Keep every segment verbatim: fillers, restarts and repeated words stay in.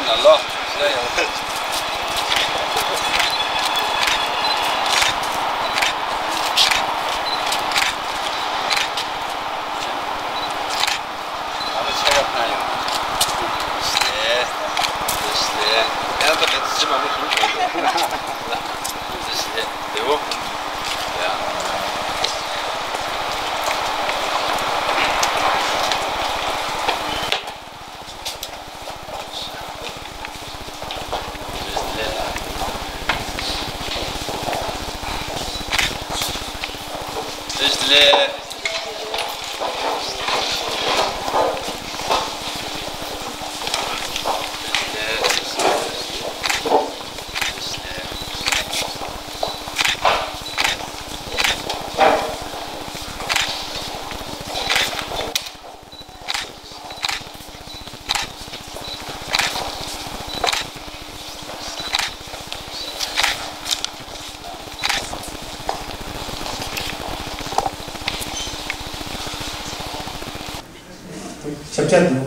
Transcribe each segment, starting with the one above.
ན་ལོ། ཨ་མ་ཆེ་རབ་ན་ཡོང་། ལེ། ལེ། ཡང་ད་བེད་ཅི་མ་མི་ཤིང་གོ། ལེ། ལེའོ། ཡ། ལེ། ཞབས་བཅགས་འདུག་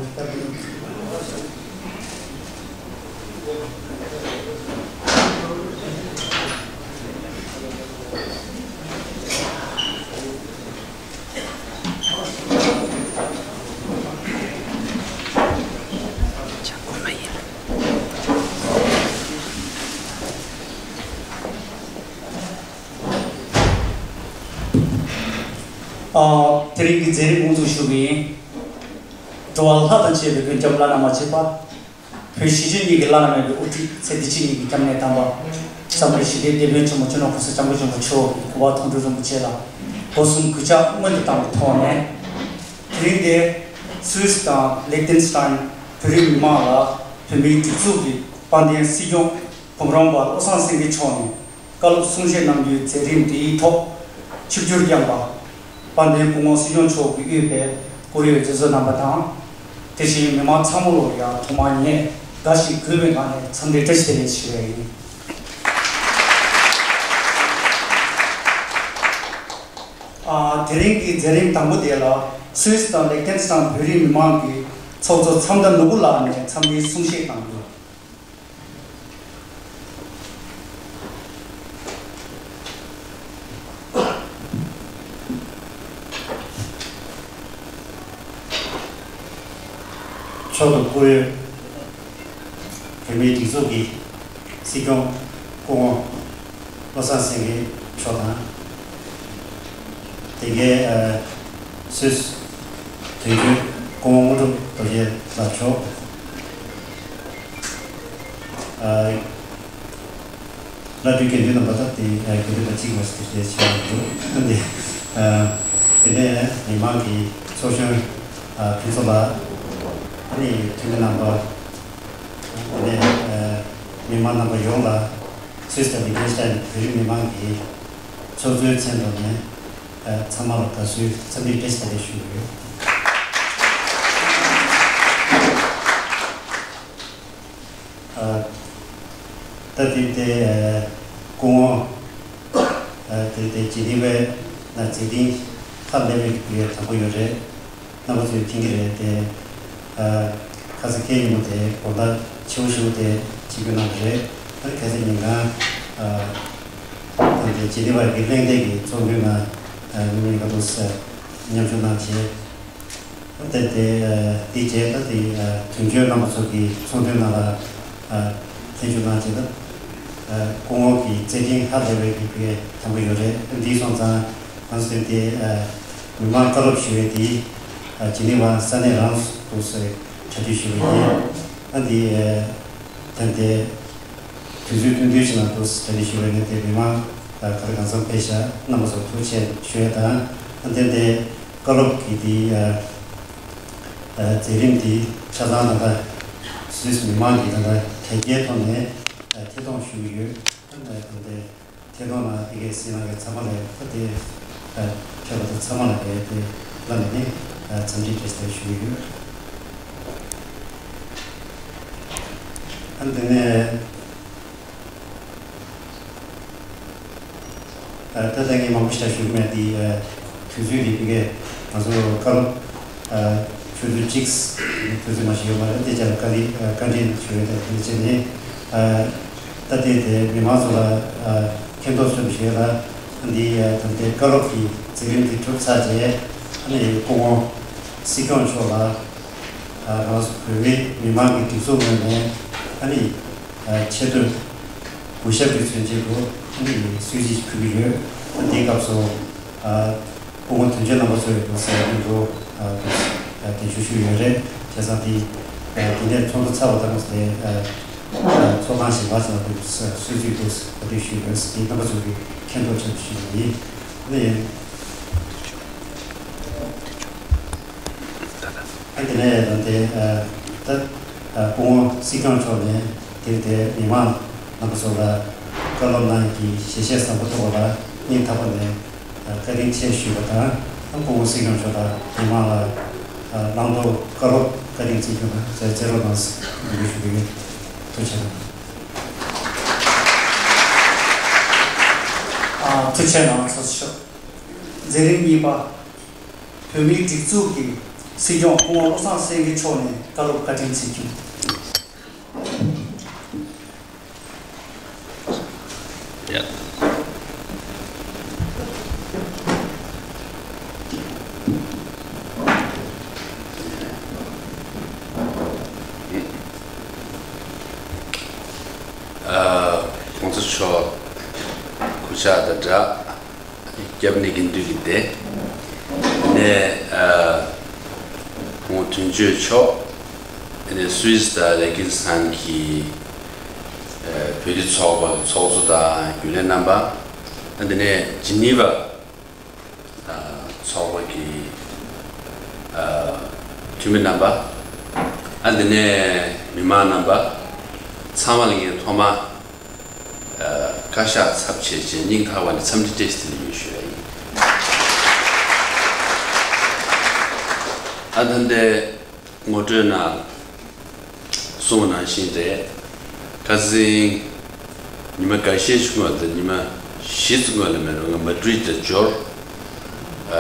ཨ། དེ་རིང་གི་མཛད་རིམ་དབུ་འཛུགས་ཞུ་གི་ཡིན། འགྲོ་བ་ལྷ་དང་བཅས་པའི་མགོན་སྐྱབས་བླ་ན་མ་མཆིས་པ། བོད་གཞིས་བྱེས་གཉིས་ཀྱི་བླ་ན་མེད་པའི་དབུ་ཁྲིད་ཚེ་འདི་ཕྱི་གཉིས་ཀྱི་སྐྱབས་གནས་དམ་པ། འཛམ་གླིང་ཞི་བདེའི་དེད་དཔོན་ཆེན་པོ་སྤྱི་ནོར་༸གོང་ས་༸སྐྱབས་མགོན་ཆེན་པོ་མཆོག་གི་སྐུ་པར་མཐོང་གྲོལ་རིན་པོ་ཆེ་ལ་སྒོ་གསུམ་གུས་ཕྱག་སྔོན་དུ་བཏང་བའི་ཐོག་ནས། དེ་རིང་འདིར་སུད་སི་དང་ལིག་ཏེན་སི་ཏན་བོད་རིགས་མི་མང་ལ་བོད་མིའི་སྒྲིག་འཛུགས་ཀྱི་དཔལ་ལྡན་སྲིད་སྐྱོང་བུམ་རམས་པ་བློ་བཟང་སེང་གེ་མཆོག་ནས། བཀའ་སློབ་གསུང་བཤད་གནང་རྒྱུའི་མཛད་རིམ་དེའི་ཐོག་ཆིབས་བསྒྱུར་བསྐྱངས་པ། དཔལ་ལྡན་སྐུ་ངོ་སྲིད་སྐྱོང་མཆོག་གིས་དབུས་པའི་སྐུ་ཡོད་མཛད་གཙོ་རྣམ་པ་དང་། དེ་བཞིན་མི་མང་ཚང་མ་ལོ་ཡང་ཐོག་མར་ངས་དགའ་ཞིང་གུས་པའི་ངང་ནས་འཚམས་འདྲི་བཀྲ་ཤིས་བདེ་ལེགས་ཞུ་ཡ་ཡིན། ཨ། དེ་རིང་གི་མཛད་རིམ་དང་པོ་དེ་ལ་སུད་སི་དང་ལིག་ཏེན་སི་ཏན་བོད་རིགས་མི་མང་གི་ཚོགས་གཙོ་མཚམས་དར་ནོར་བུ་ལགས་ནས་འཚམས་འདྲིའི་གསུང་བཤད་གནང་རྒྱུ། མཆོག་ཏུ་བཀུར་འོས་བོད་མིའི་སྒྲིག་འཛུགས་ཀྱི་སྲིད་སྐྱོང་སྐུ་ངོ་བློ་བཟང་སེང་གེ་མཆོག་དང་། དེ་གའི་ཨ་སུད་སི་དོན་གཅོད་སྐུ་ངོ་དངོས་གྲུབ་རྡོ་རྗེ་ལགས་མཆོག་ཨ་བླ་སྤྲུལ་དགེ་འདུན་རྣམ་པ་དང་དེ་ཨ་དགེ་འདུན་པ་གཅིག་མ་ཞིག་དེ་བྱས་ཡོད་འདུག་དེ་ཨ་དེ་ནས་མི་མང་གི་ཚོགས་གཞོན་ཨ་ཕུན་ཚོགས་ལགས། ཨ་ནི་འཐུས་མི་རྣམ་པ། དེ་ནས་ཨ་མི་མང་རྣམ་པ་ཡོངས་ལ་སུད་སི་དང་ལིག་ཏེན་སི་ཏན་བོད་རིགས་མི་མང་གི་ཚོགས་གཙོའི་མཚན་ཐོག་ནས་ཨ་ཚང་མ་ལ་དགའ་བསུའི་འཚམས་འདྲི་བཀྲ་ཤིས་བདེ་ལེགས་ཞུ་གི་ཡོད། ཨ་ད་དེ་དེ་ཨ་སྐུ་ངོ་ཨ་དེ་དེ་ཇི་ནི་ཝའི་ནང་མཛད་རིམ་ཧ་ལས་པའི་གི་དང་པོ་ཡོད་རེད། རྣམ་པ་ཚོས་མཐོང་གི་རེད་དེ། ཨ་ཁ་སང་ཁེ་ཉིན་མོ་དེ་དགོང་དག་ཆེ་བོ་ཞེ་པོ་དེ་བྱེད་རྒྱུ་གནང་གི་རེད། ཨ་ནི་ཁ་སང་ཉིན་གང་ཨ་ད་དེ་ཇི་ནི་ཝ་གི་གླེང་སྟེགས་ཀྱི་ཚོགས་འདུའི་ནང་ཨ་ཉིན་མོ་ཉིན་གང་དུ་མཉམ་ཞུགས་གནང་བྱས། ཨ་དེ་དེ་ཨ་དེ་རྗེས་ད་དེ་ཨ་དོན་གཅོད་རྣམ་པ་ཚོ་གི་ཚོགས་འདུའི་ནང་ལ་ཨ་ལྷན་ཞུགས་གནང་བྱས། ད་ཨ་སྐུ་ངོ་གི་མཛད་རིམ་ཧ་ལས་པའི་གི་དེ་དང་པོ་ཡོད་རེད། ཨ་འདི་སོང་ཙང་། ང་ཚོས་དེ་ཨ་མི་མང་བཀའ་སློབ་ཞུ་བའི་དེ་ཨ་ཇི་ནི་ཝ་ས་གནས་རང་དུ་སོ་གྲ་སྒྲིག་ཞུ་བ་ཡིན། ཨ་འདི་ཨ་ད་དེ་དུས་ཚོད་ཐུང་ཐུང་ཞིག་ནང་དུ་གྲ་སྒྲིག་ཞུ་བའི་ངས་དེ་མི་མང་ཨ་ག་རེ་གང་འཚམ་ཕེབས་ཤག་རྣམ་པ་ཚོར་ཐུགས་རྗེ་ཆེ་ཞུ་ཡ་དང་། ཨ་དེ་དེ་བཀའ་སློབ་ཀྱི་དེ་ཨ་ཨ་མཛད་རིམ་དེ་ཆ་ཚང་ད་ལྟ་སུད་སི་མི་མང་གིས་ད་ལྟ་དྲ་རྒྱའི་ཐོག་ནས་ཨ་ཐད་གཏོང་ཞུ་གི་ཡོད། ཨ་ད་དེ། ཐད་གཏོང་ནང་དེ་གའི་གཟིགས་གནང་མཁན་ཚང་མ་ལ་ད་དེ་ཨ་ཕེབས་པ་དང་ཚང་མ་ལ་དེ་དེ་བླ་ནས་ནི་ཨ་འཚམས་འདྲི་བཀྲ་ཤིས་བདེ་ལེགས་ཞུ་གི་ཡོད། ཨ་འདི་ནས་ཨ་ད་ལྟ་ངས་མང་པོ་ཞིག་ཞུ་གི་མེད། དེ་ཨ་དུས་ཚོད་དེ་དེ་གའི་ང་ཚོ་བཀའ་སློབ་ཨ་ ཆོས་དོན་གཅིག་ཐོས་ཚོད་མ་ཞིག་ཡོད་མ་རེད། དེ་ཅག་ལ་བཀའ་དྲིན་བཀའ་དྲིན་ཞུ་ཡོད། དེ་བྱས་ནས་ད་ལྟའི་དེ་མི་མང་ཚོ་ལ་མཁྱེན་རྟོགས་བཟོ་བའི་ཞོར་ལ་འདི་ད་ལྟའི་བཀའ་སློབ་ཀྱི་མཛད་རིམ་འདི་གྲུབ་ཚར་རྗེས་ཨ་ནི་སྐུ་ངོ་སྲིད་སྐྱོང་མཆོག་ལ་རང་སོ་བོད་མི་མི་མང་གི་སྒྲིག་འཛུགས་ངོས་ནས་ཨ་ནི་ཆེ་བསྟོད་གུས་ཞབས་ཀྱི་མཚོན་བྱེད་དུ་ཨ་ནི་གསོལ་ཇ་ཕུལ་གྱི་ཡོད། ཨ་འདིའི་སྐབས་སུ་ཨ། སྐུ་ངོ་དོན་གཅོད་རྣམ་པ་ཚོ་ཡི་འདུག་ཟེར་སྙིང་པོ་གདན་ཞུ་ཞུས་ཡོད་རེད། བྱས་ཙང་དེ་དེ་ནས་ཚོགས་འདུ་ཚར་བ་དང་དེ་ཚོགས་ཁང་གཞན་པ་ཚོ་ལ་དེ་གསོལ་ཚིགས་དེ་གོ་སྒྲིག་ཞུས་ཡོད། དེ་རྣམ་པ་ཚོ་གི་མཁྱེན་རྟོགས་ཆེད་དུ་ཞུས་པ་ཡིན། ཨ་ནི་ཨ་དེ་ནས་ད་དེ་ད་སྐུ་ངོ་སྲིད་སྐྱོང་མཆོག་ནས་དེར་དེ་མི་མང་རྣམ་པ་ཚོ་ལ་བཀའ་སློབ་གནང་ཡག་གི་ཞལ་བཞེས་བཟང་པོ་ཐོབ་པ་ལ་སྙིང་ཐག་པ་ནས་བཀའ་དྲིན་ཆེ་ཞུས་པ་དང་། སྐུ་ངོ་སྲིད་སྐྱོང་མཆོག་དང་མི་མང་ལ་བླང་དོར་བཀའ་སློབ་བཀའ་དྲིན་སྩལ་རྒྱུ་དང་མཛད་རོགས་གནང་ཞུ་རྒྱུ་ཡིན། ཐུགས་རྗེ་ཆེ་གནང་། ཨ། ཐུགས་རྗེ་ཆེ་གནང་། ཚོགས་གཙོ་མཆོག་མཛད་རིམ་གཉིས་པ། བོད་མིའི་སྒྲིག་འཛུགས་ཀྱི་སྲིད་སྐྱོང་སྐུ་ངོ་བློ་བཟང་སེང་གེ་མཆོག་ནས་བཀའ་སློབ་བཀའ་དྲིན་སྩལ་རྒྱུ། ཡ། ཨ། གོང་ས་མཆོག་སྐུ་ཕྱག་དང་སྦྲགས། སྐྱབས་གནས་དགེ་འདུན་གྱི་སྡེ་ནས། ཨ། སྐུ་ངོ་དོན་གཅོད་མཆོག་ནས་སུད་སི་དང་ལེ་ཀིན་སི་ཐན་གྱི་ཨ་བོད་རིགས་ཚོགས་པ་གི་ཚོགས་གཙོ་དང་རྒྱུན་ལས་རྣམ་པ། ཨ་འདི་ནས་ཇི་ནི་ཝ་ཨ་ཚོགས་པ་གི་ཨ་འཐུས་མི་རྣམ་པ། ཨ་འདི་ནས་མི་མང་རྣམ་པ་ཚང་མ་ལ་ངས་ཐོག་མ། ཨ། བཀའ་ཤག་ཚབ་བྱས་བྱས་སྙིང་ཐག་པ་ནས་འཚམས་འདྲི་བཀྲ་ཤིས་བདེ་ལེགས་ཡོད་ཞུ་ཡ་ཡིན། ཨ། ད་ལྟའི་ངོ་སྤྲོད་ནང་གསུངས་པ་ནང་བཞིན་རེད། ཁ་སང་ཉི་མ་འགའ་ཤས་ཤིག་སྔོན་དང་ཉི་མ་བཞི་ཙམ་སྔོན་ལ་མེད་རུང་ང་མ་ཌི་རིད་དུ་འབྱོར། ཨ།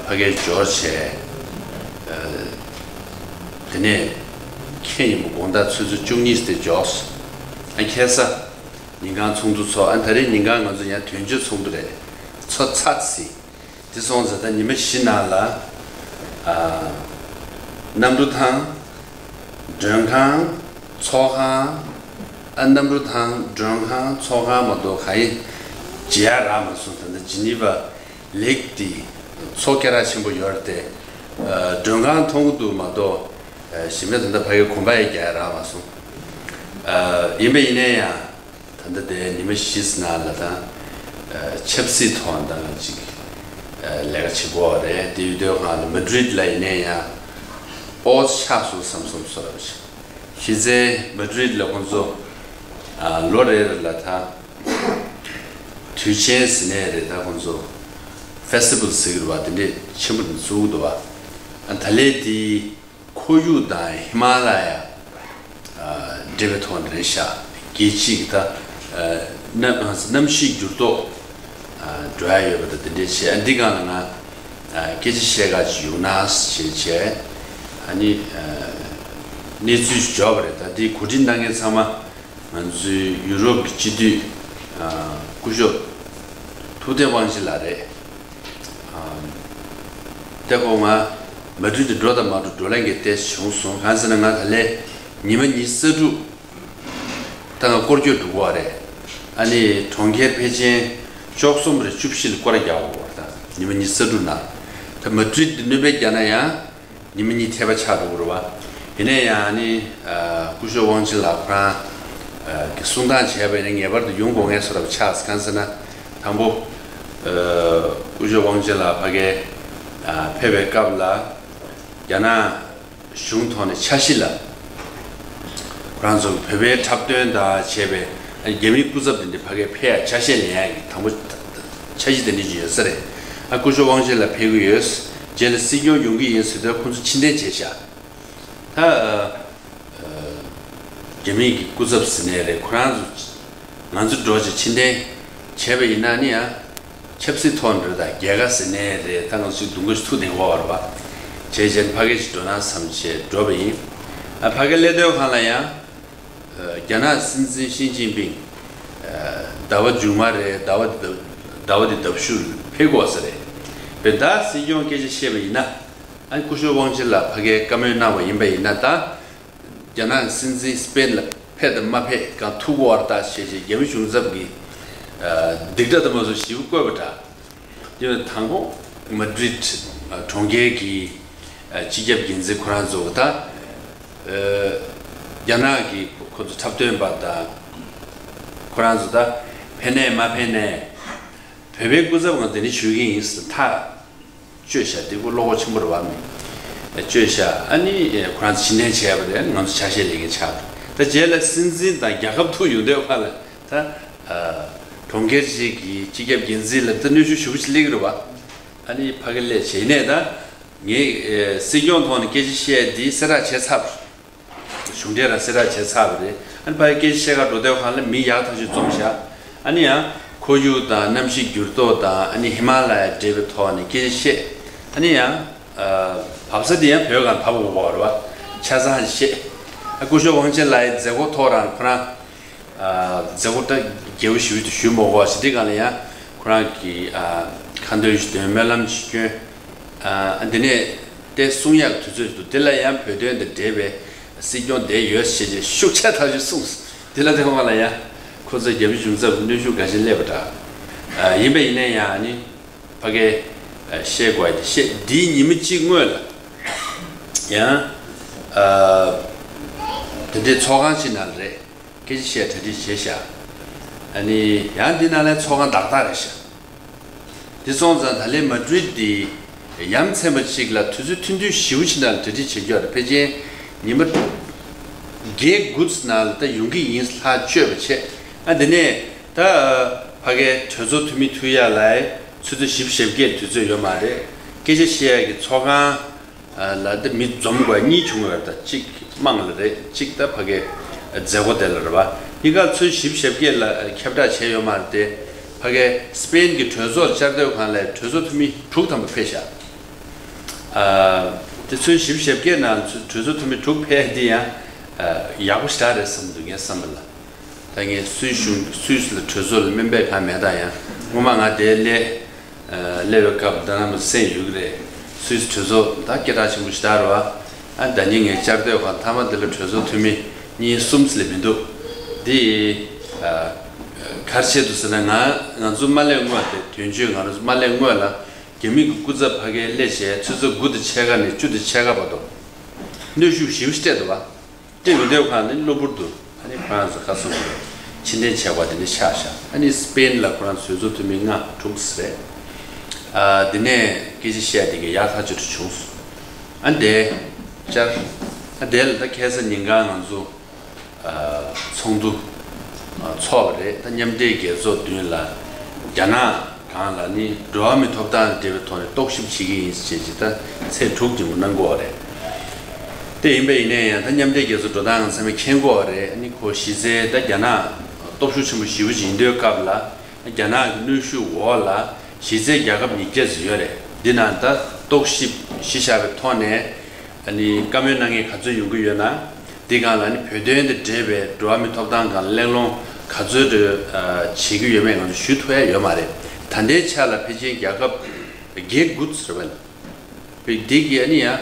ཕ་གིར་འབྱོར་བྱས། ཨ། དེ་ནས་ཁྱེད་ཉིན་མོ་དགོང་དག་ཆུ་ཚོད་བཅུ་གཉིས་དེ་འབྱོར། ཨ། ཁ་སང་ཉིན་གང་ཚོགས་འདུ་ཚོགས། ཨ། ད་རེས་ཉིན་གང་ང་ཚོ་ཡང་དོན་གཅོད་ཚོགས་འདུ་རེད། ཚོགས་ཚར་ཟིན། དེ་སོང་ཙང་ད་ཉི་མ་བཞི་ནང་ལ། ཨ། གནམ་གྲུ་ཐང་། མགྲོན་ཁང་། ཚོགས་ཁང་། ཨ། གནམ་གྲུ་ཐང་། མགྲོན་ཁང་། ཚོགས་ཁང་མ་གཏོགས་གང་ཡིན་མཇལ་ཡག་རག་མ་སོང་། ད་ལྟ་ཇི་ནི་ཝ་ལེགས་དེ་མཚོ་སྐད་གྲགས་ཆེན་པོ་ཡོད་རེད་དེ། ཨ། མགྲོན་ཁང་མཐོང་གི་འདུག་མ་གཏོགས། ཨ། གཞན་པ་ད་ལྟ་ཕ་གིར་གོམ་པ་ཡང་རྒྱག་ཡག་རག་མ་སོང་། ཨ། ཡིན་པ་ཡིན་ན་ཡང་། ད་ལྟ་དེ་ཉི་མ་བཞི་ཙམ་ནང་ལ་ད་ཆབ་སྲིད་ཐོག་ད་ཅིག་ལས་ཀ་བྱེད་དགོས་པ་རེད། དེ་ཡོད་དུས་ང་ལ་མ་ཌི་རིད་ལ་ཡིན་ན་ཡང་ཨོ་ཆགས་སོང་བསམ་སོང་བཟོ་འདྲ་ཞིག་གཞི་རྩའི་མ་ཌི་རིད་ལ་ཁོང་ཚོ་ལོ་རེ་རེ་ལ་ད་དུས་ཆེན་ཟེར་ནའི་རེད། ད་ཁོང་ཚོ་ཕེ་སི་ཊི་བལ་ཟེར་གྱི་རེད་པ། དེ་འདྲས་ཆེན་པོ་འདི་བཙུགས་འདུག་པ། ད་ལན་དེ་ཁོར་ཡུག་དང་ཧི་མ་ལ་ཡ་འབྲེལ་བའི་ཐོག་ནས་རེད་ཤག་རྒྱལ་སྤྱིའི་ད་གནམ་གནམ་གཤིས་འགྱུར་ལྡོག་འགྲོ་ཡ་ཡོད་པ་དང་དེ་འདྲས་བྱས། ཨ། འདི་སྒང་ལ་ང་སྐད་ཆ་བཤད་ག་ཅིག་ཡོང་ན་ཞེས་བྱས། ཨ་ནི་གནས་ཚུལ་ཞིག་འབྱོར་བ་རེད། ད་འདི་གོ་སྒྲིག་གནང་མཁན་ཚང་མ། ང་ཚོའི་ཡུ་རོབ་ཀྱི་སྤྱི་འཐུས། ཨ། སྐུ་ཞབས་ཐུབ་བསྟན་དབང་ཆེན་ལགས་རེད། ཨ། དེ་ཁོང་ང་མ་ཌི་རིད་དུ་འགྲོ་དང་མ་འགྲོ་བགྲོ་གླེང་གི་ཏོག་ཙམ་བྱུང་སོང་། གང་ཟེར་ན་ང་ད་ལན་ཉི་མ་ཉི་ཤུ་རྩ་དྲུག་ད་ང་སྐོར་སྐྱོད་འགྲོ་དགོས་པ་རེད། ཨ་ནི་གྲོང་ཁྱེར་ཕལ་ཆེར་བཅུ་གསུམ་རེ་བཅུ་བཞི་ལ་སྐོར་ར་རྒྱག་དགོས་པ་རེད། ད་ཉི་མ་ཉི་ཤུ་རྩ་དྲུག་ནང་ད་མ་ཌི་རིད་དུ་སྣོན་པ་བརྒྱབ་ན་ཡང་། ཉི་མ་གཉིས་འཐད་པ་ཆགས་འགྲོ་གི་རེད་པ། ཡིན་ན་ཡང་ནི། ཨ། སྐུ་ཞབས་དབང་ཆེན་ལགས་ཁོ་རང་ཨ་གི་གསུང་སྟངས་བྱས་པ་ཡིན་ན་ངེས་པར་དུ་ཡོང་དགོས་མཁན་བཟོ་འདྲ་ཆགས། གང་ཟེར་ན། དང་པོ། ཨ། སྐུ་ཞབས་དབང་ཆེན་ལགས་ཕ་གིར་ཨ་ཕེབས་པའི་སྐབས་ལ་རྒྱ་ནག་གཞུང་ཐོག་ནས་འཆར་གཞི་ལ། ཁོ་རང་ཚོ་བོད་པའི་འཁྲབ་སྟོན་དང་བྱས་པའི་རྒྱ་མིའི་སྐུ་ཚབ་དེ་འདྲ་ཕ་གིར་ཕེབས་ཡ་ཆ་ཤས་ལེན་ཡ་གི་དང་པོ་འཆར་གཞི་དེ་འདྲ་ཅིག་ཡོད་ས་རེད། ཨ། སྐུ་ཞབས་དབང་ཆེན་ལགས་ཕེབས་ཀྱི་ཡོད། རྗེས་ལ་སྲིད་སྐྱོང་ཡོང་གི་ཡིན་ཟེར་དུས་ཁོང་ཚོ་ཕྱིར་འཐེན་བྱས་ཤག་ད་ཨ་རྒྱ་མིའི་གི་སྐུ་ཚབ་ཟེར་ནའི་རེད། ཁོ་རང་ཚོ་ང་ཚོ་འགྲོ་ཅིག་ཕྱིར་འཐེན་བྱས་པ་ཡིན་ན་ནི་ཡང་། ཆབ་སྲིད་ཐོག་ནས་རེད། ད་རྒྱལ་ཁ་ཟེར་ནའི་རེད། ད་ང་ཚོ་སྡུག་པོ་ཞིག་ཐུག་བསྡད་ཡོད་རེད་པ། བྱས་རྗེས་ཕ་གི་ཞིག་འགྲོ་ན་བསམ་བྱས་འགྲོ་བ་ཡིན། ཨ་ཕ་གི་སླེབས་དུས་སྒང་ལ་ཡང་། ཨ་རྒྱ་ནག་སྲིད་འཛིན་ཞི་ཅིན་ཕིང་། ཨ་ཟླ་བ་མཇུག་མ་རེད། ཟླ་བ་འདི་ཟླ་བ་འདི་ལྡབ་ཞུ་ཕེབས་དགོས་ས་རེད། བས་ད་སྲིད་སྐྱོང་སྐད་ཆ་བཤད་པ་ཡིན་ན། ཨ་སྐུ་ཞབས་དབང་ཆེན་ལགས་ཕ་གིར་བཀའ་མོལ་གནང་བ་ཡིན་པ་ཡིན་ན་ད། རྒྱ་ནག་སྲིད་འཛིན་སི་པེན་ལ་ཕེབས་དང་མ་ཕེབས་གང་ཐུག་གོ་བར་ལྟ་ཞེས་བྱས་རྒྱ་མི་གཞུང་ཚབ་ཀྱིས་ཨ་སྡིགས་ར་དང་མ་སོགས་ཞིབ་བཀོད་པ་འདྲ། དེ་བས་དང་པོ་མ་ཌྲིད་གྲོང་ཁྱེར་གྱི་ཨ་སྤྱི་ཁྱབ་འགན་འཛིན་ཁོ་རང་ཚོ་ད་ཨ་རྒྱ་ནག་གི་ཁོ་ཚོ་འཁྲབ་སྟོན་པ་དང་ཁོ་རང་ཚོ་ད་ཕེབས་ནས་མ་ཕེབས་ནས་བོད་པའི་སྐུ་ཚབ་ང་དེ་ནས་ཞུ་གི་ཡིན་ཟེར་ཐག་གཅོད་བཞག་དེ་ཁོ་བློ་ཁོག་ཆེན་པོ་རེད་བ། མི་གཅོད་བཞག་ཨ་ནི་ཁོ་རང་ཚོ་ཕྱིར་འཐེན་བྱས་པ་རེད། ང་ཚོ་ཆ་ཤས་ལེན་མཁན་ཆགས་པ་རེད། ད་རྗེས་ལ་སྲིད་འཛིན་དང་རྒྱལ་ཁབ་ཐུག་ཡོང་དུས་སྒང་ལ་ད་ཨ་གྲོང་ཁྱེར་ཞིག་གི་སྤྱི་ཁྱབ་འགན་འཛིན་ལ་ད་གནོན་ཤུགས་ཞེ་པོ་ཅིག་སླེབས་ཀྱི་རེད་བ། ཨ་ནི་ཕ་གི་སླེབས་བྱས་ནས་ད་ངས་ཨ་སྲིད་སྐྱོང་ཐོག་ནས་སྐད་ཆ་བཤད་དེ་གསལ་བསྒྲགས་བྱས་ཚར་བ་རེད། གཞུང་འབྲེལ་རང་གསལ་བསྒྲགས་བྱས་ཚར་བ་རེད། ཨ་ནི་ཕ་གི་སྐད་ཆ་བཤད་གར་འགྲོ་དུས་སྒང་ལ་མི་ཡག་ཐག་ཆོད་འཛོམས་བཞག་ཨ་ནི་ཡང་ཁོར་ཡུག་དང་གནམ་གཤིས་འགྱུར་ལྡོག་དང་ཨ་ནི་ཧི་མ་ལ་ཡ་འབྲེལ་བའི་ཐོག་ནས་སྐད་ཆ་བཤད། ཨ་ནི་ཡང་ཨ་བབས་ས་དེ་ཡང་བོད་སྒང་བབས་དགོས་པ་རེད་བ། ཆ་ཚང་བཤད། ཨ་སྐུ་ཞབས་དབང་ཆེན་ལགས་ཡི་མཛད་སྒོ་ཐོག་རང་ཁོ་རང་ཨ་མཛད་སྒོ་ད་རྒྱས་པོ་ཞེ་པོ་ཞུས་མ་དགོས་པ་ཞིག་དེ་སྒང་ལ་ཡང་ཁོ་རང་གིས་ཨ་ཁ་འདོན་ཞིག་འདོན། སྨོན་ལམ་ཞིག་སྐྱོན། ཨ་འདི་ནས་ཏེ་གསུང་ཡག་དུས་ཚོད་འདུག་དེ་ལ་ཡང་བོད་དོན་དང་འབྲེལ་བའི་སྲིད་སྐྱོང་བསྡད་ཡོད་ཞེས་བྱས་ཤུགས་ཆེ་ཐག་ཆོད་གསུངས། དེ་ལ་དེ་སྒང་ལ་ཡང་ཁོ་ཚོས་རྒྱ་མི་གཞུང་ཚབ་གནོན་ཤུགས་ག་ཅིག་སླེབས་པ་འདྲ། ཨ་ཡིན་པ་ཡིན་ན་ཡང་ཨ་ནི་ཕ་གིར་ཨ་བཤད་དགོས་ཡ་དེ་བཤད། འདིའི་ཉི་མ་གཅིག་སྔོན་ལ་ཡང་ཨ་དེ་འདྲའི་ཚོགས་ཁང་ཞིག་ནང་ལ་རེད། སྐད་ཆ་བཤད་གྲ་སྒྲིག་བྱས་ཤག་ཨ་ནི་ཡང་འདི་ནང་ལ་ཚོགས་ཁང་བདག་རྟགས་རེད་ཤག་དེ་སོང་ཙང་ད་ལན་མ་ཌྲིད་འདི་ཡ་མཚན་པ་ཅིག་ལ་དུས་ཚོད་ཐུང་ཐུང་ཞེ་པོ་ཅིག་ནང་ལ་གྲ་སྒྲིག་བྱེད་རྒྱུ་རེད། ཕལ་ཆེར་ཉི་མ་བརྒྱད་དགུ་ཙམ་ནང་ལ་ད་ཡོང་གི་ཡིན་ལྷག་བཅོས་པ་བྱས། ཨ་དེ་ནས་ད་ཕ་གིའི་གྲོས་ཚོགས་འཐུས་མི་ཐུག་ཡ་ལ་ཆུ་ཚོད་བཞི་བཅུ་ཞེ་བརྒྱད་དུས་ཚོད་ཡོད་མ་རེད། སྐད་ཆ་བཤད་ཡ་གི་ཚོགས་ཁང་ལ་ད་མི་འཛོམས་དགོས་གཉིས་བྱུང་བ་རེད། ད་གཅིག་དམངས་ལ་རེད། གཅིག་ད་ཕ་གིའི་མཛད་སྒོ་དེ་ལ་རེད་བ། གཉིས་ཀ་ཆུ་ཚོད་བཞི་བཅུ་ཞེ་བརྒྱད་ལ་ཁྱབ་བསྒྲགས་བྱས་ཡོད་མ་རེད་དེ། ཕ་གིའི་སི་པེན་གྱི་གྲོས་ཚོགས་བཅར་འདོད་ཁང་ལ་གྲོས་ཚོགས་འཐུས་མི་དྲུག་ཐམ་པ་ཕེབས་ཤག་ཨ་དེ་ཆུ་ཚོད་བཞི་བཅུ་ཞེ་བརྒྱད་ནང་གྲོས་ཚོགས་འཐུས་མི་དྲུག་ཕེབས་དེ་ཡང་ཨ་ཡག་པོ་ཞེ་དྲག་རེད་བསམ་འདུག་ངའི་བསམ་པ་ལ། ད་ངས་སུད་གཞུང་སུད་སི་ལ་གྲོས་ཚོགས་ལ་སྨན་པའི་ཁང་མེད་ད་ཡང་སྔོན་མ་ང་དེར་སླེབས་ཨ་སླེབས་པའི་སྐབས་ད་ནང་མ་སེམས་ཡོད་ཀྱི་རེད། སུད་སི་གྲོས་ཚོགས་ད་སྐད་གྲགས་ཆེན་པོ་ཞེ་དྲག་རེད་བ། ཨ་ད་ནི་ངས་བཅར་འདོད་ཁང་མཐའ་མ་དེ་ལ་གྲོས་ཚོགས་འཐུས་མི་གཉིས་གསུམ་ཙམ་ལས་མི་འདུག་འདི་ཨ་ག་རེ་བྱས་འདུག་ཟེར་ན། ང་ང་ཚོ་མ་སླེབས་སྔོན་དེ་དོན་གཅོད་ང་རང་ཚོ་མ་སླེབས་སྔོན་ལ་རྒྱ་མི་གི་སྐུ་ཚབ་ཕ་གིར་སླེབས་བྱས་ཆུ་ཚོད་དགུ་དང་ཕྱེད་ཀ་ནས་བཅུ་དང་ཕྱེད་ཀ་བར་དུ་གནོན་ཤུགས་ཞེ་པོ་ཞིག་སྤྲད་འདུག་བ། སྤྲད་ཡོང་དུས་ཁང་ནི་གློ་བུར་དུ་ཨ་ནི་ཁོ་རང་ཚོ་ཁ་སང་ཕྱིར་འཐེན་བྱས་པ་དེ་འདྲ་ཆགས་ཤག་ཨ་ནི་སི་པེན་ལ་ཁོ་རང་ཚོའི་གྲོས་ཚོགས་འཐུས་མི་ལྔ་དྲུག་ཙམ་རེད། ཨ་དེ་ནས་སྐད་ཆ་བཤད་དེ་གའི་ཡག་ཐག་ཆོད་དུ་བྱུང་སོང་། ཨ་འདས་བཅར། ཨ་དེ་ལ་ད་ཁ་སང་ཉིན་གང་ང་ཚོ་ཨ་ཚོགས་འདུ་ཨ་ཚོགས་པ་རེད། ད་མཉམ་འབྲེལ་རྒྱལ་ཚོགས་མདུན་ལ་རྒྱ་ནག་སྒང་ལ་ནི་འགྲོ་བ་མིའི་ཐོབ་ཐང་དང་འབྲེལ་བའི་ཐོག་ནས་རྟོག་ཞིབ་བྱེད་ཀྱི་ཡིན་ཞེས་ཅིག་ད་ཚེས་དྲུག་ཉིན་མོ་གནང་གི་ཡོད་རེད། དེ་ཡིན་པ་ཡིན་ན་ཡང་ད་མཉམ་འབྲེལ་རྒྱལ་ཚོགས་འགྲོ་སྟངས་ཚང་མས་མཁྱེན་གྱི་ཡོད་རེད། ཨ་ནི་ཁོ་གཞི་རྩའི་ད་རྒྱ་ནག་སྟོབས་ཤུགས་ཆེན་པོ་ཞེ་པོ་ཅིག་ཡིན་དུས་སྐབས་ལ་རྒྱ་ནག་གི་གནོན་ཤུགས་འོག་ལ་གཞི་རྩའི་རྒྱལ་ཁབ་ཉིས་བརྒྱ་ཙམ་ཡོད་རེད། འདི་ནང་ད་རྟོག་ཞིབ་གཞི་བཞག་པའི་ཐོག་ནས་ཨ་ནི་བཀའ་མོལ་གནང་མཁན་ག་ཚོད་ཡོང་གི་ཡོད་ན། འདི་སྒང་ལ་ནི་བོད་དོན་དང་འབྲེལ་བའི་འགྲོ་བ་མིའི་ཐོབ་ཐང་སྒང་གླེང་སློང་ག་ཚོད་རེ་བྱེད་ཀྱི་ཡོད་མེད་ང་ཚོ་ཞུ་ཐུབ་ཡ་ཡོད་མ་རེད། ད་ལྟའི་ཆ་ལ་ཕལ་ཆེར་རྒྱལ་ཁབ་བརྒྱད་དགུ་ཙམ་རེད་པ། བོད་འདི་གི་ཨ་ནི་ཡང་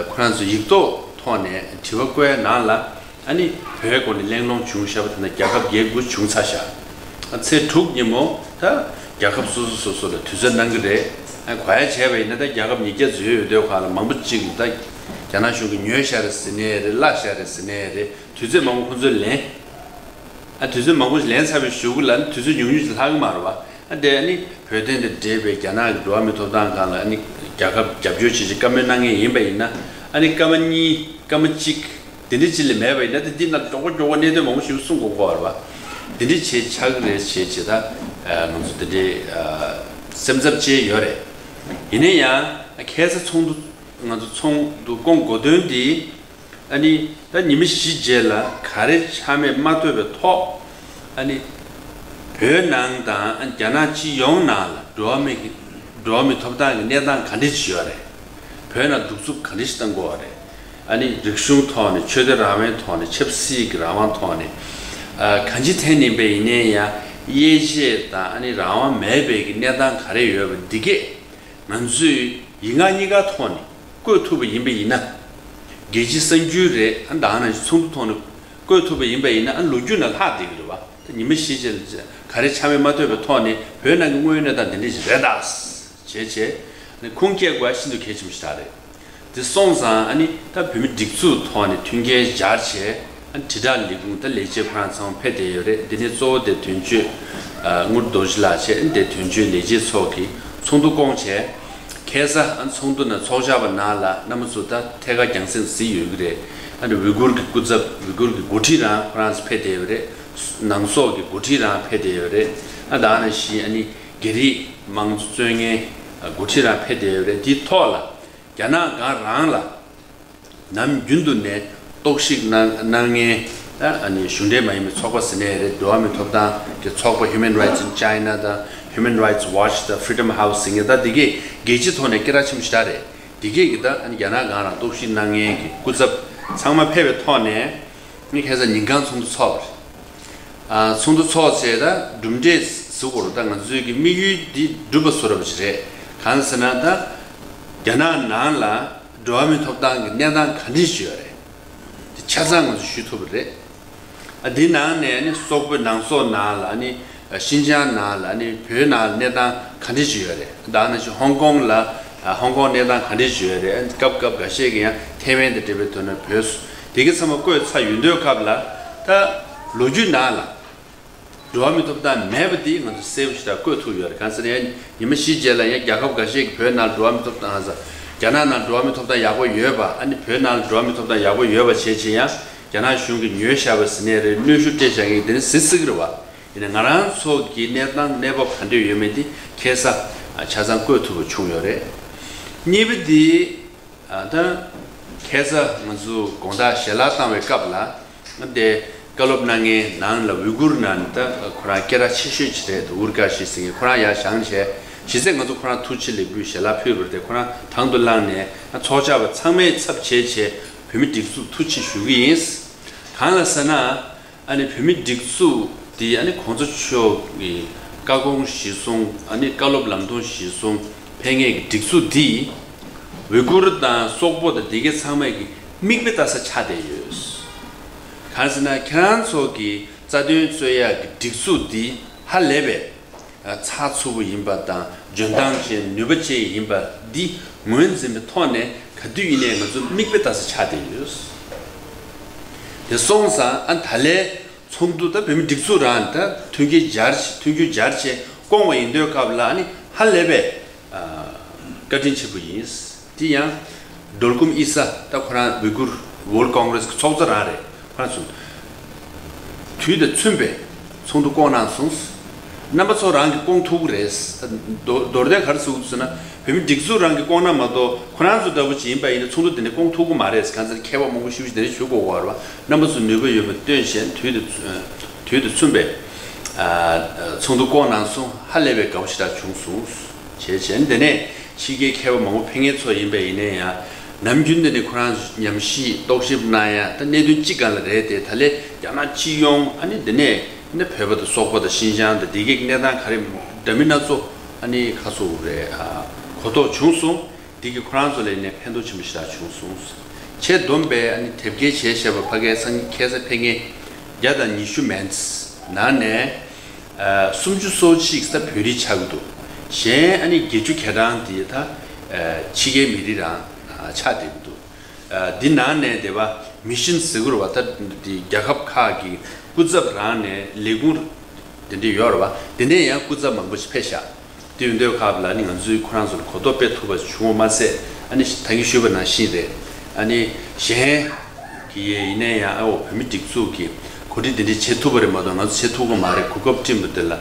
ཁོ་རང་ཚོ་ཡིག་ཐོག་ཐོག་ནས་དྲི་བ་བཀོད་ནང་ལ་ཨ་ནི་བོད་སྐོར་ནས་གླེང་སློང་བྱུང་བཞག་པ་དེ་ན་རྒྱལ་ཁབ་བརྒྱད་དགུ་བྱུང་ཚར་བཞག་ཚེས་དྲུག་ཉིན་མོ་ད་རྒྱལ་ཁབ་སོ་སོ་སོ་སོ་ལ་དུས་ཚོད་གནང་གི་རེད། ཨ་གོ་ཡ་བྱས་པ་ཡིན་ན་ད་རྒྱལ་ཁབ་ཉིས་བརྒྱ་ཙམ་ཡོད་ཡོད་དུས་སྒང་ལ་མང་པོ་གཅིག་ད་རྒྱ་ནག་གཞུང་གིས་ཉོས་བཞག་རེད་ཟེར་ནའི་རེད། གླ་བཞག་རེད་ཟེར་ནའི་རེད། དུས་ཚོད་མང་པོ་ཁོ་ཚོས་ལེན། ཨ་དུས་ཚོད་མང་པོ་ཞིག་ལེན་ཚར་བའི་གཞུག་གུ་ལ་ནི་དུས་ཚོད་ཉུང་ཉུང་ཞིག་ལྷག་གི་མ་རེད་བ། ཨ་དེ་ཨ་ནི་བོད་དོན་དང་འབྲེལ་བའི་རྒྱ་ནག་གི་འགྲོ་བ་མིའི་ཐོབ་ཐང་སྒང་ལ་ཨ་ནི་རྒྱལ་ཁབ་རྒྱབ་སྐྱོར་བྱེད་ཆེད་བཀའ་མོལ་གནང་མཁན་ཡིན་པ་ཡིན་ན། ཨ་ནི་སྐར་མ་གཉིས་སྐར་མ་གཅིག་དེ་འདྲ་ཅིག་ལས་མེད་པ་ཡིན་ན་དེ་འདི་ན་མགྱོགས་པོ་མགྱོགས་པོ་གནད་དོན་མང་པོ་ཞིག་གསུང་དགོས་ཀྱི་ཡོད་རེད་བ། དེ་འདྲ་བྱེད་ཆགས་ཀྱི་རེད་བྱས་བྱས་ད་ང་ཚོ་དེ་འདྲའི་སེམས་འཚབ་བྱས་ཡོད་རེད། ཡིན་ན་ཡང་ཁ་སང་ཚོགས་འདུ་ང་ཚོ་ཚོགས་འདུ་སྐོང་དགོས་དོན་འདི། ཨ་ནི་ད་ཉི་མ་བཞི་རྗེས་ལ་ག་རེ་ཆ་མེད་མ་ཐོས་པའི་ཐོག་ཨ་ནི་བོད་ནང་དང་རྒྱ་ནག་སྤྱི་ཡོངས་ནང་ལ་འགྲོ་བ་མི་གི་འགྲོ་བ་མིའི་ཐོབ་ཐང་གི་གནས་སྟངས་ག་འདྲ་ཅིག་ཡོད་རེད། བོད་ནང་གདུག་རྩུབ་ག་འདྲ་ཞིག་གཏང་དགོས་པ་རེད། ཨ་ནི་རིག་གཞུང་ཐོག་ནས་ཆོས་དད་རང་དབང་ཐོག་ནས་ཆབ་སྲིད་ཀྱི་རང་དབང་ཐོག་ནས་ཨ་གང་ཅི་ཐད་ནས་པའི་ཡིན་ནའི་ཡང་དབྱེ་འབྱེད་དང་ཨ་ནི་རང་དབང་མེད་པའི་གི་གནས་སྟངས་ག་རེ་ཡོད་པ་འདི་གས་ང་ཚོས་ཡིག་ངག་གཉིས་ཀ་ཐོག་ནས་བཀོད་ཐུབ་པ་ཡིན་པ་ཡིན་ན། རྒྱལ་སྤྱིའི་གསར་འགྱུར་རེད། ཨ་ནི་ད་ག་ནང་བཞིན་ཚོགས་འདུ་ཐོག་ནས་བཀོད་ཐུབ་པ་ཡིན་པ་ཡིན་ན། ཨ་ལོ་རྒྱུས་ནང་ལྷག་བསྡད་ཀྱི་རེད་བ། ད་ཉི་མ་བཞི་རྗེས་ལ་ག་རེ་ཆ་མེད་མ་ཐོན་པའི་ཐོག་ནས་བོད་ནང་གི་དངོས་ཡོད་གནས་སྟངས་འདི་འདྲ་ཞིག་རེད་ད། བྱས་བྱས་ནས་ཁུངས་སྐྱེལ་དགོས་ཤིན་ཏུ་གལ་ཆེན་པོ་ཞིག་རེད། དེ་སོང་ཙང་ཨ་ནི་ད་བོད་མི་སྒྲིག་འཛུགས་ཐོག་ནས་མཐུན་རྐྱེན་སྦྱར་བྱས། ཨ་ནི་དྲིལ་བསྒྲགས་ལས་ཁུངས་ད་ལས་བྱེད་ཁོ་རང་ཚང་མ་ཕེབས་བསྡད་ཡོད་རེད། འདི་ནས་གཙོ་བོ་དེ་དོན་གཅོད་ཨ་དངུལ་རྡོ་རྗེ་ལགས་བྱས། ཨ་ནི་དེ་དོན་གཅོད་ལས་བྱེད་ཚོ་གིས་ཚོགས་འདུ་བསྐོངས་བྱས། ཁ་སང་ཨ་ནི་ཚོགས་འདུ་ནང་ཚོགས་བཅར་བ་ནང་ལ་རྣམ་པ་ཚོ་ད་ཐད་ཀར་རྒྱང་སྲིང་གཟིགས་ཡོད་ཀྱི་རེད། ཨ་ནི་ཝི་གུར་གྱི་སྐུ་ཚབ། ཝི་གུར་གྱི་འགོ་ཁྲིད་རང་ཁོ་རང་ཚོ་ཕེབས་བསྡད་ཡོད་རེད། ནང་སོག་གི་འགོ་ཁྲིད་རང་ཕེབས་བསྡད་ཡོད་རེད། ཨ་ད་ནང་བཞིན་ཨ་ནི་རྒྱ་རིགས་དམངས་གཙོ་རྩོད་མཁན་འགོ་ཁྲིད་རང་ཕེབས་བསྡད་ཡོད་རེད། དེའི་ཐོག་ལ་རྒྱ་ནག་སྒང་རང་ལ་ནམ་རྒྱུན་དུ་ནས་གཏོར་བཤིག་གནང་གནང་མཁན་ད་ཨ་ནི་གཞུང་འབྲེལ་མ་ཡིན་པའི་ཚོགས་པ་ཟེར་ནའི་རེད། འགྲོ་བ་མིའི་ཐོབ་ཐང་གི་ཚོགས་པ་Human Rights in China དང་Human Rights Watch དང་Freedom House ཟེར་མཁན་ད་འདི་གས་རྒྱལ་སྤྱི་ཐོག་ནས་སྐད་གྲགས་ཆེན་པོ་ཞེ་དྲག་རེད། འདི་གས་ཀྱི་ད་ཨ་ནི་རྒྱ་ནག་སྒང་རང་གཏོར་བཤིག་གནང་མཁན་གྱི་སྐུ་ཚབ་ཚང་མ་ཕེབས་པའི་ཐོག་ནས་ངས་ཁ་སང་ཉིན་གང་ཚོགས་འདུ་ཚོགས་པ་རེད། ཨ་ཚོགས་འདུ་ཚོགས་བྱས་ད་གྲུབ་འབྲས་ཟེར་དགོས་རེད། ད་ང་ཚོའི་གི་དམིགས་ཡུལ་འདི་འགྲུབ་པ་བཟོ་འདྲ་པོ་ཞིག་རེད། གང་ཟེར་ན་ད་རྒྱ་ནག་ནང་ལ་འགྲོ་བ་མིའི་ཐོབ་ཐང་གི་གནས་སྟངས་ག་འདྲ་ཞིག་ཡོད་རེད། དེ་ཆ་ཚང་ང་ཚོས་ཞུ་ཐུབ་པ་རེད། ཨ་འདི་ནང་ནས་ནི་སོག་པོའི་ནང་སོག་ནང་ལ་ནི་ཤིན་ཅང་ནང་ལ་ནི་བོད་ནང་གནས་སྟངས་ག་འདྲ་ཞིག་ཡོད་རེད། ད་ནང་བཞིན་ཧོང་ཀོང་ལ་ཨ་ཧོང་ཀོང་གནས་སྟངས་ག་འདྲ་ཞིག་ཡོད་རེད། སྐབས་སྐབས་འགའ་ཤས་ཀྱིས་ཡང་ཐའེ་ཝན་དང་འབྲེལ་བའི་ཐོག་ནས་བོད་སུ་དེ་གའི་ཚང་མ་བཀོད་ཚར་ཡོད་དུས་སྐབས་ལ་ད་ལོ་རྒྱུས་ནང་ལ་འགྲོ་བ་མིའི་ཐོབ་ཐང་མེད་པ་དེ་ང་ཚོ་གསལ་པོ་ཞེ་དྲག་བཀོད་ཐུབ་ཡོད་རེད། གང་ཟེར་ན་ཡང་ཉི་མ་བཞི་རྗེས་ལ་ཡང་རྒྱལ་ཁབ་འགའ་ཤས་ཀྱིས་བོད་ནང་འགྲོ་བ་མིའི་ཐོབ་ཐང་ཧ་ཟ། རྒྱ་ནག་ནང་འགྲོ་བ་མིའི་ཐོབ་ཐང་ཡག་པོ་ཡོད་པ། ཨ་ནི་བོད་ནང་ལ་འགྲོ་བ་མིའི་ཐོབ་ཐང་ཡག་པོ་ཡོད་པ་བྱས་བྱས་ཡང་རྒྱ་ནག་གཞུང་གིས་ཉོས་བཞག་པ་ཟེར་ནའི་རེད། གནོན་ཤུགས་སྤྲད་བཞག་མཁན་དེ་ནི་གཟིགས་གཟིགས་རེད་བ། ཡིན་ནའི་ང་རང་ཚོ་གི་གནས་སྟངས་གནས་བབ་ག་འདྲ་ཡོད་མེད་དེ་ཁ་སང་ཆ་ཚང་བཀོད་ཐུབ་པ་བྱུང་ཡོད་རེད། གཉིས་པ་དེ། ཨ་ད་ཁ་སང་ང་ཚོ་དགོང་དག་ཞལ་ལག་བཏང་བའི་སྐབས་ལ་ང་དེ་བཀའ་སློབ་གནང་མཁན་ནང་ལ་ཝི་གུར་ནང་ནས་ད་ཁོ་རང་སྐད་གྲགས་ཆེ་ཤོས་ཅིག་རེད་འདུག་ཨུར་ཀ་ཤི་ཟེར་མཁན། ཁོ་རང་ཡར་བཞེངས་བྱས་གཞི་རྩའི་ང་ཚོ་ཁོ་རང་ཐུགས་རྗེ་ལེགས་འབུལ་ཞལ་ལག་ཕུལ་བ་རེད་དེ། ཁོ་རང་དང་དུ་བླངས་ནས་ཚོགས་བཅར་བ་ཚང་མའི་ཚབ་བྱས་བྱས་བོད་མི་སྒྲིག་འཛུགས་ཐུགས་རྗེ་ཆེ་ཞུ་གི་ཡིན། གང་ལ་ཟེར་ན། ཨ་ནི་བོད་མི་སྒྲིག་འཛུགས་འདི་ཨ་ནི་གོང་ས་མཆོག་གི་བཀའ་དགོངས་གཞིར་བཟུང་། ཨ་ནི་བཀའ་སློབ་ལམ་སྟོན་གཞིར་བཟུང་ཕེབས་མཁན་གྱི་སྒྲིག་འཛུགས་འདི་ཝི་གུར་དང་སོག་པོ་དང་དེ་གའི་ཚང་མས་ཀྱི་མིག་དཔེ་ལྟ་ས་ཆགས་བསྡད་ཡོད། གང་ཟེར་ན་ཁྱེད་རང་ཚོ་གི་རྩ་དོན་རྩོད་ཡག་གི་སྒྲིག་འཛུགས་འདི་ཧ་ལས་པའི་ཚགས་ཚུད་པོ་ཡིན་པ་དང་འཇོན་ཐང་ཅན་ནུས་པ་ཅན་ཡིན་པ་འདི་ངོས་འཛིན་པའི་ཐོག་ནས་ག་དུས་ཡིན་ནའི་ང་ཚོ་མིག་དཔེ་ལྟ་ས་ཆགས་བསྡད་ཡོད། དེ་སོང་ཙང་ཨ་ད་ལས་ཚོགས་འདུ་ད་བོད་མི་སྒྲིག་འཛུགས་རང་ད་མཐུན་རྐྱེན་སྦྱར་མཐུན་རྐྱེན་སྦྱར་བྱས་བསྐོང་བ་ཡིན་དུས་སྐབས་ལ་ནི་ཧ་ལས་པའི་བཀའ་དྲིན་ཆེན་པོ་ཡིན། དེ་ཡང་འགྲོ་ལ་ཀུམ་ཨི་ས་ད་ཁོ་རང་ཝི་གུར་ཝོརལ་ཀོང་གྷི་རེས་ཀྱི་ཚོགས་གཙོ་རང་རེད། ཁོ་རང་ཚོ་དུས་དང་མཐུན་པའི་ཚོགས་འདུ་བསྐོང་གནང་སོང་། རྣམ་པ་ཚོ་རང་གིས་བསྐོང་ཐུབ་ཀྱི་རེད། མདོ་མདོར་བསྡུས་ག་རེ་ཟེར་གྱི་འདུག་ཟེར་ན། བོད་མི་སྒྲིག་འཛུགས་རང་གིས་བསྐོང་ན་མ་གཏོགས་ཁོ་རང་ཚོ་འདྲ་པོ་ཅིག་ཡིན་པ་ཡིན་ན་ཚོགས་འདུ་དེ་འདྲ་བསྐོང་ཐུབ་ཀྱི་མ་རེད། གང་ཟེར་མཁས་པ་མང་པོ་ཞེ་པོ་ཅིག་དེ་འདྲ་ཞུ་དགོས་པ་རེད་བ། རྣམ་པ་ཚོ་ནུས་པ་ཡོད་པ་བཏོན་བྱས་དུས་དང་དུས་དང་མཚུངས་པའི་ཚོགས་འདུ་བསྐོང་གནང་སོང་། ཧ་ལས་པའི་དགའ་པོ་ཞེ་དྲག་བྱུང་སོང་། བྱས་བྱས་དེ་ནས་ཕྱི་རྒྱལ་མཁས་པ་མང་པོ་ཕེབས་མཁན་ཚོ་ཡིན་པ་ཡིན་ན་ཡང་། ནམ་རྒྱུན་དེ་ནི་ཁོ་རང་ཉམས་ཞིབ་རྟོག་ཞིབ་གནང་ཡ་ད་གནད་དོན་གཅིག་སྒང་ལ་རེད་དེ། ད་ལས་རྒྱ་ནག་སྤྱི་ཡོངས་ཨ་ནི་དེ་ནས་ནི་བོད་པ་དང་སོག་པོ་དང་ཤིན་ཅང་དང་དེ་གའི་གནས་སྟངས་ག་རེ་འདྲ་མིན་སྣ་ཚོགས་ཨ་ནི་ཁ་གསོ་རེད། ཨ་གོ་རྟོགས་བྱུང་སོང་། དེ་གིས་ཁོ་རང་ཚོ་ལ་ནས་ཕན་ཐོགས་ཆེན་པོ་ཞེ་དྲག་བྱུང་སོང་། ཆེས་བསྡོམས་པས་ཨ་ནི་དེབ་སྐྱེལ་བྱས་བཞག་པ་ཕ་གའི་སང་ཉིན་ཁ་སང་ཕེབས་མཁན་བརྒྱ་དང་ཉི་ཤུ་མན་ནང་ནས། ཨ་སུམ་ཅུ་སོ་གཅིག་ད་བོད་རིགས་ཆགས་ཀྱི་འདུག་གཞན་ཨ་ནི་བརྒྱད་ཅུ་གྱ་གྲངས་དེ་ད་ཨ་ཕྱི་རྒྱལ་མི་རིགས་རང་ཨ་ཆགས་བསྡད་ཀྱི་འདུག་ཨ་འདི་ནང་ནས་དེ་བ་མི་ཤན་ཟེར་གྱི་རེད་བ། ད་འདི་རྒྱལ་ཁབ་ཁག་གི་སྐུ་ཚབ་རང་ནས་ལས་ཁུངས་དེ་འདྲ་ཡོད་རེད་བ། དེ་ནས་ཡང་སྐུ་ཚབ་མང་པོ་ཞིག་ཕེབས་ཤག་དེ་ཡིན་དུས་སྐབས་ལ་ནི་ང་ཚོས་ཁོ་རང་ཚོ་ལ་གོ་རྟོགས་སྤེལ་ཐུབ་པ་བྱུང་བ་མ་ཟད། ཨ་ནི་ད་གིན་ཞུས་པ་ནང་བཞིན་རེད། ཨ་ནི་གཞན་གྱི་ཡིན་ན་ཡང་ཨ་འོ་བོད་མི་སྒྲིག་འཛུགས་ཀྱིས་གོ་སྒྲིག་འདི་འདྲ་བྱེད་ཐུབ་པ་རེད་མ་གཏོགས་ང་ཚོ་བྱེད་ཐུབ་ཀྱི་མ་རེད། གོ་སྐབས་སྤྲད་པ་དེ་ལ་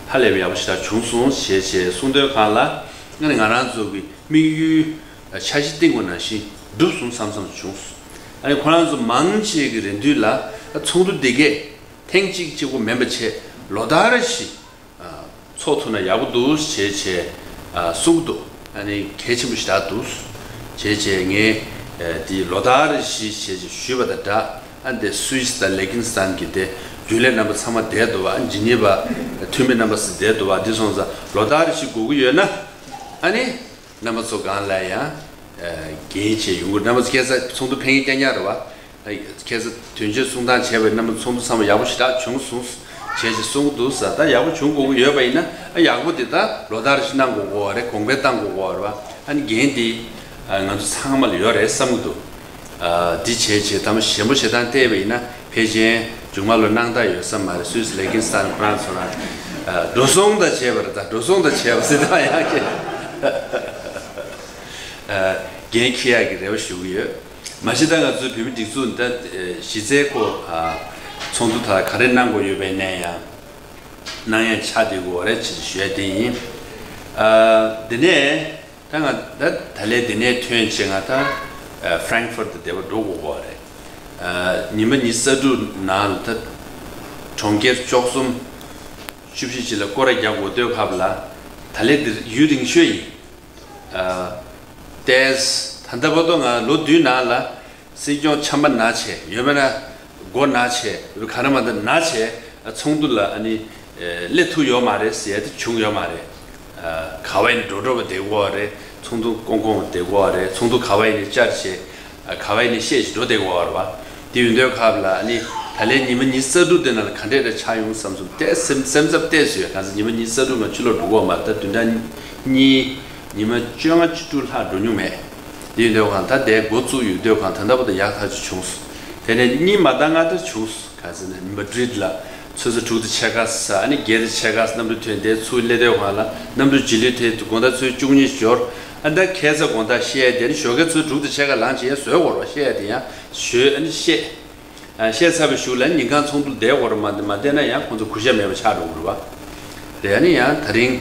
ཧ་ལས་པའི་ཡག་པོ་ཞེ་དྲག་བྱུང་སོང་ཞེས་ཞེས་གསུངས་དུས་སྒང་ལ། ཨ་ནི་ང་རང་ཚོ་གི་དམིགས་ཡུལ་འཆར་གཞི་བཏིང་བ་ནང་བཞིན་འགྲུབ་སོང་བསམ་བསམ་བྱུང་སོང་། ཨ་ནི་ཁོ་རང་ཚོ་མང་ཆེ་གི་རེ་འདུན་ལ་ཚོགས་འདུ་འདི་གས་ཐེངས་གཅིག་གཅིག་པོ་མིན་པ་བྱས་ལོ་ལྟར་བཞིན་ཚོགས་ཐུབ་ན་ཡག་པོ་འདུག་ཞེས་བྱས་གསུང་གི་འདུག་ཨ་ནི་གལ་ཆེན་པོ་ཞེ་དྲག་འདུག་བྱས་བྱས་ངས་དེ་ལོ་ལྟར་བཞིན་བྱས་བྱས་ཞུས་པ་དང་འདྲ། ཨ་འདི་སུད་སི་དང་ལེ་ཀིན་སི་ཐན་གྱི་དེ་རྒྱུན་ལས་རྣམ་པ་ཚང་མ་བསྡད་འདུག་བ། ཨ་ཇི་ནི་ཝ་འཐུས་མི་རྣམ་པ་ཚོ་བསྡད་འདུག་བ། འདི་སོང་ཙང་ལོ་ལྟར་བཞིན་དགོས་ཀྱི་ཡོད་ན། ཨ་ནི་རྣམ་པ་ཚོ་སྒང་ལ་ཡང་འགན་བྱས་ཡོང་གི། རྣམ་པ་ཚོ་ཁ་སང་ཚོགས་འདུ་ཕེབས་མཁན་རྐྱང་རྐྱང་རེད་བ། ཁ་སང་དོན་གཅོད་གསུང་སྟངས་བྱས་པའི་རྣམ་པ་ཚོགས་འདུ་ཚང་མ་ཡག་པོ་ཞེ་དྲག་བྱུང་སོང་བྱས་ཅིག་གསུང་གི་འདུག་ཟེར། ད་ཡག་པོ་བྱུང་དགོས་ཀྱི་ཡོད་པ་ཡིན་ན། ཨ་ཡག་པོ་དེ་ད་ལོ་ལྟར་བཞིན་གནང་དགོས་ཀྱི་ཡོད་རེད། གོང་འཕེལ་གཏང་དགོས་ཀྱི་ཡོད་རེད་བ། ཨ་ནི་འགན་དེ་ང་ཚོ་ཚང་མ་ལ་ཡོད་རེད་བསམ་གྱི་འདུག་འདི་བྱས་བྱས་ད་མ་ཞན་པོ་ཞེ་དྲག་བལྟས་པ་ཡིན་ན། ཕལ་ཆེར་མཇུག་མ་ལོ་གནང་ཐག་ཡོད་ས་མ་རེད། སུད་སི་ལེ་ཀིན་སི་ཐན་ཁོ་རང་ཚོ་རང་འགྲོ་སོང་ད་བྱས་པ་རེད། ད་འགྲོ་སོང་ད་བྱས་པ་ཟེར་ད་ཡང་ཁྱེད་འགན་འཁྱེར་ཡག་གི་རེ་བ་ཞུ་གི་ཡོད། མ་གཞི་ད་ང་ཚོའི་བོད་མི་སྒྲིག་འཛུགས་ད་གཞི་རྩའི་སྐོར་ཚོགས་འདུ་ད་ག་རེ་གནང་དགོས་ཡོད་པའི་གནས་ཡང་གནང་ཡ་ཆགས་བསྡད་ཀྱི་ཡོད་རེད་ཅེས་ཞུ་ཡ་དེ་ཡིན། དེ་ནས་ད་ང་ད་ད་ལན་དེ་ནས་ཐོན་བྱས་ང་ད་ཧྥ་རན་ཀ་ཧྥུར་དུ་བསྡད་པ་འགྲོ་དགོས་ཀྱི་ཡོད་རེད། ཉི་མ་ཉི་ཤུ་རྩ་དྲུག་ནང་ལ་ད་གྲོང་ཁྱེར་བཅུ་གསུམ་བཅུ་བཞི་ཅིག་ལ་སྐོར་ར་རྒྱག་དགོས་དུས་སྐབས་ལ་ད་ལན་འདིར་ཡུན་རིང་ཤོས་ཡིན། ཏེས་ད་ལྟ་བར་དུ་ང་ལོ་བདུན་ནང་ལ་སྲིད་སྐྱོང་ཆམ་པ་ན་བྱས་ཡོད་མེད་ན་མགོ་ན་བྱས་ག་རེ་མ་ད་ན་བྱས་ཚོགས་འདུ་ལ་ཨ་ནི་སླེབས་ཐུབ་ཡོད་མ་རེད་ཟེར་ཡ་དེ་བྱུང་ཡོད་མ་རེད། ག་བ་ཡིན་འགྲོ་འགྲོ་བ་བསྡད་ཀྱི་ཡོད་རེད། ཚོགས་འདུ་སྐོང་སྐོང་བ་བསྡད་ཀྱི་ཡོད་རེད། ཚོགས་འདུ་ག་བ་ཡིན་ནས་བཅར་བྱས། ག་བ་ཡིན་ནས་བཤད་ཅིག་འགྲོ་བསྡད་ཀྱི་ཡོད་རེད་བ། དེ་ཡོད་དུས་སྐབས་ལ་ཨ་ནི་ད་ལན་ཉི་མ་ཉི་ཤུ་རྩ་དྲུག་དེ་ནང་ལ་ག་འདྲས་རེ་ཆགས་ཡོང་བསམ་སོང་། དེ་སེམས་སེམས་འཚབ་བལྟས་སོང་ཡ། གང་ཟེར་ཉི་མ་ཉི་ཤུ་རྩ་དྲུག་ང་ཕྱི་ལོགས་འགྲོ་གི་ཡོད་མ་རེད། ད་བདུན་ཕྲག་གཉིས་ཉི་མ་བཅོ་ལྔ་བཅུ་དྲུག་ལྷག་འགྲོ་མྱོང་མེད། དེ་ཡོད་དུས་སྐབས་ད་དེ་འགོ་བཙུགས་ཡོད་དུས་སྐབས་ད་ལྟ་བར་དུ་ཡག་ཐག་ཆོད་བྱུང་སོང་། དེ་ནས་གཉིས་མ་ད་ལྔ་ད་བྱུང་སོང་། ག་ཟེར་ན་མ་ཌི་རིད་ལ་ཆུ་ཚོད་དྲུག་དང་ཕྱེད་ཀ་ཟ། ཨ་ནི་བརྒྱད་དང་ཕྱེད་ཀ་གནམ་གྲུ་ཐོན། དེ་ཚུར་སླེབས་དུས་སྒང་ལ་གནམ་གྲུ་རྗེས་ལུས་དེ་དགོང་དག་ཆུ་ཚོད་བཅུ་གཉིས་འབྱོར། ཨ་ད་ཁ་སང་དགོང་དག་བཤད་དེ་ནི་ཞོགས་ཀའི་ཆུ་ཚོད་དྲུག་དང་ཕྱེད་ཀ་ལངས་བྱས་བཟོས་དགོས་རེད་བ། བཤད་དེ་ཡང་ཞོས་ཨ་ནི་བཤད། ཨ་བཤད་ཚར་བའི་གཞུག་ལ་ཉིན་གང་ཚོགས་འདུ་བསྡད་དགོས་རེད། མ་མ་བསྡད་ན་ཡང་ཁོང་ཚོ་གུས་ཞབས་མེད་པ་ཆགས་འགྲོ་གི་རེད་བ། རེད། ཨ་ནི་ཡང་ད་རིང་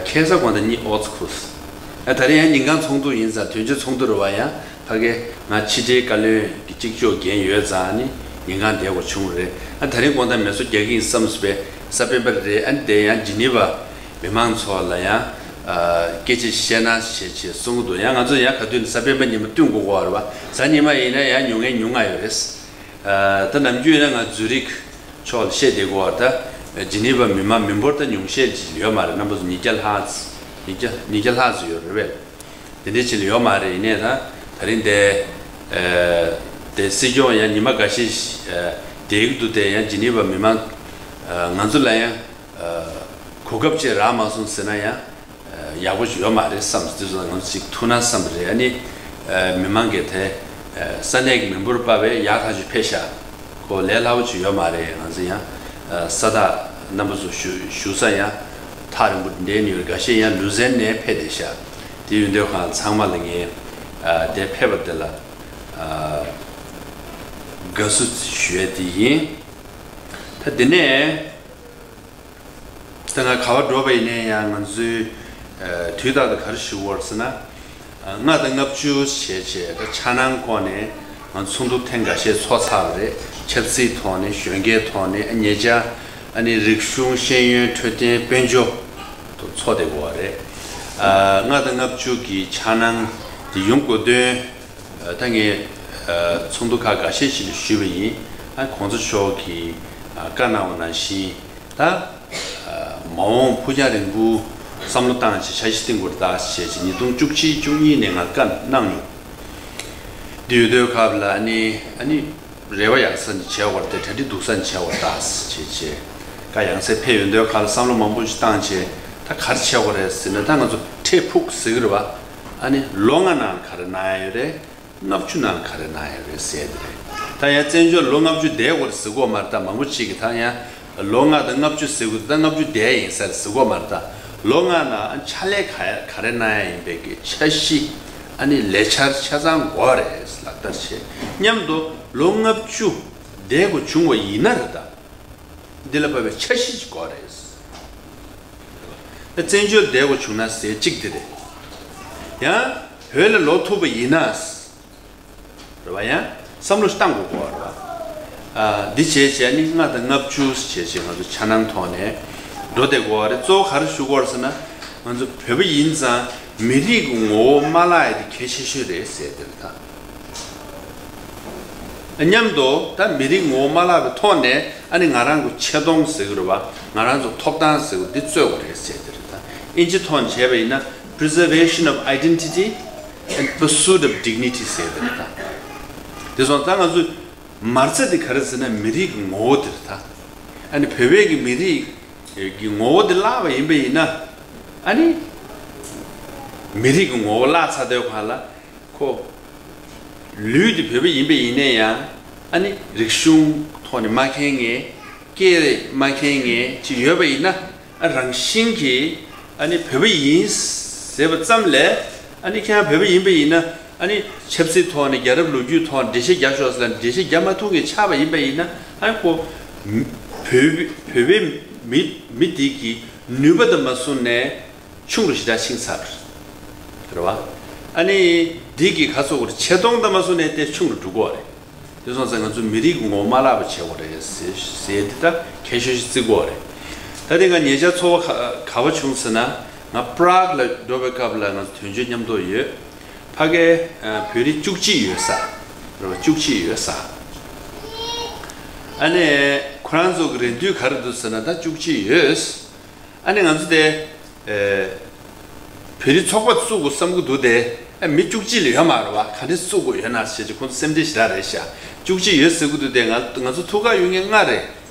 ཁ་སང་དགོང་དག་གཉིད་ཨོ་ཙི་ཁུག་སོང་། ཨ་ད་རིང་ཡང་ཉིན་གང་ཚོགས་འདུ་ཡིན་ཙང་དོན་གཅོད་ཚོགས་འདུ་རེད་བ། ཡང་ཕ་གི་ང་ཕྱི་དྲིལ་བཀའ་བློན་གྱི་གཅིག་ལྕོགས་འགན་ཡོད་ཙང་ཨ་ནི་ཉིན་གང་བསྡད་དགོས་བྱུང་རེད། ཨ་ད་རིང་དགོང་དག་མེ་སོ་རྒྱག་གི་ཡིན་བསམ་སོང་བས་གཟའ་སྤེན་པ་རེད། ཨ་ནི་དེ་ཡང་ཇི་ནི་ཝ་མི་མང་ཚོ་ལ་ཡང་སྐད་ཆ་བཤད་ན་བྱས་བྱས་གསུང་གི་འདུག་ཡང་ང་ཚོ་ཡང་ག་དུས་ནས་གཟའ་སྤེན་པ་ཉི་མ་བསྟུན་དགོས་ཀྱི་ཡོད་རེད་བ། གཟའ་ཉི་མ་ཡིན་ན་ཡང་ཉུང་ངེ་ཉུང་ང་ཡོད་རེད། ད་ནམ་རྒྱུན་ཡིན་ན་ང་ཛུ་རིག་ཕྱོགས་ལ་བཤད་བསྡད་ཀྱི་ཡོད་རེད། ད་ཇི་ནི་ཝ་མི་མང་མི་འབོར་ད་ཉུང་ཤས་ཅིག་ཡོད་མ་རེད། རྣམ་པ་ཚོ་ཉིས་བརྒྱ་ལྷག་ཙམ་ཉིས་བརྒྱ་ཉིས་བརྒྱ་ལྷག་ཙམ་ཡོད་རེད་པས། དེ་འདྲའི་ཅིག་ལ་ཡོད་མ་རེད། ཡིན་ནའི་ད་ད་རིང་དེ་དེ་སྲིད་སྐྱོང་ཡང་ཉི་མ་འགའ་ཤས་བསྡད་ཀྱི་འདུག་དེ་ཡང་ཇི་ནི་ཝ་མི་མང་ང་ཚོ་ལ་ཡང་གོ་སྐབས་ཅིག་རག་མ་སོང་ཟེར་ན་ཡང་ཡག་པོ་ཞིག་ཡོད་མ་རེད་བསམ། དེ་ཚོ་ང་ཚོ་ཅིག་ཐུག་ན་བསམ་པ་རེད། ཨ་ནི་མི་མང་གིས་དེ་ས་གནས་ཀྱི་མི་འབོར་དཔག་པའི་ཡག་ཐག་ཆོད་ཕེབས་ཤག་ཁོ་ལས་སླ་པོ་ཅིག་ཡོད་མ་རེད། ང་ཚོ་ཡང་ས་ཐག་རྣམ་པ་ཚོ་བཞུགས་བཞུགས་ས་ཡང་ཐག་རིང་པོ་འདྲ་ནས་ཡོད། འགའ་ཤས་ཡང་ལུ་ཟན་ནས་ཕེབས་བསྡད་ཤག་དེ་ཡོད་དུས་ཁོང་ཚང་མ་ལ་ངས་དེ་ཕེབས་པ་དེ་ལ་དགའ་བསུ་ཞུ་ཡས་དེ་ཡིན། ད་དེ་ནས། ད་ང་ག་བ་འགྲོ་བ་ཡིན་ནའི་ཡང་ང་ཚོའི་དུས་རྟག་ཏུ་ག་རེ་ཞུ་གི་ཡོད་རེད་ཟེར་ན། ལྔ་དང་ལྔ་བཅུ་བྱས་བྱས་ད་འཆར་སྣང་སྐོར་ནས་ང་ཚོ་ཚོགས་འདུ་ཐེངས་འགའ་ཤས་ཚོགས་ཚར་བ་རེད། ཆབ་སྲིད་ཐོག་ནས་གཞོན་སྐྱེས་ཐོག་ནས་ཉེ་ཆར་ཨ་ནི་རིག་གཞུང་ཤེས་ཡོན་འཕྲོད་བསྟེན་དཔལ་འབྱོར་ཐོག་ཚོགས་བསྡད་ཡོད་རེད། ལྔ་དང་ལྔ་བཅུ་གི་འཆར་སྣང་དེ་ཡོང་དགོས་དོན། ད་ངས་ཚོགས་འདུ་ཁག་འགའ་ཤས་ཤིག་ལ་ཞུས་པ་ཡིན། ཨ་གོང་ས་མཆོག་གིས་བཀའ་གནང་བ་ནང་བཞིན་ད་མ་འོངས་ཕུགས་རྒྱང་རིང་པོ་བསམ་བློ་བཏང་བྱས་འཆར་གཞི་བཏིང་དགོས་རེད་ད་ཞེས་བྱས་ཉིས་སྟོང་བཅུ་གཅིག་བཅུ་གཉིས་ནས་ང་བཀའ་གནང་མྱོང་། འདི་ཡོད་དུས་སྐབས་ལ་ཨ་ནི་ཨ་ནི་རེ་བ་ཡག་ས་ནས་བྱས་པ་རེད། གྲ་སྒྲིག་སྡུག་ས་ནས་བྱས་པ་རེད་ད་ཞེས་བྱས་བཀའ་ཡང་སེ་ཕེབས་ཡོང་དུས་སྐབས་ལ་བསམ་བློ་མང་པོ་ཞིག་བཏང་བྱས་ད་ག་རེ་བྱས་པ་རེད་ཟེར་ན། ད་ང་ཚོ་འཕྲལ་ཕུགས་ཟེར་གི་རེད་བ། ཨ་ནི་ལོ་ལྔ་ནང་ག་རེ་གནང་ཡ་ཡོད་རེད། ལྔ་བཅུ་ནང་ག་རེ་གནང་ཡོད་རེད་ཟེར་དེ་རེད། ད་ཡང་བཙན་བྱོལ་ལོ་ལྔ་བཅུ་བསྡད་དགོས་རེད་ཟེར་གོ་མ་རེད་ད། མང་པོ་ཅིག་གིས་ད་ཡང་ལོ་ལྔ་དང་ལྔ་བཅུ་ཟེར་གོ་ད་ལྔ་བཅུ་བསྡད་ཡིན་ཟེར་ཟེར་གོ་མ་རེད་ད། ལོ་ལྔ་ནང་ཕྱག་ལས་ག་ག་རེ་གནང་ཡ་ཡིན་པའི་གི་འཆར་གཞི་ཨ་ནི་ལས་འཆར་ཆ་ཚང་དགོས་རེད། ལག་བསྟར་བྱེད་མཉམ་དུ་ལོ་ལྔ་བཅུ་བསྡད་དགོས་བྱུང་བ་ཡིན་ན་རེད་ད། འདི་ལ་བབས་པའི་འཆར་གཞི་ཅིག་དགོས་རེད། ད་བཙན་བྱོལ་བསྡད་དགོས་བྱུང་ན་ཟེར་གཅིག་དེ་རེད། ཡང་བོད་ལ་ལོག་ཐུབ་པ་ཡིན་ན། རེད་བ། ཡང་བསམ་བློ་ཞིག་བཏང་དགོས་ཀྱི་རེད་བ། ཨ་འདི་བྱས་བྱས་ནི་ལྔ་དང་ལྔ་བཅུ་བྱས་བྱས་ང་ཚོ་འཆར་སྣང་ཐོག་ནས་འགྲོ་བསྡད་དགོས་པ་རེད། གཙོ་བོ་ག་རེ་ཞུ་དགོས་རེད་ཟེར་ན། ང་ཚོ་བོད་པ་ཡིན་ཙང་མི་རིགས་ཀྱི་ངོ་བོ་མ་བརླག་ཡ་དེ་ གལ་ཆེ་ཤོས་རེད་ཟེར་དེ་རེད་ད། མཉམ་དུ་ད་མི་རིགས་ངོ་བོ་མ་བརླག་པའི་ཐོག་ནས་ཨ་ནི་ང་རང་གི་ཆེ་མཐོང་ཟེར་གི་རེད་བ། ང་རང་ཚོ་ཐོབ་ཐང་ཟེར་གི་འདི་རྩོད་དགོས་རེད་ཟེར་དེ་རེད་ད། ཨིན་ཇི་ཐོག་ནས་བྱས་པ་ཡིན་ན། Preservation of identity and pursuit of dignity ཟེར་དེ་རེད་ད། དེ་སོང་ཙང་ང་ཚོས་མ་རྩ་དེ་ག་རེ་ཟེར་ན་མི་རིགས་ཀྱི་ངོ་བོ་དེ་རེད་ད། ཨ་ནི་བོད་པའི་གི་མི་རིགས་ཀྱི་ངོ་བོ་དེ་བརླག་པ་ཡིན་པ་ཡིན་ན། ཨ་ནི་མི་རིགས་ཀྱི་ངོ་བོ་བརླག་ཚར་དུས་གང་ལ་ཁོ་ལུས་དེ་བོད་པ་ཡིན་པ་ཡིན་ན་ཡང་ཨ་ནི་རིག་གཞུང་ཐོག་ནས་མ་མཁྱེན་མཁན། སྐད་མ་མཁྱེན་མཁན་ཅིག་ཡོད་པ་ཡིན་ན། ཨ་རང་བཞིན་གྱིས་ཨ་ནི་བོད་པ་ཡིན་ཟེར་བ་ཙམ་ལས། ཨ་ནི་ཁྱེད་རང་བོད་པ་ཡིན་པ་ཡིན་ན། ཨ་ནི་ཆབ་སྲིད་ཐོག་ནས་རྒྱལ་རབས་ལོ་རྒྱུས་ཐོག་ནས་འགྲེལ་བཤད་རྒྱབ་ཤོག་ཟེར་ན་འགྲེལ་བཤད་རྒྱབ་མ་ཐུབ་མཁན་ཆགས་པ་ཡིན་པ་ཡིན་ན། ཨ་ནི་ཁོ་བོད་བོད་པའི་མི་མི་འདི་གི་ནུས་པ་དང་མ་བཟུང་ནས་ཆུང་རུ་ཞེ་དྲག་ཕྱིན་ཚར་རེད་བ། ཨ་ནི་འདི་གི་ག་ཚོད་ཆེ་མཐོང་དང་མ་བཟུང་ནས་དེ་ཆུང་རུ་འགྲོ་གི་རེད། དེ་སོང་ཙང་ང་ཚོ་མི་རིགས་ངོ་བོ་མ་བརླག་པ་བྱེད་དགོས་རེད་ཟེར་ཟེར་འདི་ད་གལ་ཆེ་ཤོས་བརྩི་དགོས་རེད། ད་དེ་ང་ཉེ་ཆར་ཚོར་བ་ག་ག་བ་བྱུང་ཟེར་ན། ང་པྲག་ལ་འགྲོ་བའི་སྐབས་ལ་ང་ཚོ་དོན་གཅོད་མཉམ་དུ་ཡོད། ཕ་གའི་ཨ་བོད་རིགས་བཅུ་གཅིག་ཡོད་ས་རེད་བ། བཅུ་གཅིག་ཡོད་ས། ཨ་ནི་ཁོ་རང་ཚོ་གི་རེ་འདུན་ག་རེ་འདུག་ཟེར་ན་ད་བཅུ་གཅིག་ཡོད། ཨ་ནི་ང་ཚོ་དེ་ཨེ་བོད་རིགས་ཚོགས་པ་བཙུགས་དགོས་བསམ་གྱི་འདུག་དེ། ཨ་མི་བཅུ་གཅིག་ལས་ཡོད་མ་རེད་བ། ག་འདྲས་བཙུགས་དགོས་ཡོད་ན་ཞེས་ཀྱི་ཁོང་ཚོ་སེམས་ཁྲལ་ཞེ་དྲག་རེད་ཤག་བཅུ་གཅིག་ཡོད་ཟེར་གྱི་འདུག་དེ། ང་ང་ཚོ་ཐུགས་ཁག་ཡོད་མཁན་ལྔ་རེད།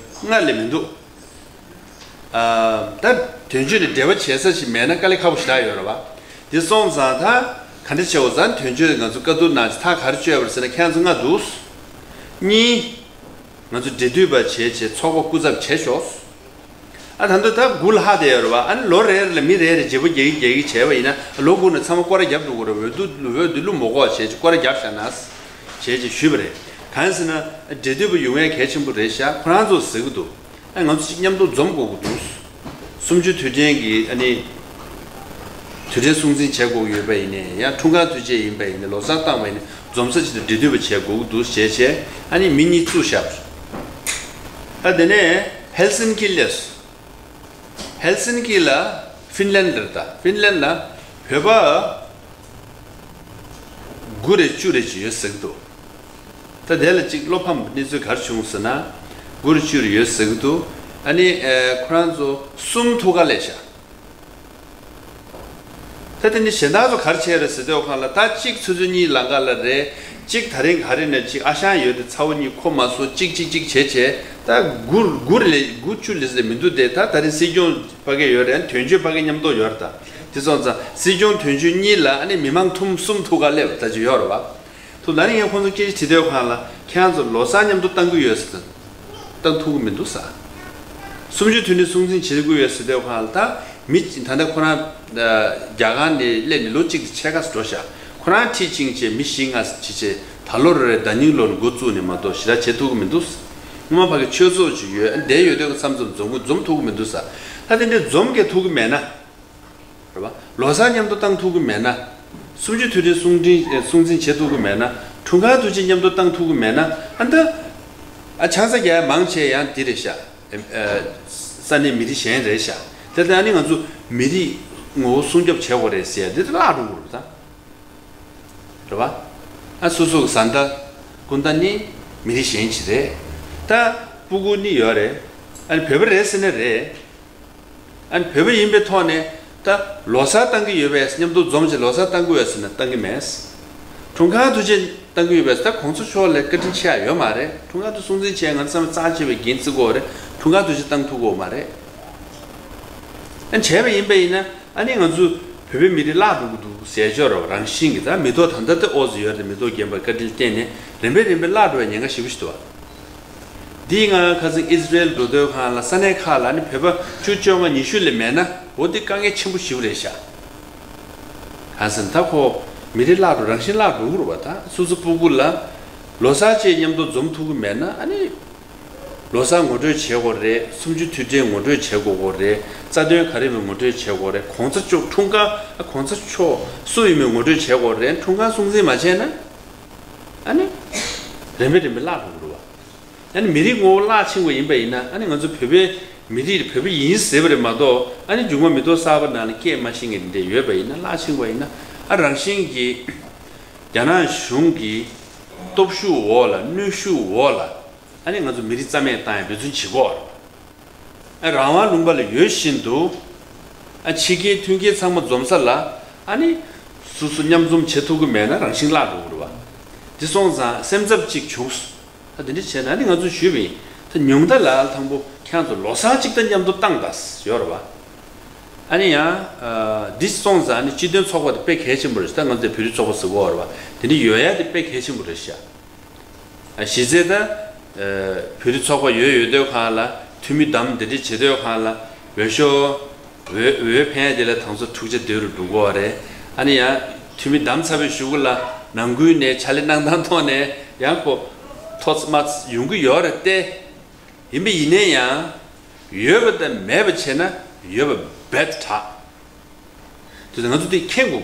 ལྔ་ལས་མི་འདུག་ཨ་ད་དོན་གཅོད་ནས་འབྲེལ་བ་བྱེད་ས་ཞིག་མེད་ན་དཀའ་ལས་ཁག་པོ་ཞེ་དྲག་ཡོད་རེད་བ། དེ་སོང་ཙང་ད་ག་འདྲས་བྱེད་དགོས་ཟེར་ན། དོན་གཅོད་ང་ཚོ་བཀའ་བསྡུར་གནང་ཅིག་ཐག་ག་རེ་གཅོད་པ་རེད་ཟེར་ན། ཁྱེད་ཚོ་ལྔ་འདུག་གཉིས། ང་ཚོ་འབྲེལ་མཐུད་པ་བྱས་བྱས་ཚོགས་པ་སྐུ་ཚབ་བྱས་ཤོག་ཨ་ད་ལྟ་ད་དགུ་ལྷག་བསྡད་ཡོད་རེད་བ། ཨ་ནི་ལོ་རེ་རེ་ལ་མི་རེ་རེ་བརྗེ་པོ་རྒྱག་གི་རྒྱག་གི་བྱས་པ་ཡིན་ན། ལོ་དགུ་ནང་ཚང་མ་སྐོར་ར་བརྒྱབ་འགྲོ་གི་རེད། འོས་བསྡུ་འོས་བསྡུ་ལུགས་མོ་གོ་བྱས་ཀྱི་སྐོར་ར་བརྒྱབ་བཞག་ན་བྱས་ཀྱི་ཞུས་པ་རེད། གང་ཟེར་ན་འབྲེལ་མཐུད་པ་ཡོང་ཡ་གལ་ཆེན་པོ་རེད་ཤག་ཁོ་རང་ཚོ་ཟེར་གི་འདུག་ཨ་ང་ཚོ་གཅིག་མཉམ་དུ་འཛོམས་དགོས་ཀྱི་འདུག་གསུམ་བཅུའི་དུས་དྲན་གྱི་ཨ་ནི་དུས་དྲན་སྲུང་བརྩི་བྱེད་དགོས་ཀྱི་ཡོད་པ་ཡིན་ནའི། ཡང་འཁྲུངས་སྐར་དུས་ཆེན་ཡིན་པ་ཡིན་ནའི། ལོ་གསར་བཏང་བ་ཡིན་ནའི། འཛོམས་ས་ཅིག་ཏུ་འབྲེལ་མཐུད་པ་བྱེད་དགོས་ཀྱི་འདུག་ཞེས་བྱས། ཨ་ནི་མི་གཉིས་བཙུགས་བཞག་ཨ་དེ་ནས་ཧེལ་སིན་ཀི་སླེབས། ཧེལ་སིན་ཀི་ལ་ཧྥིན་ལན་རེད་ད། ཧྥིན་ལན་ལ་བོད་པ་དགུ་རེ་བཅུ་རེ་ཅིག་ཡོད་ཟེར་གྱི་འདུག་ད་དེ་ལ་ཅིག་བློ་ཕམ་གནས་ཚུལ་ག་རེ་བྱུང་ཟེར་ན། དགུ་རེ་བཅུ་རེ་ཡོད་ཟེར་གྱི་འདུག་ཨ་ནི་ཨེ་ཁོ་རང་ཚོ་གསུམ་ཐུག་ག་སླེབས་ཤག་ད་དེ་ནི་གཞན་དག་ཚོ་ག་རེ་བྱས་རེད་ཟེར་དུས་སྒང་ལ། ད་གཅིག་ཆུ་ཚོད་གཉིས་ལམ་ཁ་ལ་རེད། གཅིག་ད་རིང་ག་རེ་ནས་གཅིག་ཨ་ཞང་ཡོད་དེ་ཚ་བོ་གཉིས་ཁོ་མ་སོ་གཅིག་གཅིག་གཅིག་བྱས་བྱས། ད་དགུ་དགུ་རེ་ལས་དགུ་བཅུ་ལས་ཟེར་མི་འདུག་སྟེ། ད་ད་རིང་སྲིད་སྐྱོང་ཕ་གི་ཡོད་རེད། དོན་གཅོད་ཕ་གི་མཉམ་དུ་ཡོད་རེད་ད། དེ་སོང་ཙང་སྲིད་སྐྱོང་དོན་གཅོད་གཉིས་ལ་ཨ་ནི་མི་མང་ཐུམ་གསུམ་ཐུག་ག་སླེབས་ད་ཅིག་ཡོད་རེད་བ། ཐུག་ད་ནི་ངས་ཁོང་ཚོ་སྐད་ཆ་དྲིས་དུས་སྒང་ལ། ཁྱེད་རང་ཚོ་ལོ་གསར་མཉམ་དུ་བཏང་གི་ཡོད་ཟེར། བཏང་ཐུབ་ཀྱི་མི་འདུག་ས། གསུམ་བཅུའི་དུས་དྲན་སྲུང་བརྩི་བྱེད་དགོས་ཡོད་ཟེར་དུས་སྒང་ལ། ད་མི་ད་ལྟ་ཁོ་རང་རྒྱ་གར་ནས་སླེབས་ནས་ལོ་གཅིག་དང་ཕྱེད་ཀ་ཙམ་འགྲོ་ཤག་ཁོ་རང་ཁྲིད་ཕྱིན་བྱས་མི་བཞི་ལྔ་ཙམ་བྱས་བྱས། ད་ལོ་རེ་རེ་ཟླ་ཉིན་ལོ་ནས་འགོ་བཙུགས་ནས་མ་གཏོགས་ཞེ་དྲག་བྱེད་ཐུབ་ཀྱི་མི་འདུག་སྔོན་མ་ཕ་གི་ཆོས་ཚོགས་ཅིག་ཡོད། ཨ་བསྡད་ཡོད་དུས་མཚམས་མཚམས་འཛོམས་ཀྱི་འཛོམས་ཐུབ་ཀྱི་མི་འདུག་ས། ད་དེ་འདྲའི་འཛོམས་ཀྱི་ཐུབ་ཀྱི་མེད་ན། རེད་བ། ལོ་གསར་མཉམ་དུ་བཏང་ཐུབ་ཀྱི་མེད་ན། གསུམ་བཅུའི་དུས་དྲན་སྲུང་བརྩི་སྲུང་བརྩི་བྱེད་ཐུབ་ཀྱི་མེད་ན། འཁྲུངས་སྐར་དུས་ཆེན་མཉམ་དུ་བཏང་ཐུབ་ཀྱི་མེད་ན། ཨ་འདི། ཨ་ཆང་ས་རྒྱག་ཡ་མང་ཆེ་ཡང་འདི་རེད་ཤག་ཨ་ས་གནས་མི་རིགས་གཞན་རེད་ཤག་དེ་ལྟར་ཨ་ནི་ང་ཚོ་མི་རིགས་ངོ་བོ་སྲུང་སྐྱོབ་བྱེད་དགོས་རེད་ཟེར་ཡ་འདི་ལྟར་བརླག་འགྲོ་གི་རེད་ད། རེད་བ། ཨ་སོ་སོ་གི་བཟའ་ཟླ་སྐུ་ཟླ་ནི་མི་རིགས་གཞན་ཞིག་རེད། ད་སྤུ་གུ་ནི་ཡོད་རེད། ཨ་ནི་བོད་པ་རེད་ཟེར་ན་རེད། ཨ་ནི་བོད་པ་ཡིན་པའི་ཐོག་ནས་ད་ལོ་གསར་བཏང་གི་ཡོད་པས། མཉམ་དུ་འཛོམས་བྱས་ལོ་གསར་བཏང་གི་ཡོད་ཟེར་ན་བཏང་གི་མེད། འཁྲུངས་སྐར་དུས་ཆེན་བཏང་གི་ཡོད་པས། ད་གོང་ས་མཆོག་ལ་བཀའ་དྲིན་ཆེ་ཡ་ཡོད་མ་རེད། འཁྲུངས་སྐར་དུ་སྲུང་བརྩི་བྱས་ང་ཚོ་ཚང་མ་རྩ་ཆེ་བའི་འགན་བརྩི་དགོས་རེད། འཁྲུངས་སྐར་དུས་ཆེན་བཏང་ཐུབ་ཀྱི་ཡོད་མ་རེད། ཨ་བྱས་པ་ཡིན་པ་ཡིན་ན་ཨ་ནི་ང་ཚོ་བོད་པའི་མི་རིགས་བརླག་འགྲོ་གི་འདུག་ཟེར་ཆོག་རེད་བ། རང་བཞིན་གྱི་ད་མི་ཐོག་ད་ལྟ་དེ་ཨོ་ཙི་ཡོད་རེད། མི་ཐོག་རྒན་པ་བཀའ་དྲིན་བརྟེན་ནས་རིམ་པས་རིམ་པས་བརླག་འགྲོ་བའི་ཉེན་ཁ་ཞེ་པོ་ཞིག་འདུག་བ། འདིའི་སྔ་ཁ་སང་ཨི་ཟི་རེལ་འགྲོ་དུས་སྒང་ལ་ས་གནས་ཁག་ལ་ནི་བོད་པ་བཅུ་བཅོ་ལྔ་ཉི་ཤུ་ལས་མེད་ན། འོ་འདི་དཀའ་ངལ་ཆེན་པོ་ཞེ་པོ་རེད་ཤག་གང་ཟེར་ན་ད་ཁོ་མི་རིགས་བརླག་འགྲོ་རང་བཞིན་བརླག་འགྲོ་གི་རེད་བ། ད་སོ་སོ་སྤུ་གུ་ལ་ལོ་གསར་བཅས་མཉམ་དུ་འཛོམས་ཐུབ་ཀྱི་མེད་ན། ཨ་ནི་ལོ་གསར་ངོ་སྤྲོད་བྱེད་དགོས་རེད། གསུམ་བཅུ་དུས་དྲན་ངོ་སྤྲོད་བྱེད་དགོས་དགོས་རེད། རྩ་དོན་ག་རེ་ཡིན་མིན་ངོ་སྤྲོད་བྱེད་དགོས་རེད། གོང་ས་མཆོག་འཁྲུངས་སྐར་གོང་ས་མཆོག་སུ་ཡིན་མིན་ངོ་སྤྲོད་བྱེད་དགོས་རེད། འཁྲུངས་སྐར་སྲུང་བརྩི་མ་བྱས་ན་ཨ་ནི་རིམ་པས་རིམ་པས་བརླག་འགྲོ་གི་རེད་བ། ཨ་ནི་མི་རིགས་ངོ་བོ་བརླག་ཕྱིན་པ་ཡིན་པ་ཡིན་ན། ཨ་ནི་ང་ཚོ་བོད་པའི་མི་རིགས་བོད་པ་ཡིན་ཟེར་བ་རེད་མ་གཏོགས། ཨ་ནི་མཇུག་མ་མི་ཐོག་གསར་པ་ནང་ལ་སྐད་མ་ཤེས་མཁན་འདྲ་ཡོད་པ་ཡིན་ན། བརླག་ཕྱིན་པ་ཡིན་ན་ཨ་རང་བཞིན་གྱིས་ རྒྱ་ནག་གཞུང་གི་སྟོབས་ཤུགས་འོག་ལ་གནོན་ཤུགས་འོག་ལ་ཨ་ནི་ང་ཚོ་མི་རིགས་རྩ་མེད་བཏང་ཡ་འབད་བརྩོན་བྱེད་ཀྱི་ཡོད་རེད། ཨ་རང་དབང་ལུང་པ་ལ་ཡོད་བཞིན་དུ་ཨ་ཕྱི་རྒྱལ་མཐུན་རྐྱེན་ཚང་མ་འཛོམས་ས་ལ་ཨ་ནི་སོ་སོ་མཉམ་འཛོམས་བྱེད་ཐུབ་ཀྱི་མེད་ན་རང་བཞིན་བརླག་འགྲོ་གི་རེད་བ། དེ་སོང་ཙང་སེམས་འཚབ་ཅིག་བྱུང་། ད་དེ་འདྲ་བྱས་ན་ཨ་ནི་ང་ཚོས་ཞུས་པ་ཡིན། ད་ཉུང་མཐའ་ལ་དང་པོ་ཁྱེད་རང་ཚོ་ལོ་གསར་གཅིག་དང་མཉམ་དུ་བཏང་དང་ཡོད་རེད་བ། ཨ་ནི་ཡང་། ཨ་འདི་སོང་ཙང་ཨ་ནི་སྤྱི་མཐུན་ཚོགས་པ་དེ་དཔེ་གལ་ཆེན་པོ་རེད། ད་ང་ཚོས་བོད་རིགས་ཚོགས་པ་ཟེར་གྱི་ཡོད་རེད་བ། དེ་འདྲ་ཡོད་ཡ་དེ་དཔེ་གལ་ཆེན་པོ་རེད་ཤག་ཨ་གཞི་རྩའི་ད། ཨ་བོད་རིགས་ཚོགས་པ་ཡོད་ཡོད་དུས་སྒང་ལ་འཐུས་མི་བདམས་དེ་འདྲ་བྱེད་དུས་སྒང་ལ་འོས་ཤོག་འོས་འོས་འཕེན་ཡ་དེ་ལ་དང་ཚོ་འཁྲུག་ཆ་དོད་རུ་འགྲོ་གི་ཡོད་རེད། ཨ་ནི་ཡང་འཐུས་མི་བདམས་ཚར་བའི་གཞུག་གུ་ལ་ནང་ཁུལ་ནས་ཕྱག་ལས་གནང་སྟངས་ཐོག་ནས་ཡང་ཁོ་ཐོག་མ་ཡོང་གི་ཡོད་རེད་དེ། ཡིན་པ་ཡིན་ནའི་ཡང་། ཡོད་པ་དང་མེད་པ་བྱས་ན་ཡོད་པ་རྦད་དྲག་དེ་ཚོ་ང་ཚོ་དེ་མཁྱེན་དགོས་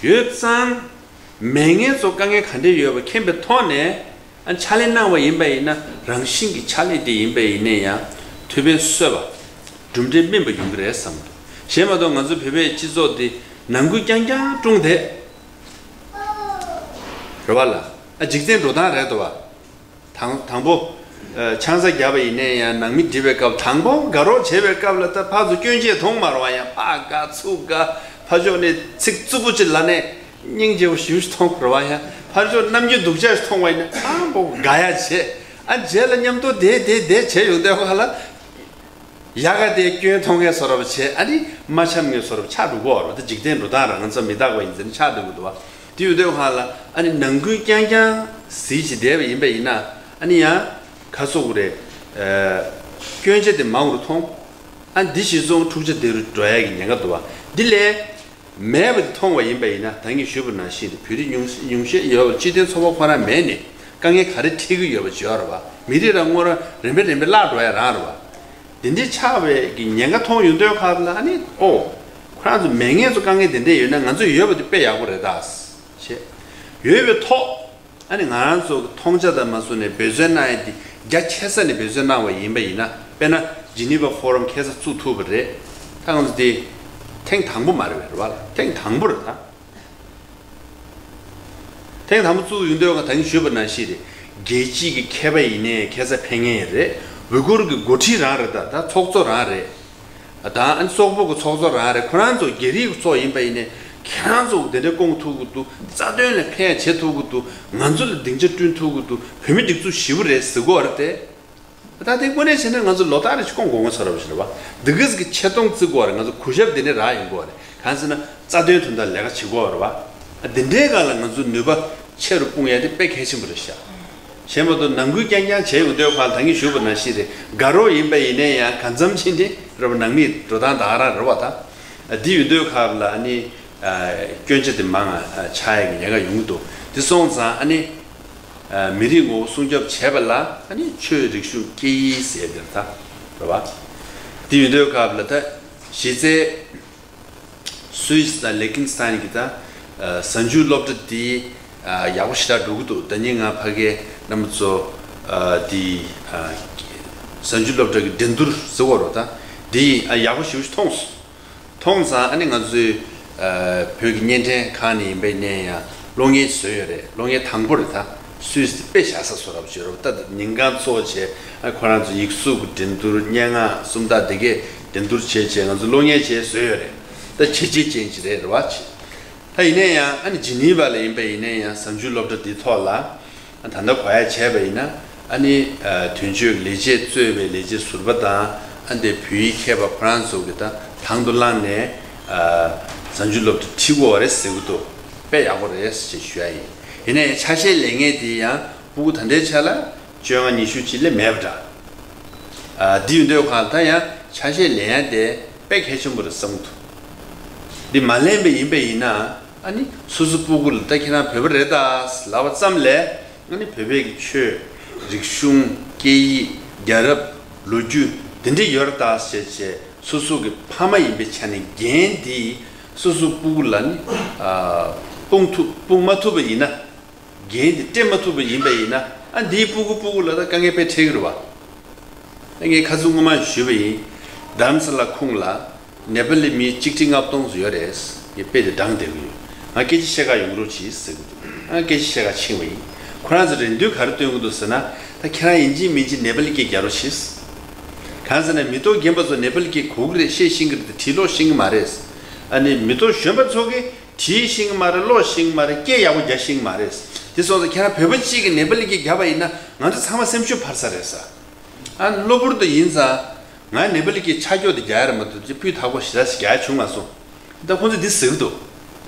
ཀྱི་འདུག་ཡོད་ཙང་། མེད་མཁན་ཚོ་དཀའ་ངལ་ག་འདྲས་ཡོད་པ་མཁྱེན་པའི་ཐོག་ནས་ཨ་ཕྱག་ལས་གནང་བ་ཡིན་པ་ཡིན་ན་རང་བཞིན་གྱི་ཕྱག་ལས་དེ་ཡིན་པ་ཡིན་ནའི་ཡང་ཐུགས་ཕན་གསོས་པ། གྲུབ་འབྲས་སྨིན་པ་ཡོང་གི་རེད་བསམ་གྱི་འདུག་གཞན་མ་གཏོགས་ང་ཚོ་བོད་པའི་སྤྱི་ཚོགས་འདི་ནང་ཁུལ་རྐྱང་རྐྱང་བཀྲུངས་བསྡད། རེད་བ་ལ། ཨ་འཇིག་རྟེན་འགྲོ་སྟངས་རེད་འདུག་བ། དང་དང་པོ། ཨ་ཆང་ས་བརྒྱབ་པ་ཡིན་ནའི་ཡང་ནང་མི་འགྲིག་པའི་སྐབས་དང་པོ་དགའ་རོགས་བྱེད་པའི་སྐབས་ལ་ད་ཕར་ཚུར་སྐྱོན་བརྗོད་མཐོང་མ་རེད་བ། ཡང་ཕར་དགའ་ཚུར་དགའ་ཕར་ཕྱོགས་ནས་ཚིག་རྩུབ་པོ་ཅིག་ལབ་ནས་སྙིང་རྗེ་པོ་ཞེ་པོ་ཞིག་མཐོང་རེད་བ། ཡང་ཕར་ཕྱོགས་རྣམ་འགྱུར་སྡུག་ཅག་ཞིག་མཐོང་བ་ཡིན་ན་ཨ་འོ་དགའ་ཡ་བྱེད། ཨ་རྗེས་ལ་མཉམ་དུ་བསྡད་བསྡད་བསྡད་བྱས་ཡོང་དུས་ཁ་ལ། ཡ་ག་དེ་སྐྱོན་མཐོང་མཁན་བཟོ་འདྲ་བ་བྱས་ཨ་ནི་མ་འཆམ་མཁན་བཟོ་འདྲ་བ་ཆགས་འགྲོ་གི་ཡོད་རེད་བ། ད་འཇིག་རྟེན་འགྲོ་སྟངས་རང་ང་ཚོ་མི་རྟག་པ་ཡིན་ཟེར་ནས་ཆགས་འགྲོ་གི་འདུག་བ། དེ་ཡོད་དུས་ཁ་ལ་ཨ་ནི་ནང་ཁུལ་རྐྱང་རྐྱང་ཟིལ་གྱིས་བསྡད་པ་ཡིན་པ་ཡིན་ན་ཨ་ནི་ཡང་ག་ཟེར་དགོས་རེད། ཨ་སྐྱོན་ཆ་དེ་མང་རུ་མཐོང་། ཨ་འདི་གཞི་བཟུང་འཁྲུག་ཆ་དེ་རུ་འགྲོ་ཡ་གི་ཉེན་ཁ་འདུག་བ། འདི་ལས། མེད་པ་དེ་མཐོང་བ་ཡིན་པ་ཡིན་ན་ད་གིན་ཞུས་པ་ནང་བཞིན་དེ་བོད་རིགས་ཉུང་ཉུང་ཤས་ཡོད་པ་སྤྱི་མཐུན་ཚོགས་པ་ཁོ་རང་མེད་ནས་དཀའ་ངལ་ག་རེ་འཕྲད་ཀྱི་ཡོད་པ་བརྗོད་ར་བ། མི་རིགས་རང་ངོ་རང་རིམ་པས་རིམ་པས་བརླག་འགྲོ་ཡ་རང་ར་བ། དེ་འདྲའི་ཆགས་པའི་གི་ཉེན་ཁ་མཐོང་ཡོང་དུས་ཁ་ལ་ཨ་ནི་ཨོ། ཁོ་རང་ཚོ་མེད་མཁན་ཚོ་དཀའ་ངལ་དེ་འདྲས་ཡོད་ན་ང་ཚོ་ཡོད་པ་དེ་དཔེ་ཡག་པོ་རེད་ད། ཞེས། ཡོད་པའི་ཐོག་ཨ་ནི་ང་རང་ཚོ་གི་མཐོང་ཆ་དང་མ་བཟུང་ནས་འབད་བརྩོན་གནང་ཡ་དེ་རྒྱ་ཆེ་ས་ནས་འབད་བརྩོན་གནང་བ་ཡིན་པ་ཡིན་ན་དཔེར་ན་Geneva Forum་ཁ་སང་བཙུགས་ཐུབ་པ་རེད། ད་ང་ཚོ་དེ་ཐེངས་དང་པོ་མ་རེད་པས་རེད་བ། ཐེངས་དང་པོ་རེད་ད། ཐེངས་དང་པོ་བཙུགས་ཡོང་དུས་ང་ད་གིན་ཞུས་པ་ནང་བཞིན་རེད། རྒྱལ་སྤྱིའི་གི་མཁས་པ་ཡིན་ནའི་ཁ་སང་ཕེབས་མཁན་རེད། ཝི་གུར་གི་འགོ་ཁྲིད་རང་རེད་ད། ད་ཚོགས་གཙོ་རང་རེད། ད་ཨ་ནི་སོག་པོ་གི་ཚོགས་གཙོ་རང་རེད། ཁོ་རང་ཚོ་རྒྱ་རིགས་ཚོ་ཡིན་པ་ཡིན་ནའི་ཁྱེད་རང་ཚོ་དེ་འདྲ་སྐོང་ཐུབ་ཀྱི་འདུག་རྩ་དོན་ལ་ཕན་བྱེད་ཐུབ་ཀྱི་འདུག་ང་ཚོ་ལ་སྡིངས་ཆ་བསྐྲུན་ཐུབ་ཀྱི་འདུག་བོད་མི་སྒྲིག་འཛུགས་ཞེ་པོ་རེད་ཟེར་གྱི་ཡོད་རེད་དེ། ད་དེ་དངོས་གནས་བྱས་ན་ང་ཚོ་ལོ་ལྟར་རེ་ཞིག་སྐོང་དགོས་ངོ་ཚ་རབས་ཞིག་རེད་བ། འདི་ག་ཟིག་གི་ཆེ་མཐོང་བརྩི་དགོས་རེད། ང་ཚོ་གུས་ཞབས་དེ་འདྲ་རག་ཡོང་དགོས་རེད། གང་ཟེར་ན་རྩ་དོན་དོན་དག་ལས་ཀ་བྱེད་དགོས་རེད་བ། ཨ་འདི་འདྲའི་སྒང་ལ་ང་ཚོ་ནུས་པ་ཆེ་རུ་སྤུངས་ཡ་དེ་དཔེ་གལ་ཆེན་པོ་རེད་ཤག་གཞན་མ་གཏོགས་ནང་ཁུལ་རྐྱང་རྐྱང་བྱས་ཡོང་དུས་ཁ་ལ་ད་གིན་ཞུས་པ་ནང་བཞིན་རེད། དགའ་རོགས་ཡིན་པ་ཡིན་ནའི་ཡང་གང་འཚམ་ཕྱིན་ཏེ་རེད་བ། ནང་མིའི་འགྲོ་སྟངས་ད་ག་རང་རེད་བ་ད། ཨ་འདི་ཡོང་དུས་ཁ་ལ་ཨ་ནི། ཨ་སྐྱོན་ཆ་དེ་མང་ང་ཨ་ཆགས་ཡ་གི་ཉེན་ཁ་ཡོང་གི་འདུག་དེ་སོང་ཙང་ཨ་ནི། ཨ་མི་རིགས་ངོ་བོ་སྲུང་སྐྱོབ་བྱས་པ་ལ་ཨ་ནི་ཆོས་རིག་གཞུང་སྐད་ཡིག་ཟེར་དེར་ད་རེད་བ། དེ་ཡོང་དུས་སྐབས་ལ་ད་གཞི་རྩའི་སུད་སི་དང་ལི་ཁེན་སི་ཐན་གྱི་ད་ཨ་གཟའ་མཇུག་སློབ་གྲྭ་དེ་ཨ་ཡག་པོ་ཞེ་དྲག་འགྲོ་གི་འདུག་ད་ནི་ང་ཕ་གིའི་རྣམ་པ་ཚོ་ཨ་དེ་ཨ་གཟའ་མཇུག་སློབ་གྲྭ་གི་འགྲན་བསྡུར་ཟེར་བ་རེད་ད། དེ་ཨ་ཡག་པོ་ཞེ་པོ་ཞིག་མཐོང་སོང་། མཐོང་ཙང་ཨ་ནི་ང་ཚོའི་ཨ་བོད་ཀྱི་བརྙན་འཕྲིན་ཁང་ནས་ཡིན་པའི་ནས་ཡང་གློག་བརྙན་བཟོས་ཡོད་རེད། གློག་བརྙན་དང་པོ་རེད་ད། སུད་སི་དེ་དཔེ་བཞག་ས་བཟོ་འདྲ་པོ་བྱས་རོགས། ད་ཉིན་གང་ཚོགས་བྱས་ཨ་ཁོ་རང་ཚོ་ཡིག་གཟུགས་ཀྱི་འགྲན་བསྡུར་སྙན་ངག་སུམ་རྟགས་དེ་གས་འགྲན་བསྡུར་བྱས་བྱས་ང་ཚོ་གློག་བརྙན་བྱས་བཟོས་ཡོད་རེད། ད་བྱས་རྗེས་ཅན་ཅིག་རེད་རེད་བ་བྱས། ད་ཡིན་ན་ཡང་ཨ་ནི་ཇི་ནི་ཝ་ལ་ཡིན་པ་ཡིན་ན་ཡང་གཟའ་མཇུག་སློབ་གྲྭ་འདིའི་ཐོག་ལ་ད་ལྟ་གོ་ཡ་བྱས་པ་ཡིན་ན་ཨ་ནི་དོན་གཅོད་ལས་བྱེད་གཙོས་པའི་ལས་བྱེད་ཟུར་པ་དང་ཨ་འདི་བོད་ཡིག་མཁས་པ་ཁོ་རང་ཚོ་གི་ད་དང་དུ་བླངས་ནས་གཟའ་མཇུག་སློབ་གྲྭ་ཁྲིད་དགོས་པ་རེད་ཟེར་གི་འདུག་དཔེ་ཡག་པོ་རེད་ཅེས་ཞུ་ཡ་ཡིན། ཡིན་ན་ཡང་ཆ་ཤས་ལེན་མཁན་དེ་ཡང་ཕྲུ་གུ་ད་ལྟའི་ཆ་ལ་བཅོ་ལྔ་ཉི་ཤུ་ཅིག་ལས་མེད་པ་འདྲ། ཨ་འདི་ཡོད་འདོད་གང་ད་ཡང་ཆ་ཤས་ལེན་ཡ་དེ་དཔེ་གལ་ཆེན་པོ་རེད་བསམ་གི་འདུག་འདི་མ་ལེན་པ་ཡིན་པ་ཡིན་ན་ཨ་ནི་སོ་སོ་སྤུ་གུ་ལ་ད་ཁྱེད་རང་བོད་པ་རེད་ད་ལབ་པ་ཙམ་ལས་ཨ་ནི་བོད་པའི་གི་ཆོས་རིག་གཞུང་སྐད་ཡིག་རྒྱལ་རབས་ལོ་རྒྱུས་འདི་འདྲ་ཡོད་རེད་ད་ཟེར་བྱས་སོ་སོ་གི་ཕ་མ་ཡིན་པའི་ཆ་ནས་འགན་འདི་སོ་སོ་སྤུ་གུ་ལ་ནི་ཨ་སྤུངས་ཐུབ་སྤུངས་མ་ཐུབ་པ་ཡིན་ན། འགན་དེ་སྤྲད་མ་ཐུབ་པ་ཡིན་པ་ཡིན་ན་ཨ་འདིའི་སྤུ་གུ་སྤུ་གུ་ལ་ད་དཀའ་ངལ་དཔེ་འཕྲད་ཀྱི་རེད་བ། ད་ངས་ཁ་སང་སྔོན་མ་ཞུས་པ་ཡིན། རྡ་རམ་ས་ལ་ཁུངས་ལ་ནེ་པ་ལི་མི་ཆིག་ཁྲི་ལྔ་སྟོང་ཙམ་ཡོད་རེད། ངས་དཔེ་དེ་བགྲངས་བསྡད་ཀྱི་ཡོད། ང་སྐད་ཆ་བཤད་ག་ཡོང་རོགས་གྱིས་ཟེར་གྱི་འདུག་ཨ་སྐད་ཆ་བཤད་ག་ཕྱིན་པ་ཡིན། ཁོ་རང་ཚོ་རེ་འདུན་ག་རེ་བཏོན་གི་འདུག་ཟེར་ན། ད་ཁྱེད་རང་ཡིན་གཅིག་མིན་གཅིག་ནེ་པ་ལི་སྐད་རྒྱག་རོགས་བྱེད། གང་ཟེར་ན་མི་ཐོག་རྒན་པ་ཚོ་ནེ་པ་ལི་སྐད་གོ་གི་རེད། བཤད་ཤེས་ཀྱི་རེད་དེ་བྲིས་ཀློག་ཤེས་ཀྱི་མ་རེད། ཨ་ནི་མི་ཐོག་གཞོན་པ་ཚོ་གིས་བྲིས་ཤེས་ཀྱི་མ་རེད། ཀློག་ཤེས་ཀྱི་མ་རེད། སྐད་ཡག་པོ་རྒྱག་ཤེས་ཀྱི་མ་རེད། དེ་སོང་ཙང་ཁྱེད་རང་བོད་པ་གཅིག་གིས་ནེ་པ་ལི་སྐད་རྒྱག་པ་ཡིན་ན་ང་ཚོ་ཚང་མ་སེམས་ཤུགས་འཕར་ས་རེད་ས། ཨ་གློ་བུར་དུ་ཡིན་ཙང་། ང་ནེ་པ་ལི་སྐད་ཆ་འཇོག་དེ་རྒྱག་ཡ་རེད་མ་གཏོགས་ཅི་སྤུས་དག་པོ་ཞེ་དྲག་ཞིག་རྒྱག་ཡ་བྱུང་མ་སོང་། ད་ཁོང་ཚོས་འདི་ཟེར་གི་འདུག་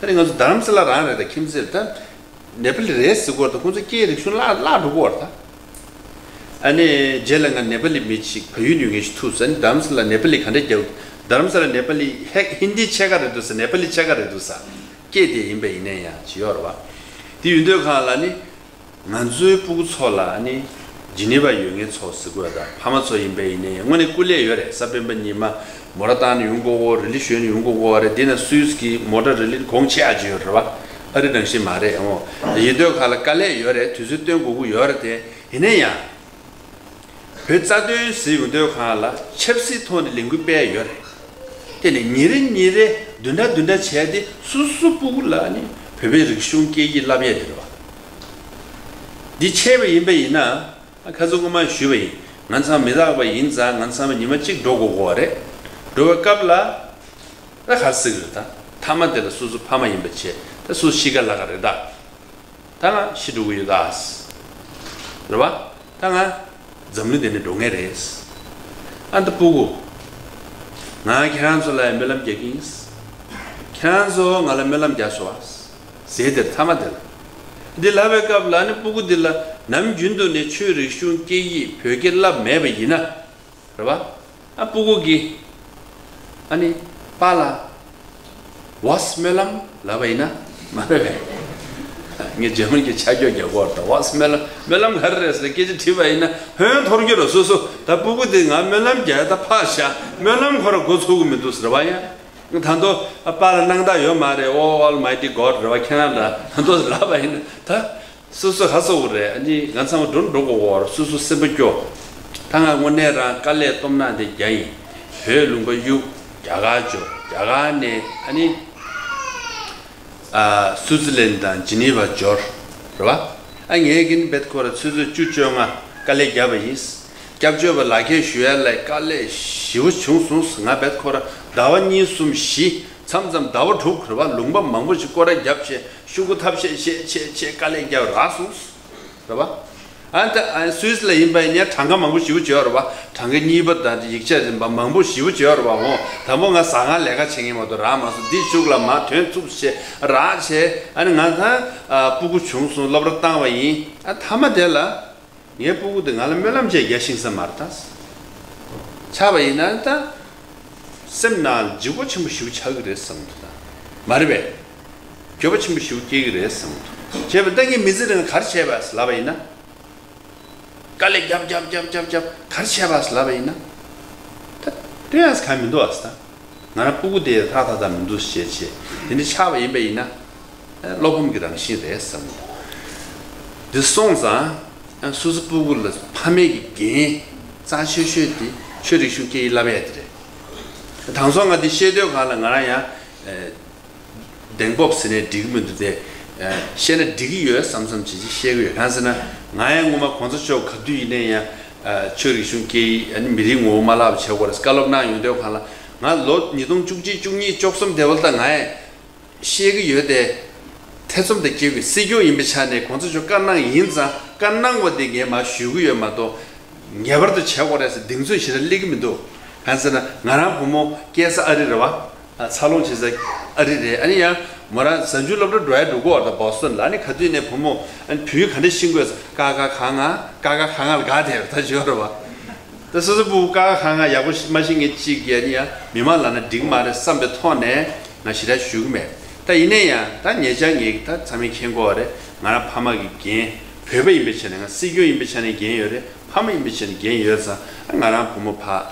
ད་རེས་ང་ཚོ་རྡ་རམ་ས་ལ་རང་རེད། ད་ཁྱིམ་མཚེས་རེད། ད་ནེ་པ་ལི་རེད་ཟེར་གོ་ར། ད་ཁོང་ཚོ་སྐད་རིག་གཞུང་བརླག་བརླག་འགྲོ་གོ་ར། ད་ཨ་ནི་རྗེས་ལ་ང་ནེ་པ་ལི་མི་ཞིག་བལ་ཡུལ་ནས་ཡོང་མཁན་ཞིག་ཐུག་ཟེར། ཨ་ནི་རྡ་རམ་ས་ལ་ནེ་པ་ལི་ག་འདྲ་རྒྱག་རྡ་རམ་ས་ལ་ནེ་པ་ལི་ཧེ་ཧིན་དི་ཕྱེད་ཀ་རེད་འདུག་ཟེར། ནེ་པ་ལི་ཕྱེད་ཀ་རེད་འདུག་ཟེར། སྐད་དེ་ཡིན་པ་ཡིན་ན་ཡང་ཅི་ཡོད་རེད་བ། དེ་ཡོད་དུས་གང་ལ་ནི། ང་ཚོའི་སྤུ་གུ་ཚོ་ལ་ནི་ཇི་ནི་ཝ་ཡོད་མཁན་ཚོ་ཟེར་དགོས་ད། ཕ་མ་ཚོ་ཡིན་པ་ཡིན་ནའི་དངོས་གནས་སྐུ་ལས་ཡོད་རེད། གཟའ་སྤེན་པ་ཉི་མ་མོ་ཊ་བཏང་ནས་ཡོང་དགོས་གོ་རེད། ལི་ཞོན་ནས་ཡོང་དགོས་གོ་རེད། འདི་ན་སུད་སི་གི་མོ་ཊ་རི་ལི་གོང་ཆེ་ཨ་ཅི་ཡོད་རེད་བ། ཨ་རི་ནང་བཞིན་མ་རེད། འོ་ཡིན་དུས་ག་ལ་དཀའ་ལས་ཡོད་རེད། དུས་ཚོད་སྟོན་དགོས་ཀྱི་ཡོད་རེད་དེ། ཡིན་ན་ཡང་། བོད་རྩ་དོན་ཟེར་ཡོང་དུས་གང་ལ་ཆབ་སྲིད་ཐོག་ནས་ལས་འགུལ་སྤེལ་ཡོད་རེད། དེ་ནས་ཉིན་རེ་ཉིན་རེ་བདུན་ཕྲག་བདུན་ཕྲག་བྱས་ཏེ་སོ་སོ་སྤུ་གུ་ལ་ནི་བོད་པའི་རིག་གཞུང་སྐད་ཡིག་བསླབ་ཡས་དེ་རེད་བ། འདི་བྱས་པ་ཡིན་པ་ཡིན་ན། ཁ་སང་སྔོན་མ་ཞུས་པ་ཡིན། ང་ཚང་མི་རག་པ་ཡིན་ཙང་ང་ཚང་མ་ཉི་མ་གཅིག་འགྲོ་དགོས་ཀྱི་ཡོད་རེད། འགྲོ་བའི་སྐབས་ལ། ད་ག་རེ་ཟེར་གི་རེད་ད། མཐའ་མ་དེ་ལ་སོ་སོ་ཕ་མ་ཡིན་པ་བྱས་ད་སོ་སོ་གཤིས་ཀ་ལ་ག་རེད་ད། ད་ང་ཤི་འགྲོ་གི་ཡོད་ད། རེད་བ། ད་ང་འཛམ་གླིང་འདི་ནས་འགྲོ་ངེས་རེད། ཨ་ད་སྤུ་གུ། ང་ཁྱེད་རང་ཚོ་ལ་ཡང་སྨོན་ལམ་རྒྱག་གི་ཡིན། ཁྱེད་རང་ཚོ་ང་ལ་སྨོན་ལམ་རྒྱག་ཤོག་ཨ། ཟེར་དེར་མཐའ་མ་དེ་ལ། འདི་ལབ་པའི་སྐབས་ལ་ནི་སྤུ་གུ་འདི་ལ་ནམ་རྒྱུན་དུ་ནས་ཆོས་རིག་གཞུང་སྐད་ཡིག་བོད་སྐད་བསླབ་མེད་པ་ཡིན་ན། རེད་བ། ཨ་སྤུ་གུ་གིས། ཨ་ནི། པཱ་ལགས། ཝཱས་སྨོན་ལམ་ལབ་པ་ཡིན་ན། མ་རེད་པས། ངས་འཇར་མན་གྱི་ཆ་འཇོག་རྒྱག་གོ་རེད། ཝཱས་སྨོན་ལམ་སྨོན་ལམ་ག་རེ་རེད་ཟེར་སྐད་ཆ་དྲིས་པ་ཡིན་ན་ཧོན་འཐོར་རྒྱུ་རེད་སོ་སོ། ད་སྤུ་གུ་དེ་ང་སྨོན་ལམ་རྒྱག་ད་ཕར་བཞག་སྨོན་ལམ་ཁོ་ར་འགོ་ཚུགས་གི་མི་འདུག་ཟེར་བ་ཡ། ད་དོ་པཱ་ལགས་སྣང་དག་ཡོད་མ་རེད། Oh Almighty God རེད་བ། ཁྱེད་རང་ལ་ད་དོ་ལབ་པ་ཡིན་ན་ད། སོ་སོ་ཧ་སོ་བོ་རེད། ཨ་ནི་ང་ཚང་མ་འགྲོ་འགྲོ་གོ་བོར་སོ་སོ་སེམས་པ་སྐྱོ། ད་ང་དངོས་གནས་རང་དཀའ་ལས་སྟོབས་ན་དེ་རྒྱ་ཡིན། བོད་ལུང་པ་གཡུག་རྒྱ་གར་འབྱོར། རྒྱ་གར་ནས་ཨ་ནི། ཨ་སུའུ་ཙི་ལན་དང་ཇི་ནི་ཝ་འབྱོར། རེད་བ། ཨ་ངས་གིན་བེད་ཁོ་ར་ཆུ་ཚོད་བཅུ་བཅོ་ལྔ་དཀའ་ལས་བརྒྱབ་པ་ཡིན། སྐྱབས་བཅོལ་བ་ལག་ཁྱེར་ཞུ་ཡ་ལ་དཀའ་ལས་ཞེ་པོ་བྱུང་སོང་། ང་བེད་ཁོ་ར་ཟླ་བ་གཉིས་གསུམ་བཞི་མཚམས་མཚམས་ཟླ་བ་དྲུག་རེད་བ། ལུང་པ་མང་པོ་ཞིག་སྐོར་ར་བརྒྱབ་བྱས། ཤོག་གུ་ཐབས་ཤེས་བྱས་བྱས་བྱས་དཀའ་ལས་བརྒྱབ་རག་སོང་། རེད་བ། ཨ་ད་ཨ་སུད་སི་ལ་ཡིན་པ་ཡིན་ན་གྲངས་ཀ་མང་པོ་ཞེ་པོ་ཅིག་ཡོད་རེད་བ། གྲངས་ཀ་གཉིས་པ་དང་ཡིག་ཆ་རིམ་པ་མང་པོ་ཞེ་པོ་ཅིག་ཡོད་རེད་བ། འོ་དང་པོ་ང་ཟ་ཁང་ལས་ཀ་བྱེད་མཁན་མ་གཏོགས་རག་མ་སོང་། འདི་ཤུགས་ལ་མ་ཐོན་ཚུགས་བྱས་རག་བྱས། ཨ་ནི་ང་ད་ཨ་སྤུ་གུ་བྱུང་སོང་། སློབ་ར་བཏང་བ་ཡིན། ཨ་མཐའ་མ་དེ་ལ། ངའི་སྤུ་གུ་དེ་ང་ལ་སྨོན་ལམ་བྱས་རྒྱ་ཤིང་ས་མར་ད། ཆགས་པ་ཡིན་ན་ད། སེམས་ནང་འཇིགས་པ་ཆེན་པོ་ཞིག་ཆགས་ཀྱི་རེད་བསམ་འདུག་ད། མ་རེད་པས། འགྱོད་པ་ཆེན་པོ་ཞིག་སྐྱེ་གི་རེད་བསམ་འདུག་བྱས་པ་ད་ངས་མི་ཚེ་རིང་ག་རེ་བྱས་པ་ལབ་པ་ཡིན་ན། དཀའ་ལས་རྒྱབ་རྒྱབ་རྒྱབ་རྒྱབ་རྒྱབ་ག་རེ་བྱས་པ་ལབ་པ་ཡིན་ན། ད་སྟོན་ཡག་གང་མི་འདུག་ཨ་ད། ང་རང་སྤུ་གུ་དེ་ཐག་ཐག་ཐག་མི་འདུག་ཞེས་བྱས་དེ་འདྲ་ཆགས་པ་ཡིན་པ་ཡིན་ན། བློ་ཕམ་གྱི་རང་བཞིན་རེད་བསམ་གྱི་འདུག་འདི་སོང་ཙང་སོ་སོ་སྤུ་གུ་ལ་ཕ་མེས་ཀྱི་འགན་རྩ་ཆེ་ཤོས་དེ་ཆོས་རིག་གཞུང་སྐད་ཡིག་བསླབ་ཡས་དེ་རེད། དེང་སང་ང་འདི་བཤད་དུས་གང་ལ་ང་རང་ཡང་གདེང་སྤོབས་ཟེར་ནས་འགྲིག་གི་མི་འདུག་སྟེ། བཤད་ན་འགྲིག་གི་ཡོད་བསམ་བསམ་བྱེད་ཀྱི་བཤད་གི་ཡོད། གང་ཟེར་ན་ང་ཡང་སྔོན་མ་གོང་ས་མཆོག་ག་དུས་ཡིན་ནའི་ཡང་ཆོས་རིག་གཞུང་སྐད་ཡིག་ཨ་ནི་མི་རིགས་ངོ་བོ་མ་བརླག་པ་བྱེད་དགོས་རེད་བཀའ་སློབ་གནང་ཡོང་དུས་གང་ལ་ང་ལོ་ཉིས་སྟོང་བཅུ་གཅིག་བཅུ་གཉིས་བཅུ་གསུམ་དེ་བར་ད་ང་ཡང་། ཤེས་ཀྱི་ཡོད་དེ། ཐེ་ཚོམ་དང་སྐྱེ་དགོས། སྲིད་སྐྱོང་ཡིན་པའི་ཆ་ནས་གོང་ས་མཆོག་བཀའ་གནང་ཡིན་ཙང་བཀའ་གནང་བ་དེ་ངས་མར་ཞུ་གི་ཡོད་མ་གཏོགས། ངེས་པར་དུ་བྱེད་དགོས་རེད་ཟེར་གདེང་ཚོད་ཞེ་དྲག་སླེབས་ཀྱི་མི་འདུག་གང་ཟེར་ན་ང་རང་བུ་མོ་སྐྱེས་ས་ཨ་རི་རེད་བ། ཨ་འཚར་ལོངས་བྱེད་ས་ཨ་རི་རེད། ཨ་ནི་ཡང་མོ་རང་གཟའ་མཇུག་སློབ་གྲྭ་འགྲོ་ཡ་འགྲོ་གི་ཡོད་རེད་ད་བོ་སི་ཊོན་ལ། ཨ་ནི་ག་དུས་ནས་བུ་མོ་ཨ་ནི་བོད་ཡིག་ག་འདྲ་ཤེས་དགོས་ཟེར་ཀ་ཁ་ག་ང་ཀ་ཁ་ག་ང་ལ་ག་དེ་ད་བརྗོད་རེད་བ། ད་སོ་སོ་སྤུ་གུ་ཀ་ཁ་ག་ང་ཡག་པོ་མ་ཤེས་མཁན་གཅིག་གིས་ཨ་ནི་ཡང་མི་མང་ལབ་ན་འགྲིག་མ་རེད་བསམ་པའི་ཐོག་ནས། ང་ཞེ་དྲག་ཞུ་གི་མེད། ད་ཡིན་ན་ཡང་ད་ཉེ་ཆར་ངས་ད་ཚང་མས་མཁྱེན་གྱི་ཡོད་རེད། ང་རང་ཕ་མ་གི་འགན། བོད་པ་ཡིན་པའི་ཆ་ནས་ང་སྲིད་སྐྱོང་ཡིན་པའི་ཆ་ནས་འགན་ཡོད་རེད། ཕ་མ་ཡིན་པའི་ཆ་ནས་འགན་ཡོད་ཙང་ང་རང་བུ་མོ་ཕར་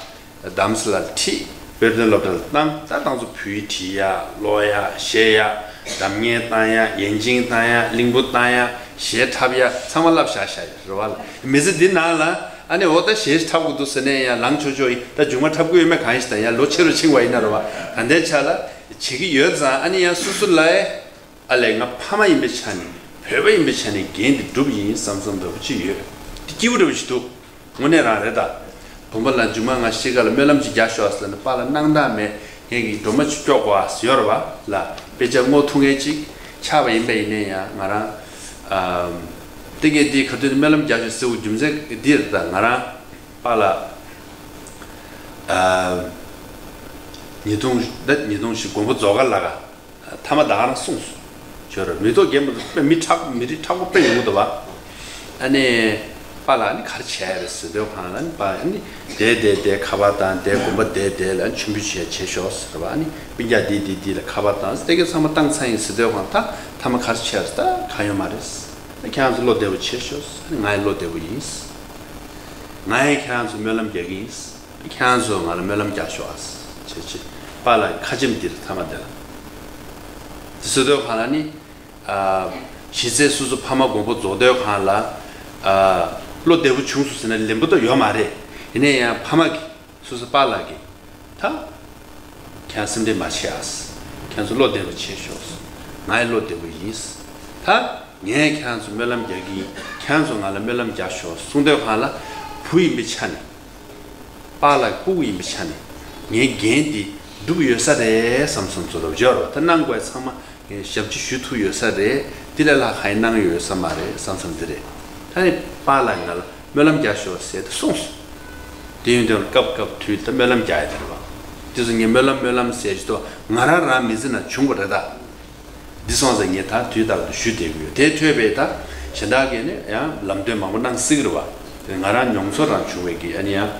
རྡ་རམ་ས་ལར་ཁྲིད། བོད་དོན་སློབ་གྲྭ་ལ་བཏང་། ད་ད་ཚོ་བོད་ཡིག་བྲིས་ཡ། ཀློག་ཡ། བཤད་ཡ། གདམ་ངན་བཏང་ཡ། ཡན་ཅིང་བཏང་ཡ། གླིང་བུ་བཏང་ཡ། གཞས་འཁྲབ་ཡ། ཚང་མ་བསླབ་བཞག་བཞག་ཡོད་རེད་བ་ལ། མི་ཚེ་འདི་ནང་ལ་ཨ་ནི་འོ་ད་གཞས་འཁྲབ་དགོས་འདུག་ཟེར་ནས་ཡང་ལངས་ཆོག་ཆོག་ཡིན། ད་མཇུག་མ་འཁྲབ་གི་ཡོད་མེད་གང་ཡིན་ཞིག་ད་ཡང་ལོ་ཆེ་རུ་ཕྱིན་པ་ཡིན་ན་རེད་བ། ད་ལྟའི་ཆ་ལ་བྱེད་ཀྱི་ཡོད་ཙང་ཨ་ནི་ཡང་སོ་སོ་ལ་ཨ་ལས་ང་ཕ་མ་ཡིན་པའི་ཆ་ནས་ བོད་པ་ཡིན་པའི་ཆ་ནས་འགན་འདི་སྒྲུབ་ཡིན་བསམ་བསམ་འདྲ་པོ་ཅིག་ཡོད། འདི་སྐྱིད་པོ་འདྲ་པོ་ཞིག་འདུག། དངོས་གནས་རང་རེད་ད། བུམ་པ་ལགས་མཇུག་མ་ང་ཤི་ཁ་ལ་སྨོན་ལམ་ཅིག་རྒྱག་ཤོག་ཟེར་ནས་པཱ་ལགས་སྣང་དག་མེད། ངས་ཀྱི་སྒྲོལ་མ་ཅིག་སྐྱོག་གོ་ཨ་ཡོད་རེད་བ་ལ། དཔེ་ཆ་བསྔོ་ཐུབ་མཁན་ཅིག་ཆགས་པ་ཡིན་པ་ཡིན་ནའི་ཡང་ང་རང་། ཨམ། ཏིང་ངེ་འདི་ག་དུས་སྨོན་ལམ་རྒྱག་ཤོག་ཟེར་བའི་རྒྱུ་མཚན་འདི་རེད་ད། ང་རང་པཱ་ལགས་ཨམ། ཉིས་སྟོང་ད་ཉིས་སྟོང་བཞི་མགོན་པོ་རྫོགས་ཁ་ལ་ག་ཐ་མ་ད་ག་རང་གསུངས་སོང་། ཁྱོད་རང་མི་ཐོག་རྒན་པོ་དཔེ་མི་དྲག་མི་རིགས་དྲག་པོ་དཔེ་ཡོང་གི་འདུག་བ། ཨ་ནི། པཱ་ལགས་ནི་ག་རེ་བྱས་རེད་ཟེར་དུས་གང་ལ་ནི་པཱ་ནི་བསྡད་བསྡད་བསྡད་ཁ་པར་བཏང་བསྡད་དགོན་པ་བསྡད་བསྡད་ལ་མཆོད་འབུལ་བྱས་བྱས་ཤོག་ཟེར་བ། ཨ་ནི་སྤུན་ཀྱག་འདི་འདི་འདི་ལ་ཁ་པར་བཏང་སྟེ་གི་ཚང་མ་བཏང་ཚར་ཡིན་ཟེར་དུས་གང་ད་ཐ་མ་ག་རེ་བྱས་རེད་ད་གང་ཡོད་མ་རེད། ཨ་ཁྱེད་རང་ཚོ་བློ་བདེ་པོ་བྱས་ཤོག། ཨ་ནི་ང་ཡི་བློ་བདེ་པོ་ཡིན། ང་ཡི་ཁྱེད་རང་ཚོ་སྨོན་ལམ་རྒྱག་གི་ཡིན། ཁྱེད་རང་ཚོ་ང་ལ་སྨོན་ལམ་རྒྱག་ཤོག་ཨ། བྱས་བྱས་པཱ་ལགས་ཁ་ཆེམས་འདིར་ཐ་མ་དེ་ལ། དེ་བཟོ་དུས་གང་ལ་ནི། ཨ། གཞི་རྩའི་སོ་སོ་ཕ་མ་མགོན་པོ་རྫོགས་དུས་གང་ལ། ཨ། བློ་བདེ་པོ་བྱུང་སོང་ཟེར་ན་ལན་པོ་ད་ཡོད་མ་རེད། ཡིན་ན་ཡང་ཕ་མ་གི་སོ་སོ་པཱ་ལགས་ཀྱི་ད། ཁྱེད་རང་སེམས་ཁྲལ་མ་བྱེད་ཨ། ཁྱེད་ཚོ་བློ་བདེ་པོ་བྱེད་ཤོག། ང་ཡི་བློ་བདེ་པོ་ཡིན། ད། ངས་ཁྱེད་རང་ཚོ་སྨོན་ལམ་རྒྱག་གི་ཡིན། ཁྱེད་རང་ཚོ་ང་ལ་སྨོན་ལམ་རྒྱག་ཤོག་གསུངས་དུས་གང་ལ། བུ་ཡིན་པའི་ཆ་ནས། པཱ་ལགས་སྤུ་གུ་ཡིན་པའི་ཆ་ནས། ངའི་འགན་འདི་སྒྲུབ་ཡོད་ས་རེད་བསམ་བསམ་ཚོར་བ་སྦྱོར་བ་ད་གནང་དགོས་ཚང་མ་ངས་ཞབས་ཕྱི་ཞུ་ཐུབ་ཡོད་ས་རེད། འདི་ལས་ལྷག་གང་ཡང་གནང་ཡོད་ས་མ་རེད་བསམ་བསམ་འདི་རེད། ད་ནི་པཱ་ལགས་ང་ལ་སྨོན་ལམ་རྒྱག་ཤོག་ཟེར་ཏེ་གསུངས་སོང་། དེ་ཡིན་དུས་སྐབས་སྐབས་དུས་ད་སྨོན་ལམ་རྒྱག་ཡ་དེ་རེད་བ། དེ་ཚོ་ངས་སྨོན་ལམ་སྨོན་ལམ་ཟེར་གྱི་འདུག། ང་རང་རང་མི་ཚེ་ནང་བྱུང་བ་རེད་ད། འདི་སོང་ཙང་ངས་ད་དུས་རྟག་ཏུ་ཞུ་བསྡད་ཀྱི་ཡོད། དེ་ཐོས་པས་ད་གཞན་དག་གིས་ནི་ཡང་ལམ་སྟོན་མང་པོ་གནང་སྲིད་ཀྱི་རེད་བ། དེ་ང་རང་མྱོང་ཚོར་རང་བྱུང་བའི་གི་ཨ་ནི་ཡང་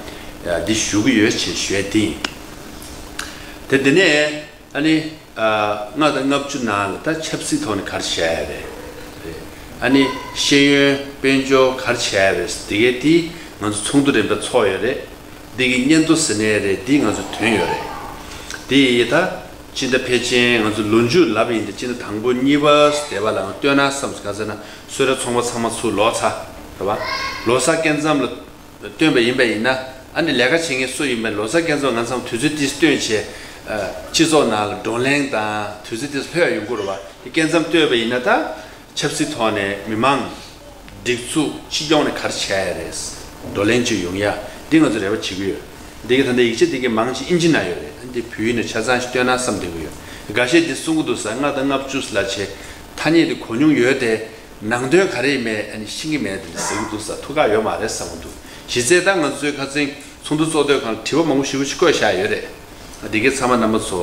འདི་ཞུ་གི་ཡོད་ཅེས་ཞུ་ཡ་དེ་ཡིན། དེ་དེ་ནས་ཨ་ནི་ལྔ་དང་ལྔ་བཅུ་ནང་ལ་ད་ཆབ་སྲིད་ཐོག་ནས་ག་རེ་བྱས་ཡ་རེད། རེད། ཨ་ནི་ཤེས་ཡོན་དཔལ་འབྱོར་ག་རེ་བྱས་ཡ་རེད་དེ་གའི་དེ་ང་ཚོ་ཚོགས་འདུ་རིམ་པ་ཚོགས་ཡོད་རེད། འདི་གི་སྙན་ཐོ་ཟེར་ནའི་རེད་འདི་ང་ཚོ་ཐོན་ཡོད་རེད། དེ་ཡི་ད། སྤྱི་ཟླ་ཕལ་ཆེར་ང་ཚོ་ལོ་མཇུག་ལབ་ཡིན་ཏེ་སྤྱི་ཟླ་དང་པོ་གཉིས་པ་བསྡད་པ་ལ་ང་སྟོན་ན་བསམ་སོང་། ག་ཟེར་ན་གསོལ་རས་ཚོང་པ་ཚང་མ་ཚུར་ལོག་ཚར་རེད་བ། ལོ་གསར་སྐབས་མཚམས་ལ་སྟོན་པ་ཡིན་པ་ཡིན་ན་ཨ་ནི་ལས་ཀ་བྱེད་མཁན་སུ་ཡིན་པ་ལོ་གསར་སྐབས་མཚམས་ང་ཚང་དུས་ཚོད་ཏིས་སྟོན་བྱས། སྤྱི་ཚོགས་ནང་ལ་བགྲོ་གླེང་དང་དུས་ཚོད་ཏིས་ལྷོད་ཡོང་གི་རེད་བ། དེ་སྐབས་མཚམས་སྟོན་པ་ཡིན་ན་ད་ཆབ་སྲིད་ཐོག་ནས་མི་མང་། སྒྲིག་འཛུགས་སྤྱི་ཡོངས་ནས་ག་རེ་བྱས་ཡ་རེད། བགྲོ་གླེང་ཅིག་ཡོང་ཡ། འདི་ང་ཚོ་རེ་བ་བྱེད་ཀྱི་ཡོད། འདི་གི་ད་ལྟ་ཡིག་ཆ་འདི་གི་མང་ཆེ་ཨིན་ཇི་ནང་ཡོད་རེད། འདི་བོད་ཡིག་ནང་ཆ་ཚང་ཞིག་སྟོན་ན་བསམ་བསྡད་ཀྱི་ཡོད། འགའ་ཤས་འདི་གསུང་གི་འདུག་ས་ལྔ་དང་ལྔ་བཅུ་ལ་བྱས། ཐ་སྙད་འདི་གོ་མྱོང་ཡོད་དེ། ནང་དོན་ག་རེ་ཡིན་མེད་ཨ་ནི་ཤེས་ཀྱི་མེད་དེ་ཟེར་གྱི་འདུག་ས་ཐུགས་ཁག་ཡོད་མ་རེད་བསམ་གྱི་འདུག། གཞི་རྩའི་ད་ང་ཚོའི་ཁ་སང་ཚོགས་འདུ་ཚོགས་དུས་སྒང་ལ་དྲི་བ་མང་པོ་ཞེ་པོ་ཞིག་བཀོད་བཞག་ཡོད་རེད། འདི་གའི་ཚང་མ་རྣམ་པ་ཚོ་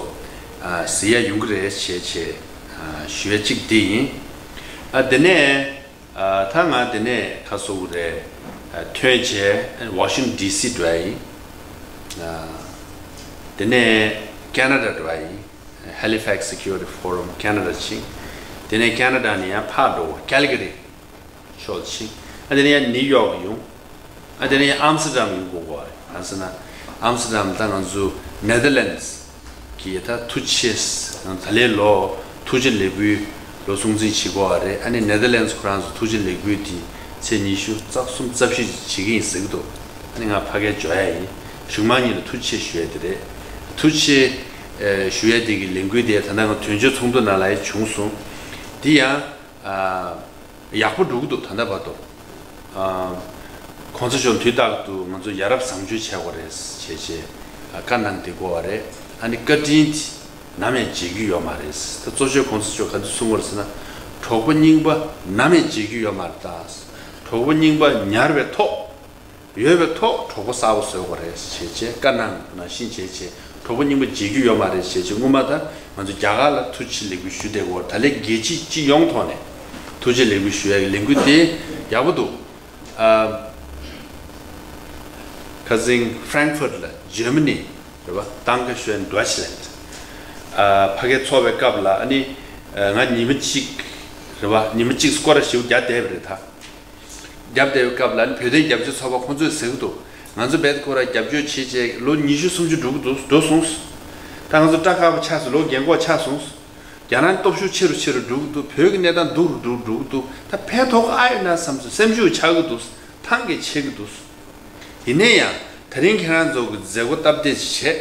གཟིགས་ཡ་ཡོང་གི་རེད་བྱས་བྱས་ཞུ་ཡ་གཅིག་འདི་ཡིན། ཨ་དེ་ནས། ཨ་ད་ང་དེ་ནས་ཁ་སོ་གི་རེད། ཨ་ཐོན་བྱས་ཝ་ཤིང་ཊོན་ཌི་སི་འགྲོ་ཡ་ཡིན། ཨ་དེ་ནས་ཁེ་ན་ཌ་འགྲོ་ཡ་ཡིན། Halifax Security Forum Canada ཕྱིན། དེ་ནས་ཁེ་ན་ཌ་ནས་ཡང་ཕར་འགྲོ་བ་ཀལ་ག་རི་ཕྱོགས་ཕྱིན། ཨ་དེ་ནས་ཡང་ནིའུ་ཡོག་ཡོང་། ཨ་དེ་ནས་ཡང་ཨམ་སི་ཊར་ཌམ་ཡོང་དགོས་གོ་རེད། གང་ཟེར་ན་ཨམ་སི་ཊར་ཌམ་ད་ང་ཚོ་ནེ་དར་ལེན་ཌི་གི་ད་ཐུགས་རྗེ་ཆེ། ད་ལན་ལོ་ཐུགས་རྗེ་ལེགས་འབུལ་ལོ་སྲུང་བརྩི་བྱེད་དགོས་པ་རེད། ཨ་ནི་ནེ་དར་ལེན་ཌི་ཁོ་རང་ཚོ་ཐུགས་རྗེ་ལེགས་འབུལ་དེ་ཚེས་ཉི་ཤུ་རྩ་གསུམ་རྩ་བཞི་བྱེད་ཀྱི་ཡིན་ཟེར་གྱི་འདུག། ཨ་ནི་ང་ཕ་གིར་འབྱོར་ཡ་ཡིན། གཞུག་མ་གཉིས་ལ་ཐུགས་རྗེ་ཆེ་ཞུ་ཡ་དེ་རེད། ཐུགས་རྗེ་ཆེ་ཨེ་ཞུ་ཡ་དེ་གི་ལས་འགུལ་དེ་ད་ལྟ་ང་དོན་གཅོད་ཚོགས་འདུ་ནང་ལ་ཡང་བྱུང་སོང་། དེ་ཡང་ཨ། ཡག་པོ་འགྲོ་གི་འདུག། ད་ལྟ་བར་དུ། ཨ། གོང་ས་མཆོག་དུས་རྟག་ཏུ་ང་ཚོ་ཡ་རབས་བཟང་སྤྱོད་བྱེད་དགོས་རེད་ཅེས་བྱས་བཀའ་གནང་བསྡད་ཀྱི་ཡོད་རེད། ཨ་ནི་བཀའ་དྲིན་དེ་ནམ་ཡང་བརྗེད་རྒྱུ་ཡོད་མ་རེད། ད་གཙོ་ཆེ་གོང་ས་མཆོག་ག་དུས་གསུངས་པ་རེད་ཟེར་ན། གྲོགས་པོ་རྙིང་པ་ནམ་ཡང་བརྗེད་རྒྱུ་ཡོད་མ་རེད་ད། གྲོགས་པོ་རྙིང་པ་ཉར་བའི་ཐོག་ཡོད་པའི་ཐོག་གྲོགས་པོ་གསར་པ་བཟོ་དགོས་རེད་ཅེས་བྱས་བཀའ་གནང་ནང་བཞིན་བྱས་བྱས་གྲོགས་པོ་རྙིང་པ་བརྗེད་རྒྱུ་ཡོད་མ་རེད་ཅེས་བྱས། སྔོན་མ་ད་ང་ཚོ་རྒྱ་གར་ལ་ཐུགས་རྗེ་ཆེ་ལེགས་འབུལ་ཞུ་བསྡད་ཡོད། ད་ལན་རྒྱལ་སྤྱི་སྤྱི་ཡོངས་ཐོག་ནས་ཐུགས་རྗེ་ཆེ་ལེགས་འབུལ་ཞུ་ཡ་གི་ལས་འགུལ་དེ་ཡག་པོ་འདུག། ཨ། ཁ་སང་Frankfurt ལ་Germany རེད་བ། Dankeschön Deutschland ཨ་ཕ་གིར་ཚོགས་པའི་སྐབས་ལ་ཨ་ནི་ང་ཉི་མ་གཅིག་རེད་བ། ཉི་མ་གཅིག་སྐོར་ར་ཞིག་རྒྱག་བསྡད་པ་རེད་ད། རྒྱབ་བསྡད་པའི་སྐབས་ལ་ནི་བོད་དོན་རྒྱབ་སྐྱོར་ཚོགས་པ་ཁོང་ཚོས་ཟེར་གི་འདུག། ང་ཚོ་བེད་ཁོ་ར་རྒྱབ་སྐྱོར་བྱེད་བྱས་ལོ་ཉི་ཤུ་སུམ་ཅུ་འགྲོ་གི་འདུག། འགྲོ་སོང་། ད་ང་ཚོ་སྐྲག་དཀའ་བ་ཆགས་སོང་། ལོ་རྒན་གོག་ཆགས་སོང་། རྒྱ་ནག་སྟོབས་ཤུགས་ཆེ་རུ་ཆེ་རུ་འགྲོ་གི་འདུག། བོད་ཀྱི་གནས་སྟངས་སྡུག་རུ་འགྲོ་འགྲོ་གི་འདུག། ད་ཕན་ཐོགས་ཨ་ཡོད་ན་བསམ་སོང་། སེམས་ཤུགས་ཆག་གི་འདུག། ཐང་གི་ཆད་གི་འདུག། ཡིན་ནའི་ཡང་ད་རིང་ཁྱེད་རང་ཚོ་གི་མཛད་སྒོ་སྟབས་བདེ་བྱས།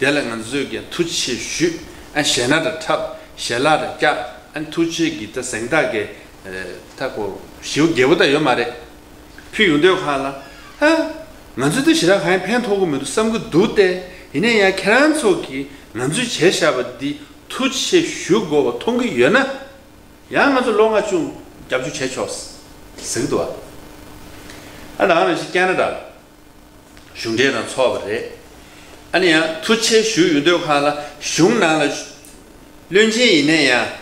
དེ་ལ་ང་ཚོས་ཀྱང་ཐུགས་རྗེ་ཆེ་ཞུས། ཨ་ཞལ་སྣ་དང་འཁྲབ། ཞལ་ལག་དང་བཀྱག། ཨ་ཐུགས་རྗེ་གི་ད་གཟེངས་རྟགས་ཀྱི་ ད་ཁོ་ཞེ་པོ་རྒྱས་པོ་ད་ཡོད་མ་རེད། ཕུལ་ཡོང་དུས་སྒང་ལ། ཧ། ང་ཚོ་འདི་ཞེ་དྲག་གང་ཡང་ཕན་ཐོགས་ཀྱི་མི་འདུག་བསམ་གྱི་འདུག་སྟེ། ཡིན་ན་ཡང་ཁྱེད་རང་ཚོ་གིས་ང་ཚོས་བྱས་བཞག་པ་འདི་ཐུགས་རྗེ་ཆེ་ཞུ་དགོས་པ་མཐོང་གི་ཡོད་ན། ཡང་ང་ཚོ་ལོ་ལྔ་བཅུ་རྒྱབ་སྐྱོར་བྱས་ཆོག་ཟེར་གྱི་འདུག་བ། ཨ་ད་ང་རང་ཅིག་ཁེ་ན་ཌ་ལ་གཞུང་འབྲེལ་དང་ཚོགས་པ་རེད། ཨ་ནི་ཡང་ཐུགས་རྗེ་ཆེ་ཞུ་ཡོང་དུས་སྒང་ལ་གཞུང་ནང་ལ་བློན་ཆེན་ཡིན་ན་ཡང་།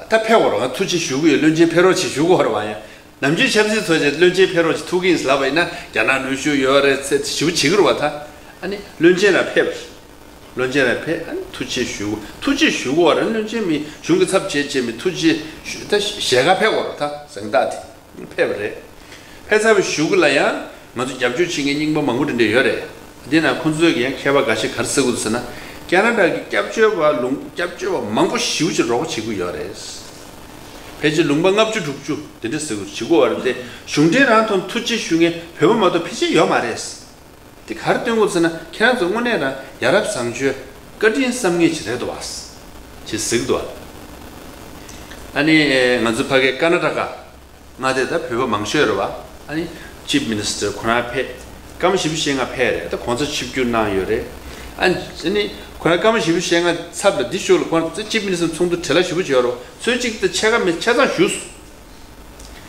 ད་ཕེབས་དགོས་རེད། ང་ཐུགས་རྗེ་ཞུ་གི་ཡོད། བློན་ཆེན་ཕེབས་རོགས་བྱེད་ཞུ་དགོས་རེད་བ། ཡང་ནམ་རྒྱུན་ཆབ་སྲིད་ཚོགས་ཆེན་བློན་ཆེན་ཕེབས་རོགས་བྱེད་ཐུགས་ཀྱིན་ལབ་པ་ཡིན་ན་རྒྱ་ནག་གནོན་ཤུགས་ཡོད་རེད་ཚེ་ཞུ་བྱེད་ཀྱི་རེད་བ། ད་ཨ་ནི་བློན་ཆེན་རང་ཕེབས། བློན་ཆེན་རང་ཕེབས། ཨ་ནི་ཐུགས་རྗེ་ཞུ། ཐུགས་རྗེ་ཞུ་དགོས་རེད། བློན་ཆེན་མི་གཞུང་གི་ཚབ་བྱེད་བྱེད་མི་ཐུགས་རྗེ་ཞུ། ད་ཞལ་ཁ་ཕེབས་དགོས་རེད། ད་གཟེངས་རྟགས་དེ་ཕེབས་པ་རེད། ཕེབས་ཚར་བའི་གཞུག་གུ་ལ་ཡང་ང་ཚོ་རྒྱབ་སྐྱོར་བྱེད་མཁན་རྙིང་པ་མང་པོ་འདྲ་འདྲ་ཡོད་རེད། འདི་ན་ཁོང་ཚོས་ཀྱི་ཡང་མཁས་པ་འགའ་ཤས་ག་རེ་ཟེར་གྱི་འདུག་ཟེར་ན། ཁེ་ན་ཌ་གི་སྐྱབས་བཅོལ་བ་ལུང་སྐྱབས་བཅོལ་བ་མང་པོ་ཞེ་པོ་ཅིག་རོགས་པ་བྱེད་ཀྱི་ཡོད་རེད། ཕལ་ཆེར་ལུང་པ་ལྔ་བཅུ་དྲུག་ཅུ་དེ་འདྲ་ཟེར་གྱི་འདུག་བྱེད་ཀྱི་ཡོད་རེད་དེ། གཞུང་འབྲེལ་རང་ཐོག་ཐུགས་རྗེ་ཞུ་མཁན་བོད་པ་མ་གཏོགས་ཕལ་ཆེར་ཡོད་མ་རེད། དེ་ག་རེ་སྟོན་གྱི་འདུག་ཟེར་ན། ཁྱེད་རང་ཚོ་དངོས་གནས་རང་ཡ་རབས་བཟང་སྤྱོད་བཀའ་དྲིན་བསམ་མཁན་ཅིག་རེད་འདུག་བ། ཅེས་ཟེར་གྱི་འདུག་བ། ཨ་ནི་ང་ཚོ་ཕ་གི་ཀར་ན་ཊ་ཀ་མངའ་སྡེ་ད་བོད་པ་མང་ཤོས་རེད་བ། ཨ་ནི་ཅིབ་མི་ནི་སི་ཊར་ཁོ་རང་ཕེབས། སྐར་མ་བཞི་བཅུ་ཞེ་ལྔ་ཕེབས་རེད། ད་གོང་ས་ཆིབས་བསྒྱུར་གནང་ཡོད་རེད། ཨ་ནི་ཁོ་རང་སྐར་མ་བཞི་བཅུ་ཞེ་ལྔ་ཚབ་ལ་འདི་ཞོར་ལ་ཁོ་རང་ཅིབ་མི་ནི་སི་ཊར་ཚོགས་འདུ་བྲེལ་བ་ཞེ་པོ་ཅིག་ཡོད་རེད་བ། ཚོས་གཅིག་ད་ཕྱེད་ཀ་མེད་ཆ་ཚང་ཞུས་སོང་།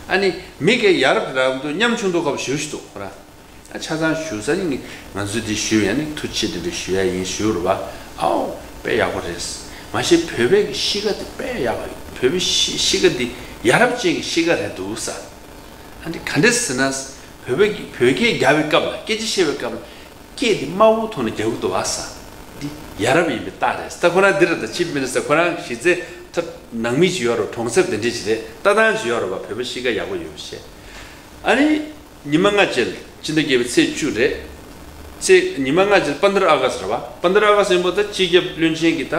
ཨ་ནི་མི་གི་ཡ་རབས་རང་དུ་ཉམ་ཆུང་དུ་ཁ་པོ་ཞེ་པོ་ཞིག་འདུག་ཁོ་རང་། ཨ་ཆ་ཚང་ཞུ་ས་ནི་ང་ཚོས་འདི་ཞུས་ཡ་ནི་ཐུགས་རྗེ་ཆེ་འདི་འདྲ་ཞུ་ཡ་ཡིན་ཞུ་རུ་བ། ཨའོ་དཔེ་ཡག་པོ་རེད། མ་གཞི་བོད་པའི་གི་གཤིས་ཀ་དེ་དཔེ་ཡག་པ་ཡོད། བོད་པའི་གཤིས་གཤིས་ཀ་འདི་ཡ་རབས་ཅན་གྱི་གཤིས་ཀ་རེད་འདུག་ས། ཨ་འདི་ག་འདྲ་ཟེར་ན། བོད་པའི་གི་བོད་སྐད་རྒྱག་པའི་སྐབས་ལ་སྐད་ཆ་བཤད་པའི་སྐབས་ལ་སྐད་འདི་དམའ་བོ་ཐོག་ནས་རྒྱག་གི་འདུག་བ་ས། འདི་ཡ་རབས་ཡིན་པའི་རྟགས་རེད། ད་ཁོ་རང་འདི་རེད། ད་ཅིབ་མི་ནི་སི་ཊར་ཁོ་རང་གཞི་རྩའི་ཐབས་ནང་མི་ཅིག་ཡོད་རུ་གྲོང་གསེབ་དེ་འདྲས་ཅིག་རེད། ལྟ་སྟངས་ཅིག་ཡོད་རུ་བ། བོད་པ་གཤིས་ཀ་ཡག་པོ་ཡོད་པ་བཤད། ཨ་ནི། ཉི་མ་ལྔ་རྗེས་སྤྱི་ཟླ་བརྒྱད་པའི་ཚེས་བཅུ་རེད། ཚེས་ཉི་མ་ལྔ་རྗེས་པ་ནྡ་ར་ཨ་ག་སི་རེད་བ། པ་ནྡ་ར་ཨ་ག་སི་ཡིན་པ་ད་སྤྱི་ཁྱབ་བློན་ཆེན་གྱིས་ད་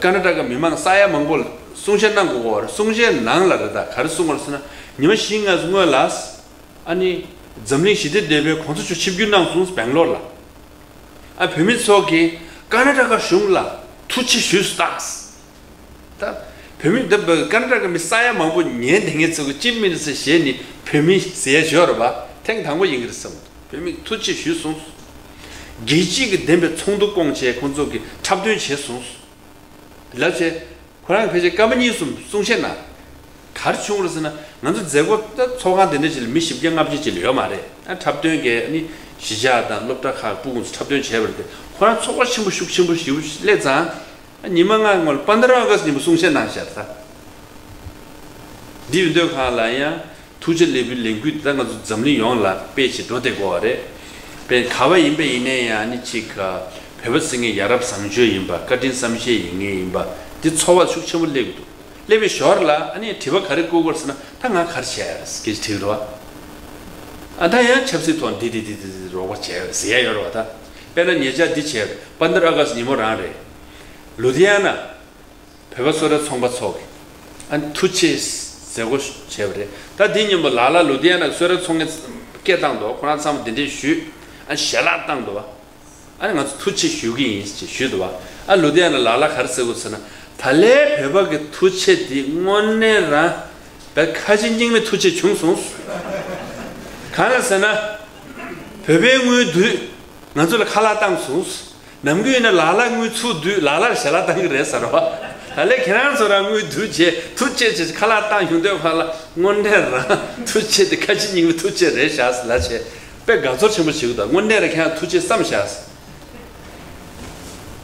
ཀར་ན་ཊ་ཀ་མི་མང་ས་ཡ་མང་པོ་ལ་གསུང་བཤད་གནང་དགོས་ཀྱི་ཡོད་རེད། གསུང་བཤད་ནང་ལ་རེད། ད་ག་རེ་གསུང་བ་རེད་ཟེར་ན། ཉི་མ་བཞི་ལྔ་སྔོན་ལ་ཨ་ནི་འཛམ་གླིང་ཞི་བདེ་སྡེ་དཔོན་གོང་ས་མཆོག་ཆིབས་བསྒྱུར་གནང་སོང་སྦེང་ལོར་ལ། ཨ་བོད་མི་ཚོ་གིས་ཀར་ན་ཊ་ཀ་གཞུང་ལ་ཐུགས་རྗེ་ཆེ་ཞུས་སོང་། ད་བོད་མི་ད་ཀར་ན་ཊ་ཀ་མི་ས་ཡ་མང་པོ་ཉན་བསྡད་མཁན་ཚོ་གི་ཅིབ་མི་ནི་སི་ཊར་ཞེས་ནི་བོད་མི་ཟེར་ཡ་ཡོད་རེད་པ། ཐེངས་དང་པོ་ཡིན་གྱི་རེད་བསམ། བོད་མི་ཐུགས་རྗེ་ཆེ་ཞུས་སོང་། རྒྱལ་སྤྱི་གི་བདེན་པའི་ཚོགས་འདུ་བསྐོངས་བྱས་ཁོང་ཚོ་གི་འཁྲབ་སྟོན་བྱས་སོང་། ལབ་བྱས། ཁོ་རང་གི་ཕལ་ཆེར་སྐར་མ་གཉིས་གསུམ་གསུང་བཤད་གནང་། ག་རེ་བྱུང་རེད་ཟེར་ན། ང་ཚོ་མཛད་སྒོ་ད་ཚོགས་ཁང་དེ་འདྲ་ཅིག་ལ་མི་བཞི་བརྒྱ་ལྔ་བརྒྱ་ཅིག་ལས་ཡོད་མ་རེད། ཨ་འཁྲབ་སྟོན་གྱི་ནི་གཞིས་ཆགས་དང་སློབ་གྲྭ་ཁག་སྤུ་གུ་ཚོ་འཁྲབ་སྟོན་བྱས་པ་རེད་དེ། ཁོ་རང་ཚོགས་པ་ཆེན་པོ་ཤུགས་ཆེན་པོ་ཞིག་སླེབས་ཙང་། ཨ་ཉི་མ་ལྔ་སྔོན་ལ་པ་ནྡ་ར་ཨ་ག་སི་ཉིན་མོ་གསུང་བཤད་གནང་བཞག་ད། འདི་ཡོད་དུས་སྒང་ལ་ཡང་། ཐུགས་རྗེ་ལེགས་འབུལ་ལས་འགུལ་འདི་ད་ང་ཚོ་འཛམ་གླིང་ཡོངས་ལ་སྤེལ་བྱེད་འགྲོ་བསྡད་དགོས་པ་རེད། དཔེ་ག་བ་ཡིན་པ་ཡིན་ནའི་ཡང་ནི་གཅིག་བོད་པ་ཟེར་མཁན་ཡ་རབས་བཟང་སྤྱོད་ཡིན་པ། བཀའ་དྲིན་བསམ་ཤེས་ཡིན་མཁན་ཡིན་པ། འདི་ཚོར་བ་ཤུགས་ཆེན་པོ་སླེབས་འདུག་སླེབས་པའི་ཞོར་ལ་ཨ་ནི་དྲི་བ་ག་རེ་བཀོད་དགོས་ཟེར་ན། ད་ང་ག་རེ་བྱས་ཡ་རེད་ཟེར་དྲིས་རེད་བ། ཨ་ད་ཡང་ཆབ་སྲིད་ཐོག་འདི་འདི་འདི་འདི་རོགས་པ་བྱས་ཡ་རེད་ཟེར་ཡ་ཡོད་རེད་བ། ད་དཔེར་ན་ཉེ་ཆར་འདི་བྱས་རེད། པ་ནྡ་ར་ཨ་ག་སི་ཉིན་མོ་རང་རེད། ལུ་དྷི་ཡ་ན། བོད་པ་གསོལ་རས་ཚོང་པ་ཚོ་གིས་ཨ་ནི་ཐུགས་རྗེ་ཆེ་ཟེར་སྒོ་བྱས་པ་རེད། ད་འདི་མཉམ་པོ་ལ་ལ་ལུ་དྷི་ཡ་ན་གསོལ་རས་ཚོང་མཁན་སྐད་བཏང་འདུག་ཁོ་རང་ཚང་མ་འདི་འདྲས་ཞུས། ཨ་ཞལ་ལག་བཏང་འདུག་བ། ཨ་ནི་ང་ཚོ་ཐུགས་རྗེ་ཞུ་གི་ཡིན་ཞེས་ཞུས་འདུག་བ། ཨ་ལུ་དྷི་ཡ་ན་ལ་ལ་ག་རེ་ཟེར་དགོས་ཟེར་ན། ད་ལའི་བོད་པ་གི་ཐུགས་རྗེ་འདི་དངོས་གནས་རང་བས་ཁ་ཆེ་སྙིང་ནས་ཐུགས་རྗེ་བྱུང་སོང་། གང་ལ་ཟེར་ན། བོད་པའི་དངུལ་བསྡུས། ང་ཚོ་ལ་ཁ་ལག་བཏང་སོང་། ནམ་རྒྱུན་ཡིན་ན་ལ་ལ་དངུལ་ཚུར་བསྡུས་ལ་ལར་ཞལ་ལག་བཏང་གི་རེད་ཟེར་བ། ད་ལས་ཁྱེད་རང་ཚོ་རང་དངུལ་བསྡུས་བྱས་ཐུགས་རྗེ་ཆེ་ཁ་ལག་བཏང་ཡོང་དུས་ཕར་ལ་དངོས་གནས་རང་ཐུགས་རྗེ་དེ་ཁ་ཆེ་སྙིང་མའི་ཐུགས་རྗེ་རེད་ཤག་ཟེར་ལབ་བྱས་དཔེ་དགའ་ཚོར་ཆེན་པོ་བྱེད་ཀྱི་འདུག་དངོས་གནས་རང་ཁྱེད་རང་ཐུགས་རྗེ་བསམ་ཤག་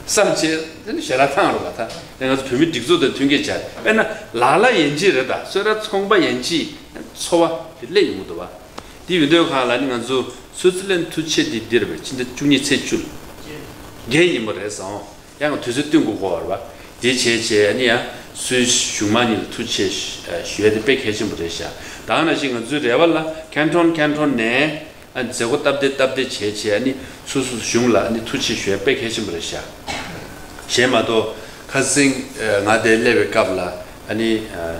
བསམ་བྱས་དེ་ནི་ཞལ་ལག་བཏང་རོགས་པ། ད་དེ་ང་ཚོ་བོད་མི་སྒྲིག་འཛུགས་དང་མཐུན་རྐྱེན་སྦྱར་དཔེར་ན་ལ་ལ་ཡན་ཆད་རེད། ད་གསོལ་རས་ཚོང་པ་ཡན་ཆད་འཚོ་བ་དེ་སླེབས་ཡོང་གི་འདུག་བ། དེ་ཡོད་དུས་སྒང་ལ་ནི་ང་ཚོ་སུའུ་ཙི་ལན་ཐུག་ཆེད་དེ་འདིར་བས་ཕྱི་ཟླ་བཅུ་གཉིས་ཚེས་བཅུ་ལ་རྒན་ཡིན་པ་རེད་ཟེར། ཡང་དུས་ཚོད་བསྟུན་དགོས་ཀྱི་ཡོད་རེད་བ། དེ་བྱས་བྱས་ནི་ཡང་སུའི་གཞུང་མང་གཉིས་ལ་ཐུག་ཆེད་ཞུ་ཡ་དེ་དཔེ་གལ་ཆེན་པོ་རེད་ཤག་ད་ག་ནང་བཞིན་ང་ཚོའི་རེ་བ་ལ་ཁན་ཊོན་ཁན་ཊོན་ནས་ཨ་མཛད་སྒོ་སྟབས་བདེ་སྟབས་བདེ་བྱས་བྱས་ནི་སོ་སོ་གཞུང་ལ་ནི་ཐུག་ཆེད་ཞུ་ཡ་དཔེ་གལ་ཆེན་པོ་རེད་ཤག་གཞན་མ་གཏོགས་ཁ་སང་ང་དེ་སླེབས་པའི་སྐབས་ལ་ཨ་ནི་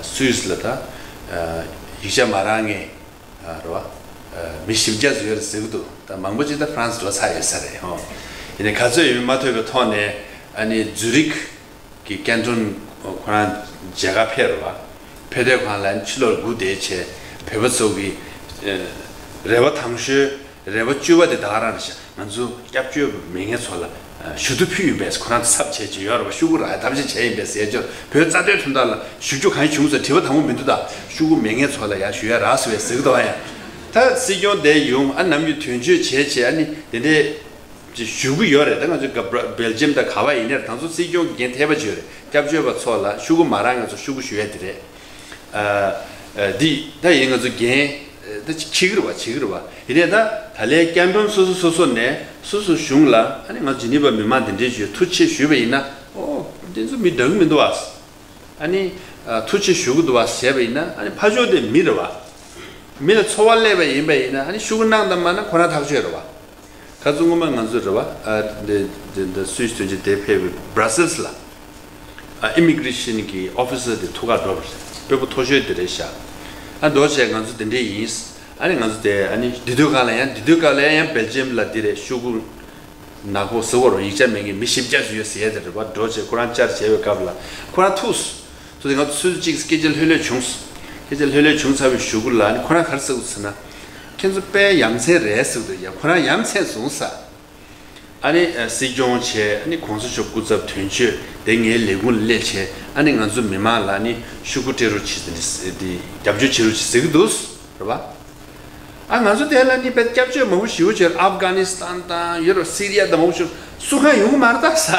སུད་སི་ལ་ད་ཡིག་ཆ་མ་རག་མཁན། རེད་བ། མི་བཞི་བརྒྱ་ཙམ་ཡོད་རེད་ཟེར་གྱི་འདུག་ད་མང་པོ་ཅིག་ད་ཧྥ་རན་སི་འགྲོ་ཚར་ཡོད་ས་རེད་ཧོ། ཡིན་ནའི་ག་ཚོད་ཡོད་མེད་མ་ཐོས་པའི་ཐོག་ནས་ཨ་ནི་ཛུ་རིག་གི་ཀན་ཊོན་ཁོ་རང་མཇལ་ཁ་ཕེབས་རེད་བ། ཕེབས་སྡོད་ཁང་ལ་ཕྱི་ལོགས་སྒུག་བསྡད་བྱས་བོད་པ་ཚོ་གི་ཨ་རེ་བ་དང་ཤོས་རེ་བ་བཅུ་པ་དེ་ད་ག་རང་རེད་ཤག་ང་ཚོ་སྐྱབས་བཅོལ་བ་མེད་མཁན་ཚོ་ལ་ཨ་ཞུ་གཏུག་ཕུལ་ཡིན་པས། ཁོ་རང་ཚོ་ཚབ་བྱས་ཀྱི་ཡོད་རེད་པ། ཤོག་གུ་རག་ཡ་ཐབས་ཤེས་བྱས་ཡིན་པས་ཟེར་ཅོག་བོད་རྩ་དོན་དོན་དག་ལ་ཞུ་རྒྱུ་གང་ཡང་བྱུང་ཟེར་དྲི་བ་དང་པོ་མི་འདུག་ད་ཤོག་གུ་མེད་མཁན་ཚོ་ལ་ཡ་ཞུ་ཡ་རག་སོང་བས་ཟེར་གི་འདུག་ཨ། ཡ་ད་སྲིད་སྐྱོང་དེ་ཡོང་ཨ་ནི་ནམ་རྒྱུན་དོན་གཅོད་བྱས་བྱས་ཨ་ནི་དེ་འདྲས་ཅིག་ཞུ་གི་ཡོད་རེད། ད་ང་ཚོ་ག་བྷེལ་ཇི་ཡམ་དང་ག་བ་ཡིན་ནའི་ད་ཚོ་སྲིད་སྐྱོང་གི་འགན་ཐེབས་པ་ཅིག་ཡོད་རེད། སྐྱབས་བཅོལ་བ་ཚོ་ལ་ཤོག་གུ་མ་རག་མཁན་ཚོ་ཤོག་གུ་ཞུ་ཡ་དེ་རེད། ཨ་ཨ་འདི་ད་ཡིན་ང་ཚོ་འགན་ད་ཅིག་འཁྱེར་གི་རེད་བ། འཁྱེར་གི་རེད་བ། ཡིན་ནའི་ད་ད་ལའི་སྐྱབས་མགྲོན་སོ་སོ་སོ་སོ་ནས་སོ་སོ་གཞུང་ལ་ཨ་ནི་ང་ཇི་ནི་ཝ་མི་མང་དེ་འདྲས་ཞུས་ཐུགས་རྗེ་ཆེ་ཞུས་པ་ཡིན་ན། ཨོ་འདི་ཚོ་མི་འདྲ་གི་མི་འདུག་བ། ཨ་ནི་ཨ་ཐུགས་རྗེ་ཆེ་ཞུ་གི་འདུག་བ་ཟེར་བ་ཡིན་ན། ཨ་ནི་ཕར་ཕྱོགས་དེ་མི་རེད་བ། མི་ལ་འཚོ་བ་སླེབས་པ་ཡིན་པ་ཡིན་ན་ཨ་ནི་ཤོག་གུ་གནང་དང་མ་གནང་ཁོ་རང་ཐག་ཆོད་རེད་བ། ཁ་སང་སྔོན་མ་ང་ཚོ་རེད་བ། ཨ་འདི་འདི་འདི་སུད་སི་དོན་གཅོད་དེ་ཕེབས་པའི་Brussels་ལ་ཨ་ཨི་མི་གྷི་རེ་ཤན་གྱི་ཨོ་ཕི་སར་དེ་ཐུག་ག་འགྲོ་བ་རེད། དཔོན་པོ་མཐོ་ཤོས་དེ་རེད་ཤག་ཨ་འགྲོ་བྱས་ང་ཚོ་དེ་འདྲས་ཡིན། ཨ་ནི་ང་ཚོ་དེ་ཨ་ནི་འདི་དུས་སྒང་ལ་ཡང་འདི་དུས་སྒང་ལ་ཡང་བྷེལ་ཇི་ཡམ་ལ་འདི་རེད། ཤོག་གུ་ནག་པོ་ཟེར་བ་རོ། ཡིག་ཆ་མེད་མཁན་མི་བཞི་བརྒྱ་ཙམ་ཡོད་ཟེར་ཡས་དེ་རེད་བ། འགྲོ་བྱས་ཁོ་རང་བཅར་བྱས་པའི་སྐབས་ལ་ཁོ་རང་ཐུག་སོང་། ཚོ་དེ་ང་ཚོ་ཚོད་ཅིག་སྐད་ཆ་ལྷོད་ལྷོད་བྱུང་སོང་། སྐད་ཆ་ལྷོད་ལྷོད་བྱུང་ཚར་བའི་གཞུག་གུ་ལ་ཨ་ནི་ཁོ་རང་ག་རེ་ཟེར་གི་ཟེར་ན། ཁྱེད་ཚོ་དཔེ་ཡ་མཚན་རེད་ཟེར་གི་འདུག་ཡ་ཁོ་རང་ཡ་མཚན་བཟུང་ས། ཨ་ནི་ཨ་སྲིད་སྐྱོང་བྱས་ཨ་ནི་གོང་ས་མཆོག་སྐུ་ཚབ་དོན་གཅོད་དེ་ངའི་ལས་ཁུངས་ལ་སླེབས་བྱས་ཨ་ནི་ང་ཚོ་མི་མང་ལ་ཨ་ནི་ཤོག་གུ་སྤྲད་རོགས་བྱེད་ཟེར་ནས་དེ་རྒྱབ་སྐྱོར་བྱེད་རོགས་བྱེད་ཟེར་གི་འདུག་རེད་བ། ཨ་ང་ཚོ་དེ་ལ་ནི་དཔེ་སྐྱབས་བཅོལ་མང་པོ་ཞེ་པོ་ཅིག་ཨབ་གྷ་ནི་སི་ཐན་དང་ཡོད་རེད། སི་རི་ཡ་དང་མང་པོ་ཞིག་སུ་གང་ཡོང་གི་མ་རེད་ད་ས།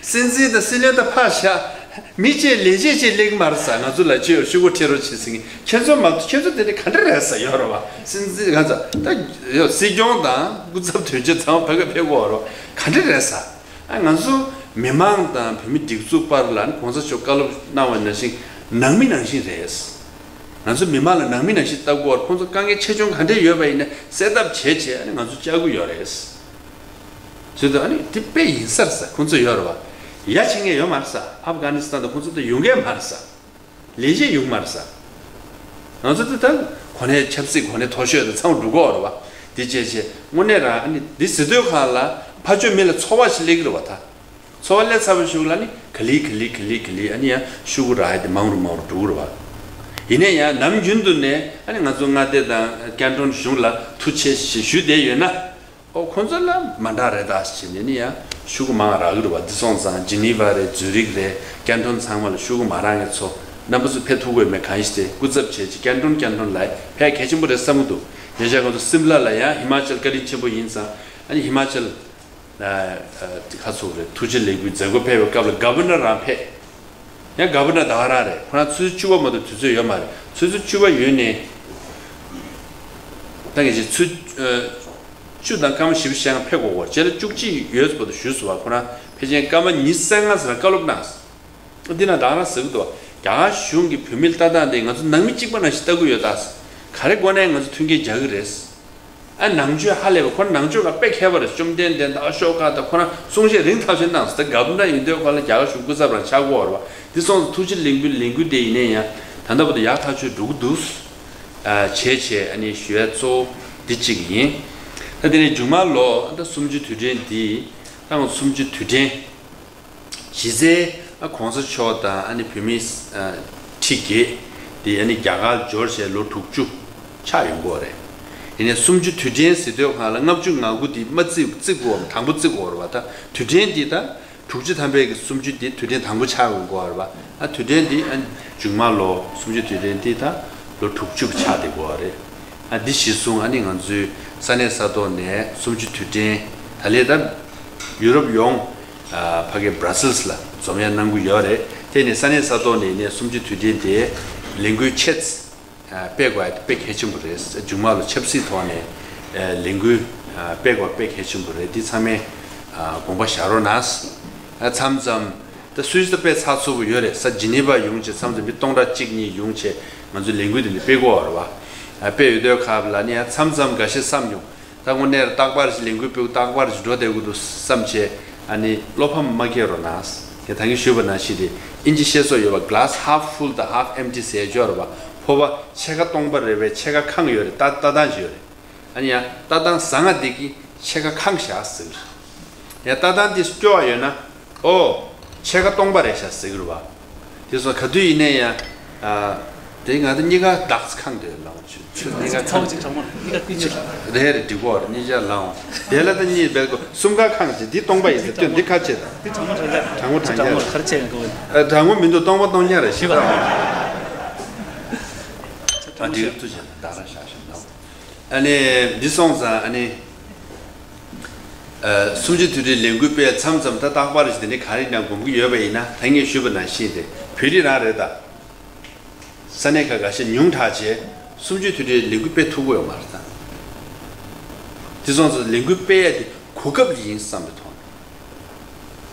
སྲིད་འཛིན་དང་སྲིད་བློན་དང་ཕར་བཞག་མི་གཅིག་ལས་བྱེད་ཅིག་སླེབས་ཀྱི་མ་རེད་ས། ང་ཚོ་ལ་ཅིག་ཤོག་གུ་སྤྲད་རོགས་བྱེད་ཟེར་མཁན་ཁྱེད་ཚོ་མ་གཏོགས། ཁྱེད་ཚོ་དེ་ནི་ག་འདྲ་རེད་ས། ཡོད་རེད་བ། སྲིད་འཛིན་གང་ཚ་ད་ཡོད་སྲིད་སྐྱོང་དང་སྐུ་ཚབ་དོན་གཅོད་ཚང་མ་ཕ་གི་ཕེབས་དགོས་རེད་བ། ག་འདྲ་རེད་ས། ཨ་ང་ཚོ་མི་མང་དང་བོད་མི་སྒྲིག་འཛུགས་བར་ལ་ནི་གོང་ས་མཆོག་བཀའ་སློབ་གནང་བ་ནང་བཞིན་ནང་མི་ནང་བཞིན་རེད། ང་ཚོ་མི་མང་ལ་ནང་མི་ནང་བཞིན་ལྟ་དགོས་པར་ཁོང་ཚོ་དཀའ་ངལ་ཆེ་ཆུང་ག་འདྲ་ཡོད་པ་ཡིན་ན་སེལ་ཐབས་བྱས་བྱས་ཨ་ནི་ང་ཚོ་བཅར་གྱི་ཡོད་རེད། བྱས་ཙང་ཨ་ནི་དེ་དཔེ་ཡིན་ས་རེད་ས། ཁོང་ཚོ་ཡོད་རེད་བ། ཡ་བྱེད་མཁན་ཡོད་མ་རེད་ས། ཨབ་གྷ་ནི་སི་ཐན་དུ་ཁོང་ཚོ་ད་ཡོང་མཁན་མ་རེད་ས། ལས་བྱེད་ཡོང་མ་རེད་ས། ང་ཚོ་ད་ད་གོ་གནས་ཆབ་སྲིད་གོ་གནས་མཐོ་ཤོས་དང་ཚང་མ་འགྲོ་གི་ཡོད་རེད་བ། དེ་བྱས་བྱས་དངོས་གནས་རང་ཨ་ནི་འདི་ཟེར་དུས་སྒང་ལ་ཕར་ཕྱོགས་མི་ལ་ཚོར་བ་ཞིག་སླེབས་ཀྱི་རེད་བ་ད། ཚོར་བ་སླེབས་ཚར་བའི་གཞུག་ལ་ནི་ག་ལེ་ག་ལེ་ག་ལེ་ག་ལེ་ཨ་ནི་ཡང་ཤོག་གུ་རག་ཡ་དེ་མང་རུ་མང་རུ་འགྲོ་གི་རེད་བ། ཡིན་ནའི་ཡང་ནམ་རྒྱུན་དུ་ནས་ཨ་ནི་ང་ཚོ་མངའ་སྡེ་དང་ཀན་ཊོན་གཞུང་ལ་ཐུགས་རྗེ་ཆེ་ཞེས་ཞུས་བསྡད་ཡོད་ན། ཨོ་ཁོང་ཚོ་ལ་མ་འདྲ་རེད་ད་ཟེར་ནས་ནི་ཡང་ཤོག་གུ་མང་རག་གི་རེད་བ། འདི་སོང་ཙང་ཇི་ནི་ཝ་རེད། ཛུ་རིག་རེད། ཀན་ཊོན་ཚང་མ་ལ་ཤོག་གུ་མ་རག་མཁན་ཚོ་རྣམ་པ་ཚོ་ཕེབས་ཐུབ་ཀྱི་ཡོད་མེད་གང་ཡིན་ཞིག་དེ་སྐུ་ཚབ་བྱས་ཀྱི་ཀན་ཊོན་ཀན་ཊོན་ལ་ཕན་གལ་ཆེན་པོ་རེད་བསམ་གྱི་འདུག་ཉེ་ཆར་ང་ཚོ་སིམ་ལ་ལ་ཡང་ཧི་མ་ཅལ་བཀའ་དྲིན་ཆེན་པོ་ཡིན་ཙང་ཨ་ནི་ཧི་མ་ཅལ་ཁ་ཚུགས་རེད། ཐུགས་རྗེ་ལེགས་འབུལ་མཛད་སྒོ་ཕེབས་པའི་སྐབས་ལ་ག་བྷི་ནར་རང་ཕེབས། ཡང་ག་བྷི་ནར་ད་ག་རང་རེད། ཁོ་རང་ཆུ་ཚོད་བཅུ་པ་མ་གཏོགས་དུས་ཚོད་ཡོད་མ་རེད། ཆུ་ཚོད་བཅུ་པ་ཡོལ་ནས་ད་ངེད་ཀྱིས་ཆུ་ཚོད་བཅུ་དང་སྐར་མ་བཞི་བཅུ་ཞེ་ལྔ་ཕེབས་དགོས་ཀྱི་རེད། རྗེས་ལ་བཅུ་གཅིག་ཡོལ་བར་དུ་བཞུགས་སོང་བ། ཁོ་རང་ཕལ་ཆེར་སྐར་མ་ཉི་ཤུ་རྩ་ལྔ་ཙམ་བཀའ་སློབ་གནང་སོང་། འདི་ན་ད་ག་རང་ཟེར་གི་འདུག་རྒྱ་གར་གཞུང་གི་བུད་མེད་ལྟ་སྟངས་དེ་ང་ཚོ་ནང་མི་གཅིག་པ་ནང་བཞིན་ལྟ་གི་ཡོད་ད། ག་རེ་དགོས་ནའི་ང་ཚོ་མཐུན་རྐྱེན་རྒྱག་གི་རེད། ཨ་ནང་ཆོས་ཧ་ལས་པ། ཁོ་རང་ནང་ཆོས་ལ་དཔེ་མཁས་པ་རེད། བཅོམ་ལྡན་འདས་དང་ཨ་ཤོ་ཀ་དང་ཁོ་རང་གསུང་བཤད་རིང་ཐག་ཆོད་གནང་སོང་། ད་ག་བྷི་ནར་ཡིན་དུས་སྒང་ལ་རྒྱ་གར་གཞུང་སྐུ་ཚབ་རང་ཆགས་ཀྱི་ཡོད་རེད་བ། འདི་སོང་ཙང་ཐུགས་རྗེ་ལེགས་འབུལ་ལས་འགུལ་དེ་ཡིན་ནའི་ཡང་ད་ལྟ་བར་དུ་ཡག་ཐག་ཆོད་འགྲོ་གི་འདུག་ཨ་བྱས་བྱས་ཨ་ནི་ཞུ་ཡ་གཙོ་བོ་འདི་གཅིག་ཡིན། ད་དེ་ནས་མཇུག་མ་ལོ་ད་གསུམ་བཅུའི་དུས་དྲན་འདི་ད་ང་གསུམ་བཅུའི་དུས་དྲན། གཞི་རྩའི་ཨ་གོང་ས་མཆོག་དང་ཨ་ནི་བོད་མི་ཨ་ཁྲི་བརྒྱད་དེ་ཨ་ནི་རྒྱ་གར་འབྱོར་བྱས་ལོ་དྲུག་ཅུ་ཆགས་ཡོང་གི་ཡོད་རེད། ཡིན་ནའི་གསུམ་བཅུ་དུས་དྲན་ཟེར་དུས་སྒང་ལ་ལྔ་བཅུ་ང་དགུ་དེ་མ་བརྩི་བརྩི་དགོས་པ། དང་པོ་བརྩི་དགོས་རེད་བ། ད་དུས་དྲན་འདི་ད་དྲུག་ཅུ་ཐམ་པའི་གི་གསུམ་བཅུ་དེ་དུས་དྲན་དང་པོ་ཆགས་ཡོང་གི་ཡོད་རེད་བ། ཨ་དུས་དྲན་འདི་ཨ་མཇུག་མ་ལོ་གསུམ་བཅུ་དུས་དྲན་འདི་ད་ལོ་དྲུག་ཅུ་ཆགས་བསྡད་ཀྱི་ཡོད་རེད། ཨ་འདི་གཞིར་བཟུང་ཨ་ནི་ང་ཚོའི་ས་གནས་ས་ཐོག་ནས་གསུམ་བཅུ་དུས་དྲན་ད་ལས་ད་ཡུ་རོབ་ཡོངས་ཨ་ཕ་གི་Brussels་ལ་འཛོམས་ཡ་གནང་གི་ཡོད་རེད། དེ་ནས་ས་གནས་ས་ཐོག་ནས་ནས་གསུམ་བཅུ་དུས་དྲན་དེ་ལས་འགུལ་ཆེད་ཨ་སྤེལ་དགོས་ཡ་དེ་དཔེ་གལ་ཆེན་པོ་རེད། མཇུག་མ་ལ་ཆབ་སྲིད་ཐོག་ནས་ཨ་ལས་འགུལ་ཨ་སྤེལ་དགོས་དཔེ་གལ་ཆེན་པོ་རེད། འདི་ཚང་མས་ཨ་དགོངས་པ་བཞག་རོགས་གནང་། ཨ་མཚམས་མཚམས་ད་སུད་སི་ད་དཔེ་ཚགས་ཚུད་པོ་ཡོད་རེད། ས་ཇི་ནི་ཝ་ཡོང་བྱས་མཚམས་མཚམས་མི་སྟོང་ཕྲག་གཅིག་གཉིས་ཡོང་བྱས་ང་ཚོས་ལས་འགུལ་དེ་འདྲ་སྤེལ་གྱི་ཡོད་རེད་བ། ཨ་དཔེ་ཡོད་དུས་སྐབས་ལ་ནི་ཨ་མཚམས་མཚམས་འགའ་ཤས་བསམ་མྱོང་། ད་དངོས་གནས་རྟག་པར་ཞིག་ལས་འགུལ་སྤེལ་རྟག་པར་ཞིག་འགྲོ་བསྡད་དགོས་འདུག་བསམ་བྱས་ཨ་ནི་བློ་ཕམ་མ་སྐྱེ་རོགས་གནང་། ངས་ད་གིན་ཞུས་པ་ནང་བཞིན་དེ་ཨིན་ཇི་བཤད་སྲོལ་ཡོད་པ། Glass half full་དང་half empty་ཟེར་ཡ་ཅིག་ཡོད་རེད་བ། ཕོར་པ་ཕྱེད་ཀ་སྟོང་པ་རེད་པས་ཕྱེད་ཀ་ཁེངས་ཡོད་རེད། ལྟ་ལྟ་སྟངས་ཅིག་ཡོད་རེད། ཨ་ནི་ཡང་ལྟ་སྟངས་བཟང་ང་དེ་གིས་ཕྱེད་ཀ་ཁེངས་བཞག་ཟེར་གི་རེད། ཡང་ལྟ་སྟངས་དེ་སྐྱོ་བ་ཡོད་ན་ཨོ་ཕྱེད་ཀ་སྟོང་པ་རེད་ཤག་ཟེར་གི་རེད་བ། དེ་སོགས་ག་དུས་ཡིན་ནའི་ཡང་ ཨ། དེ་ང་ཚོ་གཉིས་ཀ་བདག་ཁང་དེ་ལ་ཆུ་ཆུ། གཉིས་ཀ་ཚང་གཅིག་གྲང་མོ་གཉིས་ཀ་ཀུན་ཆུ། རེད་རེད། འགྲིག་གོ་རེད། གཉིས་ཆ་ལའང་དེ་ལ་ད་གཉིས་བལ་གོ་གསུམ་ཀ་ཁང་གཅིག་འདི་སྟོང་པ་ཡིན་ཟེར་སྟོན་འདི་ཁ་ཕྱེ་ད། འདི་གྲང་མོ་གྲང་ལ་གྲང་མོ་གྲང་གྲང་མོ་ཡ་ག་རེ་བྱས་ཡོང་གི། ཨ། གྲང་མོ་མི་འདུག་སྟོང་པ་སྟོང་རྐྱང་རེད་ཤི་ད། ཨ། འདི་ཐུ་ཆེ་ད་རང་ཤ་ཤ་ནོ། ཨ་ནི་འདི་སོང་ཙང་ཨ་ནི། ཨ། གསུམ་བཅུའི་དུས་དྲན་ལས་འགུལ་སྤེལ་མཚམས་མཚམས་ད་རྟག་པར་ཞིག་དེ་ནི་ག་རེ་ཡིན་ན་སྒོམ་གྱི་ཡོད་པ་ཡིན་ན། ད་ངས་ཞུས་པ་ནང་བཞིན་དེ་བོད་རིགས་རང་རེད་ད། ས་གནས་ཁག་འགའ་ཤས་ཉུང་དྲགས་བྱས་གསུམ་བཅུའི་དུས་དྲན་ལས་འགུལ་སྤེལ་ཐུབ་ཀྱི་ཡོད་མ་རེད་ད། དེ་སོང་ཙང་ལས་འགུལ་སྤེལ་ཡ་དེ་གོ་སྐབས་ཡིན་བསམ་པའི་ཐོག་ནས།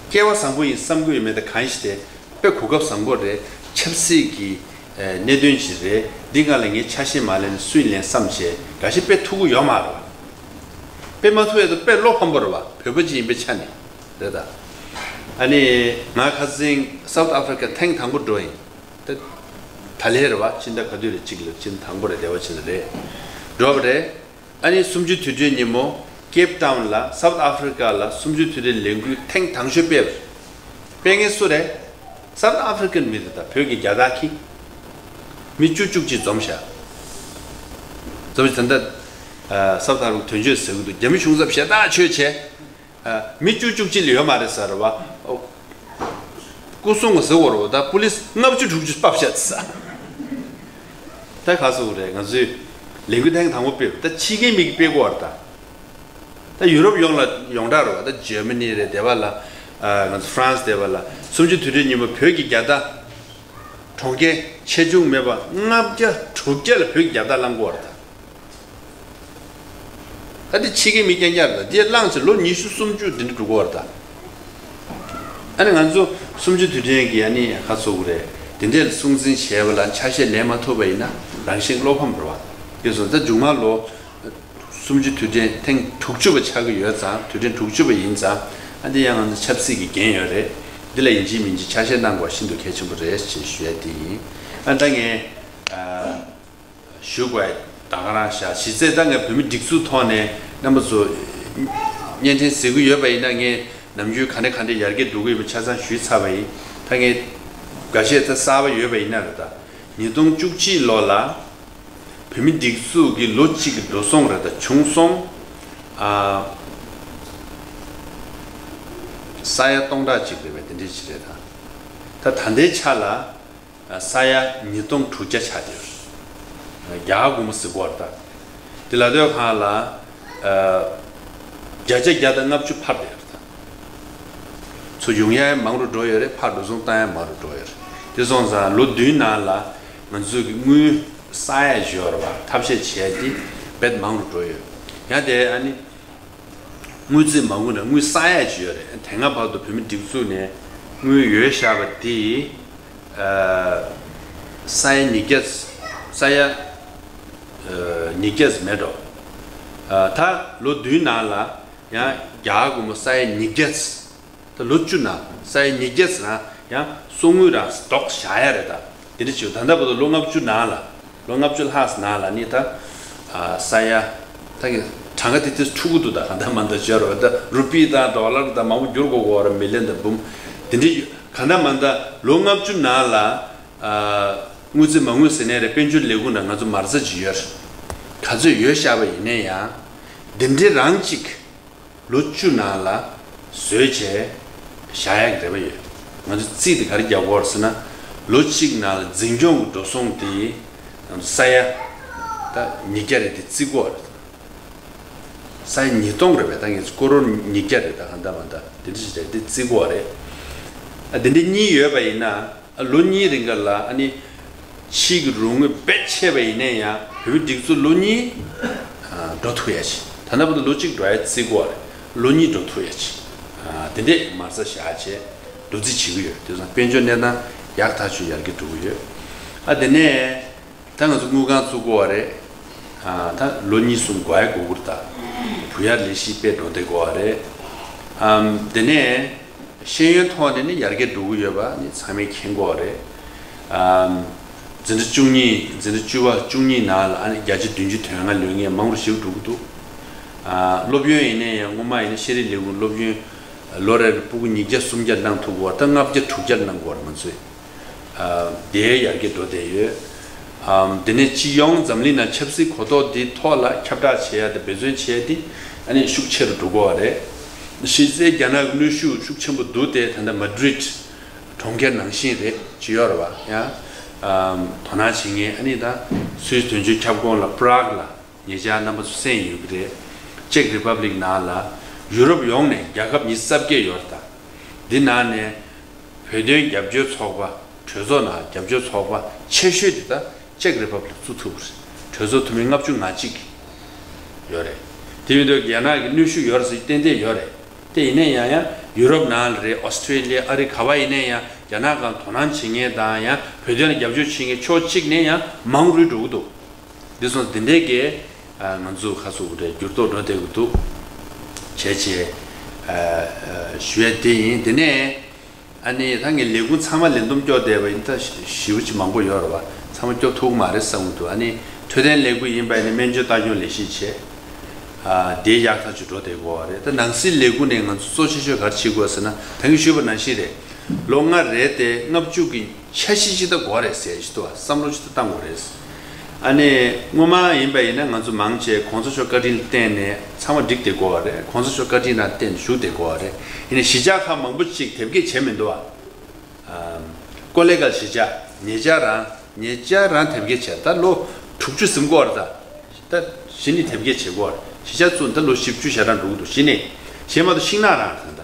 སྐལ་བ་བཟང་པོ་ཡིན་བསམ་གྱི་ཡོད་མེད་དེ་གང་ཞིག་དེ་དཔེ་གོ་སྐབས་བཟང་པོ་རེད། ཆབ་སྲིད་ཀྱི་ཨ་གནད་དོན་ཅིག་རེད། འདི་སྒང་ལ་ངས་ཆ་ཤས་མ་ལེན་ན་སུས་ལེན་བསམ་བྱས་འགའ་ཤས་སྤེལ་ཐུབ་ཀྱི་ཡོད་མ་རེད་བ། སྤེལ་མ་ཐུབ་ཡ་དེ་དཔེ་བློ་ཕམ་པོ་རེད་བ། བོད་པ་ཅིག་ཡིན་པའི་ཆ་ནས་རེད་ད། ཨ་ནི་ང་ཁ་སང་སའུ་ཐི་ཨ་ཕི་རི་ཀ་ཐེངས་དང་པོ་འགྲོ་ཡིན། ད་ད་ལན་རེད་བ། ཕྱི་ཟླ་ག་དུས་རེད། གཅིག་ལ་ཕྱི་ཟླ་དང་པོ་རེད། འདས་པ་ཕྱི་ཟླ་རེད། འགྲོ་བ་རེད། ཨ་ནི་གསུམ་བཅུའི་དུས་དྲན་ཉིན་མོ་ཀེབ་ཏའུན་ལ་སའུ་ཐི་ཨ་ཕི་རི་ཀ་ལ་གསུམ་བཅུའི་དུས་དྲན་ལས་འགུལ་ཐེངས་དང་ཤོས་སྤེལ་བ་རེད། སྤེལ་མཁན་སུ་རེད། སའུ་ཐི་ཨ་ཕི་རི་ཀན་མི་རེད་ད། བོད་ཀྱི་རྒྱལ་དར་འཁྱེར། མི་བཅུ་བཅུ་གཅིག་འཛོམས་ཤག་འཛོམས་ཤག་ད་ལྟ་ཨ་སའུ་ཐི་ཨ་ཕི་རི་ཀ་དོན་གཅོད་ཟེར་གི་འདུག་རྒྱ་མི་གཞུང་ཚབ་ཞེ་དྲག་ཆོས་བྱས། ཨ། མི་བཅུ་བཅུ་གཅིག་ལས་ཡོད་མ་རེད་ཟེར་བ། ཨོ། སྐུ་སྲུང་གི་ཟེར་བ་རེད་བ། ད་པུ་ལིས་ལྔ་བཅུ་དྲུག་ཅུ་ཕབ་བཞག་ཟེར། ད་ག་ཟེར་དགོས་རེད། ང་ཚོས་ལས་འགུལ་ཐེངས་དང་པོ་སྤེལ་བ་ད་ཕྱི་རྒྱལ་མི་གིས་སྤེལ་དགོས་བ་རེད་ད། ད་ཡུ་རོབ་ཡོངས་ལ་ཡོངས་གྲགས་རེད་བ། ད་འཇར་མ་ནི་རེད། འདས་པ་ལ་ཨ་ང་ཚོ་ཧྥ་རན་སི། འདས་པ་ལ་གསུམ་བཅུའི་དུས་དྲན་ཉིན་མོ་བོད་ཀྱི་རྒྱལ་དར། གྲོང་ཁྱེར་ཆེ་ཆུང་མེད་པ་ལྔ་བརྒྱ་དྲུག་བརྒྱ་ལ་བོད་ཀྱི་རྒྱལ་དར་བསླང་དགོས་བ་རེད་ད། ད་འདི་ཕྱི་རྒྱལ་མི་རྐྱང་རྐྱང་རེད། འདི་བླངས་བྱས་ལོ་ཉི་ཤུ་སུམ་ཅུ་འདི་འདྲ་འགྲོ་གི་ཡོད་རེད་ད། ཨ་ནི་ང་ཚོ་གསུམ་བཅུ་དུས་དྲན་གྱི་ཨ་ནི་ཁ་ཚུགས་རེད། འདི་འདྲའི་སྲུང་བརྩི་བྱས་པ་ལ་ཆ་ཤས་ལེན་མ་ཐུབ་པ་ཡིན་ན་རང་བཞིན་བློ་ཕམ་རེད་བ། དེ་སོང་ཙང་མཇུག་མ་ལོ་གསུམ་བཅུ་དུས་དྲན་ཐེངས་དྲུག་ཅུ་པ་ཆགས་ཀྱི་ཡོད་ཙང་། དུས་དྲན་དྲུག་ཅུ་པ་ཡིན་ཙང་། ཨ་འདི་ཡང་ང་ཚོ་ཆབ་སྲིད་ཀྱི་འགན་ཡོད་རེད། འདི་ལ་ཡིན་གཅིག་མིན་གཅིག་ཆ་ཤས་གནང་དགོས་ཤིན་ཏུ་གལ་ཆེན་པོ་རེད་ཅེས་ཞུ་ཡ་དེ་ཡིན། ཨ་ད་ངས་ཨ། ཞུ་དགོས་ད་ག་རང་བཞག་གཞི་རྩའི་ད་ངས་བོད་མི་སྒྲིག་འཛུགས་ཐོག་ནས་རྣམ་པ་ཚོ་བརྙན་འཕྲིན་གཟིགས་ཀྱི་ཡོད་པ་ཡིན་ན། ངས་ནམ་རྒྱུན་ག་འདྲ་ག་འདྲ་ཡར་རྒྱས་འགྲོ་གི་ཡོད་པ་ཆ་ཚང་ཞུས་ཚར་བ་ཡིན། ད་ངས་འགའ་ཤས་ད་གསར་པ་ཡོད་པ་ཡིན་ན་རེད་ད། ཉིས་སྟོང་བཅུ་གཅིག་ལོ་ལ་བོད་མི་སྒྲིག་འཛུགས་ཀྱི་ལོ་གཅིག་གི་འགྲོ་སོང་རེད་ད། བྱུང་སོང་ཨ་ས་ཡ་སྟོང་ཕྲག་གཅིག་རེད་པས། དེ་འདྲ་ཞིག་རེད་ད། ད་ད་ལྟའི་ཆ་ལ། ས་ཡ་ཉིས་སྟོང་དྲུག་བརྒྱ་ཆགས་བསྡད་ཡོད་རེད། རྒྱ་གར་སྒོར་མོ་ཟེར་གོ་བ་རེད་ད། དེ་ལ་ལྟོས་གང་ལ་ཨ་བརྒྱ་ཆ་བརྒྱ་དང་ལྔ་བཅུ་ཕར་བསྡད་ཡོད་རེད་ད། ཚུར་ཡོང་ཡ་མང་རུ་འགྲོ་ཡོད་རེད། ཕར་འགྲོ་སོང་བཏང་ཡ་མང་རུ་འགྲོ་ཡོད་རེད། དེ་སོང་ཙང་ལོ་བདུན་ནང་ལ་ང་ཚོས་ཀྱི་དངུལ་བསགས་ཡ་ཞིག་ཡོད་རེད་བ། ཐབས་ཤེས་བྱས་ཏེ་རྦད་མང་རུ་འགྲོ་ཡོད། ཡང་དེ་ཨ་ནི། དངུལ་རྩིས་མ་དངུལ་ནང་དངུལ་བསགས་ཡ་ཅིག་ཡོད་རེད། དེ་སྔ་བར་དུ་བོད་མི་སྒྲིག་འཛུགས་ནས་དངུལ་ཡོད་བཞག་པ་དེ་ཨ་ས་ཡ་ཉིས་བརྒྱ། ས་ཡ་ཨ་ཉིས་བརྒྱ་མེད་འགྲོ། ཨ་ད་ལོ་བདུན་ནང་ལ་ཡང་རྒྱ་གར་སྒོར་མོ་ས་ཡ་ཉིས་བརྒྱ། ད་ལོ་བཅུ་ནང་ས་ཡ་ཉིས་བརྒྱ་ཙམ་རང་ཡང་གསོག་དངུལ་རང་ལྡོག་བཞག་ཡ་རེད་ད། དེ་འདྲ་བྱེད། ད་ལྟ་བར་དུ་ལོ་ལྔ་བཅུ་ནང་ལ། ལོ་ལྔ་བཅུ་ལྷག་ཙམ་ནང་ལ་ནི་ད་ཨ་ས་ཡ་ད་གི་གྲངས་ཀ་དེ་དེ་འཁྲུག་གི་འདུག་ད་གང་ལྟར་མ་ལྟར་བརྗོད་རོགས། ད་རུ་པི་དང་ཌོ་ལར་དང་མང་པོ་བསྒྱུར་དགོས་དགོས་རེད། མི་ལན་དང་འབུམ་དེ་འདྲ་ཡོད། གང་ལྟར་མ་ལྟར་ལོ་ལྔ་བཅུ་ནང་ལ་ཨ་དངུལ་རྩིས་མ་དངུལ་ཟེར་ནའི་རེད། དཔལ་འབྱོར་ལས་ཁུངས་ནང་ང་ཚོ་མ་རྩ་ཅིག་ཡོད་རེད། ག་ཚོད་ཡོད་བཞག་པ་ཡིན་ནའི་ཡང་དེ་འདྲའི་རང་གཅིག་ལོ་བཅུ་ནང་ལ་བཟོས་བྱས་བཞག་ཡག་གི་རེ་བ་ཡོད། ང་ཚོ་རྩིས་དེ་ག་རེ་རྒྱག་དགོས་རེད་ཟེར་ན། ལོ་གཅིག་ནང་ལ་འཛིན་སྐྱོང་གི་འགྲོ་སོང་དེ་ང་ཚོ་ས་ཡ་ད་ཉིས་བརྒྱ་རེད། དེ་རྩིས་དགོས་རེད། ས་ཡ་ཉིས་སྟོང་རེད་པས། ད་ངས་ཀོ་རོར་ཉིས་བརྒྱ་རེད། ད་གང་ལྟར་མ་ལྟར་དེ་འདྲ་ཞིག་རེད། དེ་རྩིས་དགོས་རེད། ཨ་དེ་འདྲ་གཉིས་ཡོད་པ་ཡིན་ན། ལོ་གཉིས་རིང་ག་ལ་ཨ་ནི་ཕྱིའི་གི་རོགས་དངུལ་རྦད་ཆད་པ་ཡིན་ན་ཡང་བོད་མིའི་སྒྲིག་འཛུགས་ལོ་གཉིས་འགྲོ་ཐུབ་ཡ་ཅིག་ད་ལྟ་བར་དུ་ལོ་གཅིག་འགྲོ་ཡ་རྩིས་དགོས་རེད། ལོ་གཉིས་འགྲོ་ཐུབ་ཡ་ཅིག་དེ་འདྲས་མ་རྩ་བཞག་བྱས་འགྲོ་རྩིས་བྱེད་ཀྱི་ཡོད། དེ་ཙང་དཔལ་འབྱོར་གནས་སྟངས་ཡག་ཐག་ཆོད་ཡར་རྒྱས་འགྲོ་གི་ཡོད། ཨ་དེ་ནས་ད་ང་ཚོ་དངུལ་ཁང་བཙུགས་དགོས་པ་རེད། ཨ་ད་ལོ་གཉིས་གསུམ་འགོར་ཡ་འགོར་གྱི་རེད་ད། བུ་ཡར་ལས་གཞི་སྤེལ་འགྲོ་བསྡད་དགོས་པ་རེད། ཨམ་དེ་ནས་ཤེས་ཡོན་ཐོག་ནས་ནི་ཡར་རྒྱས་འགྲོ་གི་ཡོད་པ་ནི་ཚང་མས་མཁྱེན་གྱི་ཡོད་རེད། ཨམ་འཛིན་གྲྭ་བཅུ་གཉིས། འཛིན་གྲྭ་བཅུ་པ་བཅུ་གཉིས་ནང་ལ་ཨ་ནི་བརྒྱ་ཆ་བདུན་ཅུ་དོན་ལྔ་ལོན་མཁན་མང་རུ་ཞིག་འགྲོ་གི་འདུག་ཨ་སློབ་ཡོན་ཡིན་ནའི་ཡང་སྔོན་མ་ཡིན་ན་ཤེས་རིག་ལས་ཁུངས་སློབ་ཡོན་ལོ་རེར་ཕྲུ་གུ་ཉིས་བརྒྱ་སུམ་བརྒྱ་གནང་ཐུབ་ཀྱི་ཡོད། ད་ལྔ་བརྒྱ་དྲུག་བརྒྱ་གནང་གི་ཡོད་རེད་ང་ཚོས། དེ་ཡར་རྒྱས་འགྲོ་བསྡད་ཡོད། ཨམ། དེ་ནས་སྤྱི་ཡོངས་འཛམ་གླིང་ནང་ཆབ་སྲིད་གོ་རྟོགས་འདི་ཐོག་ལ་ཁྱབ་བསྒྲགས་བྱེད་ཡ་དང་འབད་བརྩོན་བྱེད་ཡ་དེ་ཨ་ནི་ཤུགས་ཆེ་རུ་འགྲོ་གི་ཡོད་རེད། གཞི་རྩའི་རྒྱ་ནག་གི་གནོན་ཤུགས་ཤུགས་ཆེན་པོ་འདུག་སྟེ། ད་ལྟ་མ་ཌི་རིད་གྲོང་ཁྱེར་ནང་བཞིན་རེད། ཅི་ཡོད་རེད་བ། ཡང་ཨམ། དོ་སྣང་བྱེད་མཁན། ཨ་ནི་ད་སུད་སི་དོན་གཅོད་ཁྱབ་ཁོངས་ལ་པྲག་ལ་ཉེ་ཆར་རྣམ་པ་ཚོ་གསན་ཡོད་ཀྱི་རེད། ཅེག་རི་པབ་ལིག་ནང་ལ་ཡུ་རོབ་ཡོངས་ནས་རྒྱལ་ཁབ་ཉི་ཤུ་རྩ་བརྒྱད་ཡོད་རེད། ད་འདི་ནང་ནས་བོད་དོན་རྒྱབ་སྐྱོར་ཚོགས་པ། གྲོས་ཚོགས་ནང་རྒྱབ་སྐྱོར་ཚོགས་པ་ཆེ་ཤོས་དེ་ད་ཅེག་རི་པབ་ལིག་བཙུགས་ཐུབ་པ་རེད། གྲོས་ཚོགས་འཐུས་མི་ལྔ་བཅུ་ང་གཅིག་ཡོད་རེད། དེ་ཡིན་དུས་རྒྱ་ནག་གི་གནོན་ཤུགས་ཡོད་རེད་ཟེར་ཏན་ཏན་ཡོད་རེད། དེ་ཡིན་ན་ཡང་ཡང་ཡུ་རོབ་ནང་ལ་རེད། ཨོ་སི་ཀྲི་ལི་ཡ། ཨ་རི། ག་པར་ཡིན་ན་ཡང་རྒྱ་ནག་སྒང་དོ་སྣང་བྱེད་མཁན་དང་ཡང་བོད་དོན་ལ་རྒྱབ་སྐྱོར་བྱེད་མཁན་ཕྱོགས་གཅིག་ནས་ཡང་མང་རུ་འགྲོ་གི་འདུག་འདི་སོང་ཙང་འདི་འདྲའི་གི་ང་ཚོ་ཁ་སོ་གི་རེད། འགྱུར་ལྡོག་འགྲོ་བསྡད་ཀྱི་འདུག་བྱས་བྱས་ཞུ་ཡ་དེ་ཡིན། དེ་ནས་ཨ་ནི་ད་ངས་ལས་ཁུངས་ཚང་མ་ལས་བསྡོམས་སྐྱོར་བསྡད་པ་ཡིན། ད་ཞེ་པོ་ཅིག་མང་པོ་ཡོད་རེད་བ། ཚང་མ་སྐྱོར་ཐུབ་ཀྱི་མ་རེད་བསམ་གྱི་འདུག་ཨ་ནི་འཕྲོད་བསྟེན་ལས་ཁུངས་ཡིན་པ་ཡིན་ན་སྨན་བཅོས་ལྟ་སྐྱོང་ལས་གཞི་བྱས། ཨ། དེ་ཡག་ཐག་ཆོད་འགྲོ་བསྡད་ཀྱི་ཡོད་རེད། ད་ནང་སྲིད་ལས་ཁུངས་ནས་ང་ཚོ་གཙོ་ཆེ་ཤོས་ག་རེ་བྱེད་དགོས་ཟེར་ན། ད་གིན་ཞུས་པ་ནང་བཞིན་རེད། ལོ་ལྔ་རེད་དེ་ལྔ་བཅུ་གི་འཆར་གཞི་ཅིག་ད་དགོས་རེད་ཟེར་ཞིག་འདུག་བ། བསམ་བློ་ཅིག་ད་བཏང་དགོས་རེད། ཨ་ནི་སྔོན་མ་ཡིན་པ་ཡིན་ན་ང་ཚོ་མང་ཆེ་གོང་ས་མཆོག་བཀའ་དྲིན་ལ་བརྟེན་ནས་ཚང་མ་འགྲིག་བསྡད་ཀྱི་ཡོད་རེད། གོང་ས་མཆོག་བཀའ་དྲིན་ལ་བརྟེན་ནས་བཞུགས་བསྡད་ཀྱི་ཡོད་རེད། ཡིན་ནའི་གཞིས་ཆགས་ཁག་མང་པོ་ཅིག་དེབ་སྐྱེལ་བྱས་མི་འདུག་བ། ཨམ། ཀོ་ལེ་གལ་གཞིས་ཆགས་ཉེ་ཆར་རང་ཉེ་ཆར་རང་དེབ་སྐྱེལ་བྱས། ད་ལོ་དྲུག་ཅུ་ཟིན་གྱི་ཡོད་རེད། ད་ད་གཞི་ནས་དེབ་སྐྱེལ་བྱེད་ཀྱི་ཡོད་རེད། གཞིས་ཆགས་བཙུགས་ད་ལོ་བཞི་བཅུ་ཞེ་གྲངས་འགྲོ་གི་འདུག་གཞི་ནས་གཞན་མ་གཏོགས་ཤིང་ནགས་རང་རེད། ད་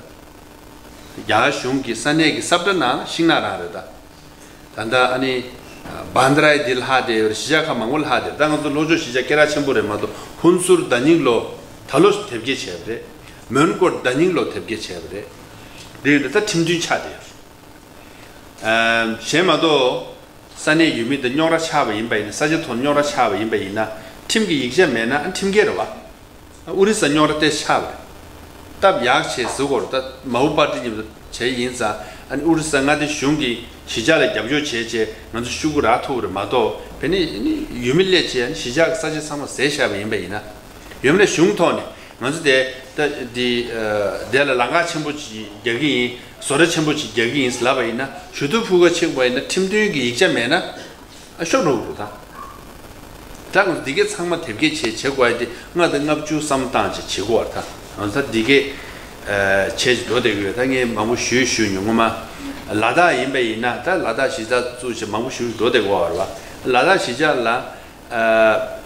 རྒྱ་གར་གཞུང་གི་ས་གནས་ཀྱི་ས་བཀྲ་ནང་ལ་ཤིང་ནགས་རང་རེད། ད་ད་ལྟ་ཨ་ནི་བྷན་དྷ་རའི་འདི་ལྷག་བསྡད་ཡོད་རེད། གཞིས་ཆགས་ཁག་མང་པོ་ལྷག་བསྡད། ད་ང་ཚོ་ལྷོ་ཕྱོགས་གཞིས་ཆགས་སྐད་གྲགས་ཆེན་པོ་རེད་མ་གཏོགས། ཧུན་སུར་ཟླ་ཉིན་ལོ་ད་ལོ་དེབ་སྐྱེལ་བྱས་པ་རེད། མོན་གྷོར་ཟླ་ཉིན་ལོ་དེབ་སྐྱེལ་བྱས་པ་རེད། འདི་ཡིན་ད་ཁྲིམས་མཐུན་ཆགས་བསྡད་ཡོད་རེད། ཨམ། གཞན་མ་གཏོགས་ས་གནས་ཡུལ་མི་དང་རྙོག་དྲ་ཆགས་པ་ཡིན་པ་ཡིན་ན། ས་ཆ་ཐོག་རྙོག་དྲ་ཆགས་པ་ཡིན་པ་ཡིན་ན་ཁྲིམས་ཀྱི་ཡིག་ཆ་མེད་ན་ཨ་ཁྲིམས་འགལ་རེད་བ། ཨུ་རི་ས་རྙོག་དྲ་ཏོག་ཙམ་ཆགས་པ་རེད། སྟབས་ཡག་བྱས་ཟེར་གྱི་ཡོད་རེད། ད་མའོ་པར་ཊི་མཉམ་དུ་བྱས་ཡིན་ཙང་ཨ་ནི་ཨུ་རི་ས་མངའ་སྡེ་གཞུང་གིས་གཞིས་ཆགས་ལ་རྒྱབ་སྐྱོར་བྱས་བྱས་ང་ཚོ་ཤོག་གུ་རག་ཐུབ་ཀྱི་རེད་མ་གཏོགས། དེ་ནས་ཨ་ནི་ཡུལ་མི་སླེབས་བྱས་ཨ་ནི་གཞིས་ཆགས་ཀྱི་ས་ཆ་ཚང་མ་ཟས་བཞག་པ་ཡིན་པ་ཡིན་ན། ཡོད་མ་རེད། གཞུང་ཐོག་ནས་ང་ཚོ་དེ་ད་འདི་ཨ་དེ་ལ་ལམ་ཁ་ཆེན་པོ་ཅིག་རྒྱག་གི་ཡིན། བཟོ་གྲྭ་ཆེན་པོ་ཅིག་རྒྱག་གི་ཡིན་ལབ་པ་ཡིན་ན། ཞུ་གཏུག་ཕུལ་ག་ཕྱིན་པ་ཡིན་ན་ཁྲིམས་མཐུན་གྱི་ཡིག་ཆ་མེད་ན་ཨ་ཤོར་འགྲོ་གི་རེད་ད། ད་ང་ཚོ་འདི་གའི་ཚང་མ་དེབ་སྐྱེལ་བྱེད་བྱེད་དགོས་ཡ་དེ་ལྔ་དང་ལྔ་བཅུ་བསམ་བཏང་བྱེད་བྱེད་དགོས་པ་རེད་ད། ང་ཚོ་ད་འདི་གའི་ཨ་བྱས་ཀྱི་འགྲོ་བསྡད་ཀྱི་ཡོད། ད་ངས་མང་པོ་ཞུས་ཞུས་མྱོང་། སྔོན་མ་ལ་དྭགས་ཡིན་པ་ཡིན་ན། ད་ལ་དྭགས་གཞིས་ཆགས་བཙུགས་བྱས་མང་པོ་ཞུས་འགྲོ་བསྡད་ཀྱི་ཡོད་རེད་བ། ལ་དྭགས་གཞིས་ཆགས་ལ་ཨ་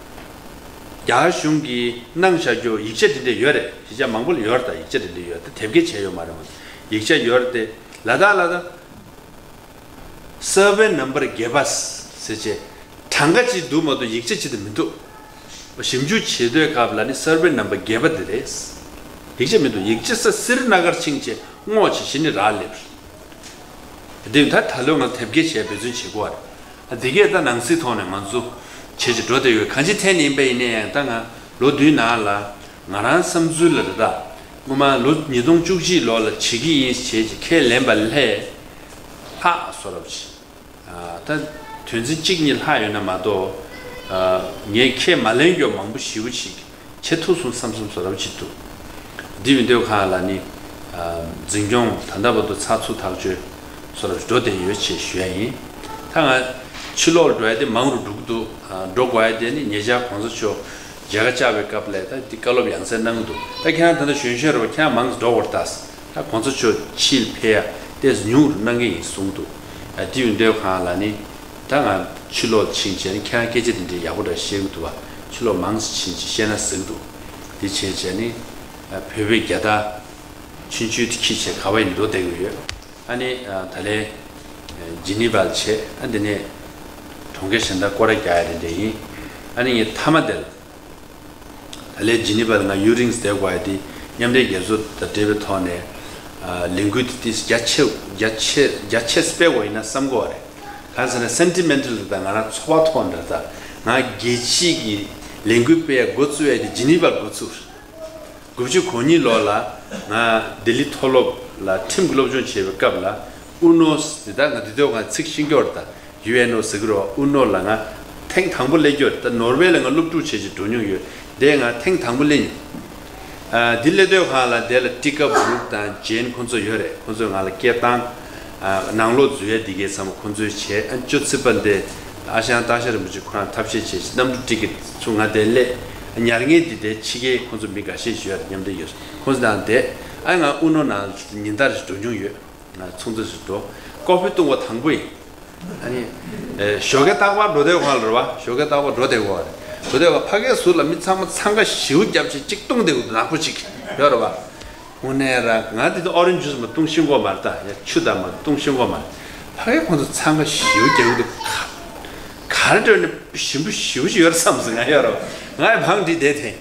རྒྱ་གར་གཞུང་གིས་གནང་བཞག་རྒྱུ་ཡིག་ཆ་དེ་འདྲ་ཡོད་རེད། གཞིས་ཆགས་མང་པོ་ལ་ཡོད་རེད། ད་ཡིག་ཆ་དེ་འདྲ་ཡོད། ད་དེབ་སྐྱེལ་བྱས་ཡོད་མ་རེད་མ་གཏོགས། ཡིག་ཆ་ཡོད་རེད་དེ། ལ་དྭགས་ལ་ད་སར་ཝེ་ནམ་བར་བརྒྱད་པ་ཟེར་བྱས་གྲངས་ཀ་ཅིག་འདུག་མ་གཏོགས་ཡིག་ཆ་ཅིག་ད་མི་འདུག་ཞིབ་འཇུག་བྱེད་དུས་སྐབས་ལ་ནི་སར་ཝེ་ནམ་བར་བརྒྱད་པ་དེ་རེད། ཡིག་ཆ་མི་འདུག་ཡིག་ཆ་ས་སིར་ན་གར་ཕྱིན་བྱས་སྔོག་བྱས་གཞི་ནས་རག་སླེབས་རེད། དེ་ད་ད་ལོ་ང་དེབ་སྐྱེལ་བྱས་འབད་བརྩོན་བྱེད་དགོས་རེད། ཨ། འདི་གས་ད་ནང་སྲིད་ཐོག་ནས་ང་ཚོ་བྱེད་ཀྱི་འགྲོ་བསྡད་ཡོད། གང་ཅི་ཐད་ནས་ཡིན་པ་ཡིན་ན་ཡང་ད་ང་ལོ་བདུན་ནང་ལ་ང་རང་བསམ་ཚུལ་ལ་རེད་ད། སྔོན་མ་ལོ་ཉིས་སྟོང་བཅུ་གཅིག་ལོ་ལ་བྱེད་ཀྱི་ཡིན་བྱས་ཀྱི་ཁས་ལེན་པ་ལས་ལྷག་བཟོ་འདྲ་བྱས། ཨ། ད་དོན་ཚན་གཅིག་གཉིས་ལྷག་ཡོད་ན་མ་གཏོགས། ཨ། ངས་ཁས་མ་ལེན་རྒྱུ་མང་པོ་ཞེ་པོ་ཅིག་བྱེད་ཐུབ་སོང་བསམ་བསམ་བཟོ་འདྲ་བྱེད་འདུག་འདི་ཡིན་དུས་གང་ལ་ནི། ཨ། འཛིན་སྐྱོང་ད་ལྟ་བར་དུ་ཚགས་ཚུད་ཐག་ཆོད་བཟོ་འདྲ་འགྲོ་བསྡད་ཡོད་ཅེས་ཞུ་ཡ་ཡིན། ད་ང་ཕྱི་ལོགས་ལ་འགྲོ་ཡ་དེ་མང་རུ་འགྲོ་གི་འདུག་ཨ། འགྲོ་དགོས་ཡ་དེ་ནི་ཉེ་ཆར་གོང་ས་མཆོག་མཇལ་ཁ་བཅར་བའི་སྐབས་ལ་ད་འདི་བཀའ་སློབ་ཡང་སེ་གནང་གི་འདུག་ད་ཁྱེད་རང་ད་ལྟ་གཞོན་གཞོན་རེད་པ། ཁྱེད་རང་མང་ཙམ་འགྲོ་དགོས་རེད་ད། ད་གོང་ས་མཆོག་ཕྱིར་ཕེབས་ཡ་ཏོག་ཙམ་ཉུང་རུ་གནང་གི་ཡིན་གསུངས་འདུག་ཨ། དེ་ཡིན་དུས་གང་ལ་ནི། ད་ང་ཕྱི་ལོགས་ཕྱིན་བྱས་ནི་ཁྱེད་རང་སྐད་ཆ་དེ་འདྲའི་ཡག་པོ་འདྲ་བཤད་གི་འདུག་བ། ཕྱི་ལོགས་མང་ཙམ་ཕྱིན་བྱས་བཤད་ན་ཟེར་གི་འདུག་དེ་བྱས་བྱས་ནི། ཨ། བོད་པའི་རྒྱལ་དར་ཆུང་ཆུང་དེ་འཁྱེར་བྱས་ག་པར་ཡིན་འགྲོ་བསྡད་གི་ཡོད། ཨ་ནི། ཨ། ད་ལན་ཇི་ནི་ཝ་ལ་བྱས། ཨ། འདི་ནས་གྲོང་ཁྱེར་གཞན་དག་སྐོར་ར་རྒྱག་ཡ་དེ་འདྲ་ཡིན། ཨ་ནི་ངས་མཐའ་མ་དེ་ལ། ད་ལན་ཇི་ནི་ཝ་ལ་ང་ཡུ་རིང་བསྡད་དགོས་ཡ་དེ་མཉམ་འབྲེལ་རྒྱལ་ཚོགས་དང་འབྲེལ་བའི་ཐོག་ནས། ཨ། ལས་འགུལ་དེ་ཏོག་ཙམ་རྒྱ་ཆེ་རྒྱ་ཆེ་རྒྱ་ཆེ་སྤེལ་དགོས་ཡིན་ན་བསམ་གི་ཡོད་རེད། གང་ཟེར་ན་སེན་ཊི་མེན་ཊལ་དང་ང་རང་ཚོར་བ་ཐོག་འདྲ། ད་ང་རྒྱལ་སྤྱིའི་གི་ལས་འགུལ་སྤེལ་ཡ་འགོ་བཙུགས་ཡ་དེ་ཇི་ནི་ཝ་ལ་འགོ་བཙུགས། དགུ་བཅུ་གོ་གཉིས་ལོ་ལ་ང་ལྡི་ལི་མཐོ་སློབ་ལ་ཁྲིམས་ཀྱི་སློབ་སྦྱོང་བྱེད་པའི་སྐབས་ལ། ཨུ་ནོ་ཟེར། ད་ང་འདི་དུས་ང་ཚིག་ཤེས་ཀྱི་ཡོད་རེད་ད། ཡུ་ཨེན་ཨོ་ཟེར་གི་རེད་པ། ཨུ་ནོ་ལ་ང་ཐེངས་དང་པོ་སླེབས་ཀྱི་ཡོད་རེད། ད་ནོར་ཝེ་ལ་ང་སློབ་ཕྲུག་བྱས་བྱས་འགྲོ་མྱོང་ཡོད། དེ་ང་ཐེངས་དང་པོ་སླེབས་མྱོང་། ཨ། འདི་སླེབས་དུས་གང་ལ་དེ་ལ་ཊི་ཀ་བྷུ་རུག་དང་ཇེན་ཁོང་ཚོ་ཡོད་རེད། ཁོང་ཚོས་ང་ལ་སྐད་བཏང་། ནང་ལོགས་འཛུལ་ཡ་འདི་གའི་ཚང་མ་ཁོང་ཚོས་བྱས། ཨ་ཅོ་ཚི་པ་འདི་ཨ་ཞང་སྟག་ཤར་རིན་པོ་ཆེ་ཁོ་རང་ཐབས་ཤེས་བྱས་ཤིང་གནམ་གྲུ་ཏིག་གི་ཚུར་ང་དེ་སླེབས། ཉར་ངེས་འདི་དེ་ཕྱི་རྒྱལ་ཁོང་ཚོ་མི་འགའ་ཤས་ཞུ་ཡ་མཉམ་འབྲེལ་ཡོད། ཁོང་ཚོ་དང་དེ་ཨ་ང་ཨུ་ནོ་ནང་ཉིན་ལྟར་ཞིག་འགྲོ་མྱོང་ཡོད། ང་ཚོང་ཚོ་ཞིག་འགྲོ། ཀོ་ཕི་བཏུང་བ་དང་པོ་ཡིན། ཨ་ནི། ཨེ། ཞོགས་ཀས་རྟག་པར་འགྲོ་དེ་གང་ལ་རེད་བ། ཞོགས་ཀས་རྟག་པར་འགྲོ་དེ་གང་རེད། འགྲོ་དེ་བ་ཕ་གིའི་ཟུར་ལ་མི་ཚང་མ་འཚང་ཁ་ཞེ་པོ་བརྒྱབ་བྱས་གཅིག་བཏུང་དེ་ནག་པོ་གཅིག་ཡོད་རེད་བ། དངོས་གནས་ར་ང་དེ་ཚོ་ཨོ་རེན་ཇི་ཇུས་མ་བཏུང་ཤེས་གོ་མ་རེད་ད། ཡ་ཆུ་དང་མ་བཏུང་ཤེས་གོ་མ་རེད། ཕ་གིའི་ཁོང་ཚོ་འཚང་ཁ་ཞེ་པོ་རྒྱག་གི་འདུག་ག་རེ་འགྲོ་ནས་ཞིམ་པོ་ཞེ་པོ་ཞིག་ཡོད་རེད་བསམ་སོང་ང་ཡོད་རེད་བ། ང་ཡི་བང་བསྒྲིགས་བསྡད་དེ།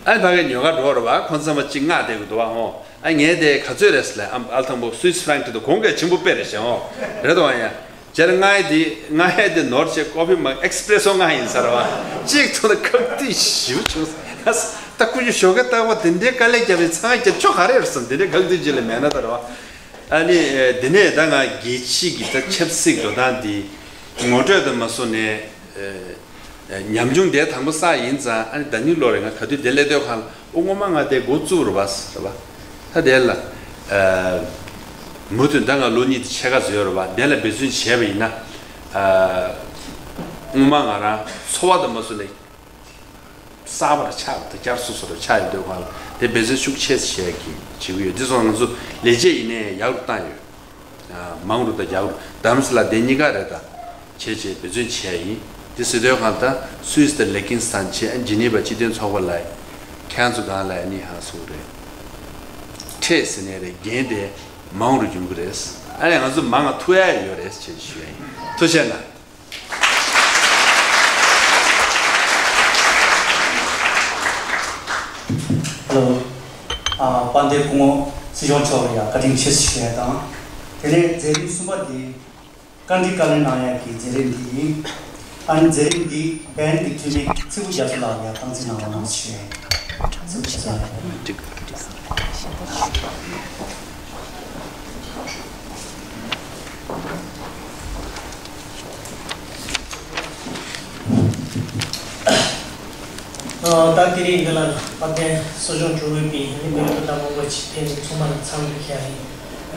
ཨ་ནི་ཕ་གིའི་ཉོ་ག་འགྲོ་རེད་བ། ཁོང་ཚང་མ་གཅིག་མངགས་བསྡད་གི་འདུག་བ་ཧོ། ཨ་ངས་དེ་ག་ཚོད་རེད་ཟེར་ལ། ཨ་ཨལ་དང་པོ་སུད་སི་ཧྥ་རན་ཀི་དེ་གོང་གས་ཆེན་པོ་དཔེ་རེད་ཤག་ཧོ། རེད་དོ་ཨ་ཡ། སྤྱིར་ང་ཡི་དེ་ང་ཡི་དེ་ནོར་བྱས་ཀོ་ཕི་མ་ཨེག་སི་པི་རེ་སོ་ང་ཡིན་ས་རེད་བ། གཅིག་ཐུག་ན་ཁག་ཏུ་ཞེ་པོ་བྱུང་ས། ད་ཁོ་ཚོ་ཞོགས་ཀས་རྟག་པར་དེ་འདྲའི་དཀའ་ལས་བརྒྱབ་པའི་ཚང་རྒྱབ་ཆོག་ག་རེ་རེད་བསམ། དེ་འདྲའི་ཁག་ཏུ་ཅིག་ལས་མེད་ན་ད་རེད་བ། ཨ་ནི། ཨེ། འདི་ནས་ད་ང་རྒྱལ་སྤྱི་གི་ད་ཆབ་སྲིད་འགྲོ་སྟངས་འདི་ངོ་སྤྲོད་དུ་མ་སོང་ནས། ཨེ། ཨེ། ཉམ་ཆུང་དེ་དང་པོ་བསགས་ཡིན་ཙང་། ཨ་ནི་ཟླ་ཉིན་ལོ་རེ་ང་ག་དུས་དེ་སླེབས་དུས་གང་ལ་ཨོ་སྔོན་མ་ང་དེ་འགོ་བཙུགས་རུ་བ་རེད་བ། ད་དེ་ལ། ཨེ། མུ་མཐུད་ད་ང་ལོ་གཉིས་དེ་ཕྱེད་ཀ་ཟིན་ཡོད་རེད་བ། དེ་ལ་འབད་བརྩོན་བྱས་པ་ཡིན་ན། ཨེ། སྔོན་མ་ང་རང་འཚོ་བ་དུ་མ་སོང་ནས། གསར་པར་ཆགས། ད་བསྐྱར་གསོ་སོར་ཆགས་ཡོད་དུས་གང་ལ་དེ་འབད་བརྩོན་ཤུགས་ཆེ་བྱས་ཀྱི་བྱེད་ཀྱི་ཡོད། འདི་སོང་ང་ཚོ་ལས་བྱེད་ཡིན་ནའི་ཡག་རུ་བཏང་ཡོད། ཨ། མང་རུ་དང་ཡག་རུ། དྷ་རམ་ས་ལ་དེ་གཉིས་ཀ་རེད། ད་བྱས་བྱས་འབད་བརྩོན་བྱས་ཡིན། དེ་ཟེར་དུས་གང་ལ་ད་སུད་སི་དང་ལེ་ཀིན་སི་ཐན་བྱས། ཨ། ཇི་ནི་ཝ་སྤྱི་མཐུན་ཚོགས་པ་ལ་ཁྱེད་ཚོ་གང་ལ་ནི་ཧ་སུ་རེད། ཁྲེ་ཟེར་ནས་རེད། འགན་དེ་མང་རུ་ཡོང་གི་རེད། ཨ་ནི་ང་ཚོ་མང་ང་ཐུག་ཡ་ཡོད་རེད་ཅེས་ཞུ་ཡ་ཡིན། ཐུགས་རྗེ་གནང་། ཧེ་ལོ། ཨ། དཔལ་ལྡན་སྐུ་ངོ་སྲིད་སྐྱོང་མཆོག་ལ་ཡང་བཀའ་དྲིན་ཆེ་ཞུ་ཡ་དང་། དེ་ནས་མཛད་རིམ་གསུམ་པ་དེ་བཀའ་འདྲི་བཀའ་ལན་གནང་ཡ་གི་མཛད་རིམ་འདི་ཡིན། ཨ་ནི་མཛད་རིམ་འདི་བན་གྱི་འཐུས་མི་ཚེ་བུ་རྒྱ་མཚོ་ལགས་ལ་ཡང་སྟངས་འཛིན་གནང་རོགས་གནང་ཞུ་ཡ་ཡིན། ཚེ་བུ་རྒྱ་མཚོ་ལགས། ཨ། ད་དེ་རིང་འདི་ལ་དཔལ་ལྡན་གསོ་སྦྱོང་གྲོལ་བའི་པའི་ནི་མི་རབས་དང་མང་པོ་ཅིག་ཕེབས་ནས་ཚང་མ་ལ་འཚམས་འདྲི་ཞུ་ཡ་ཡིན།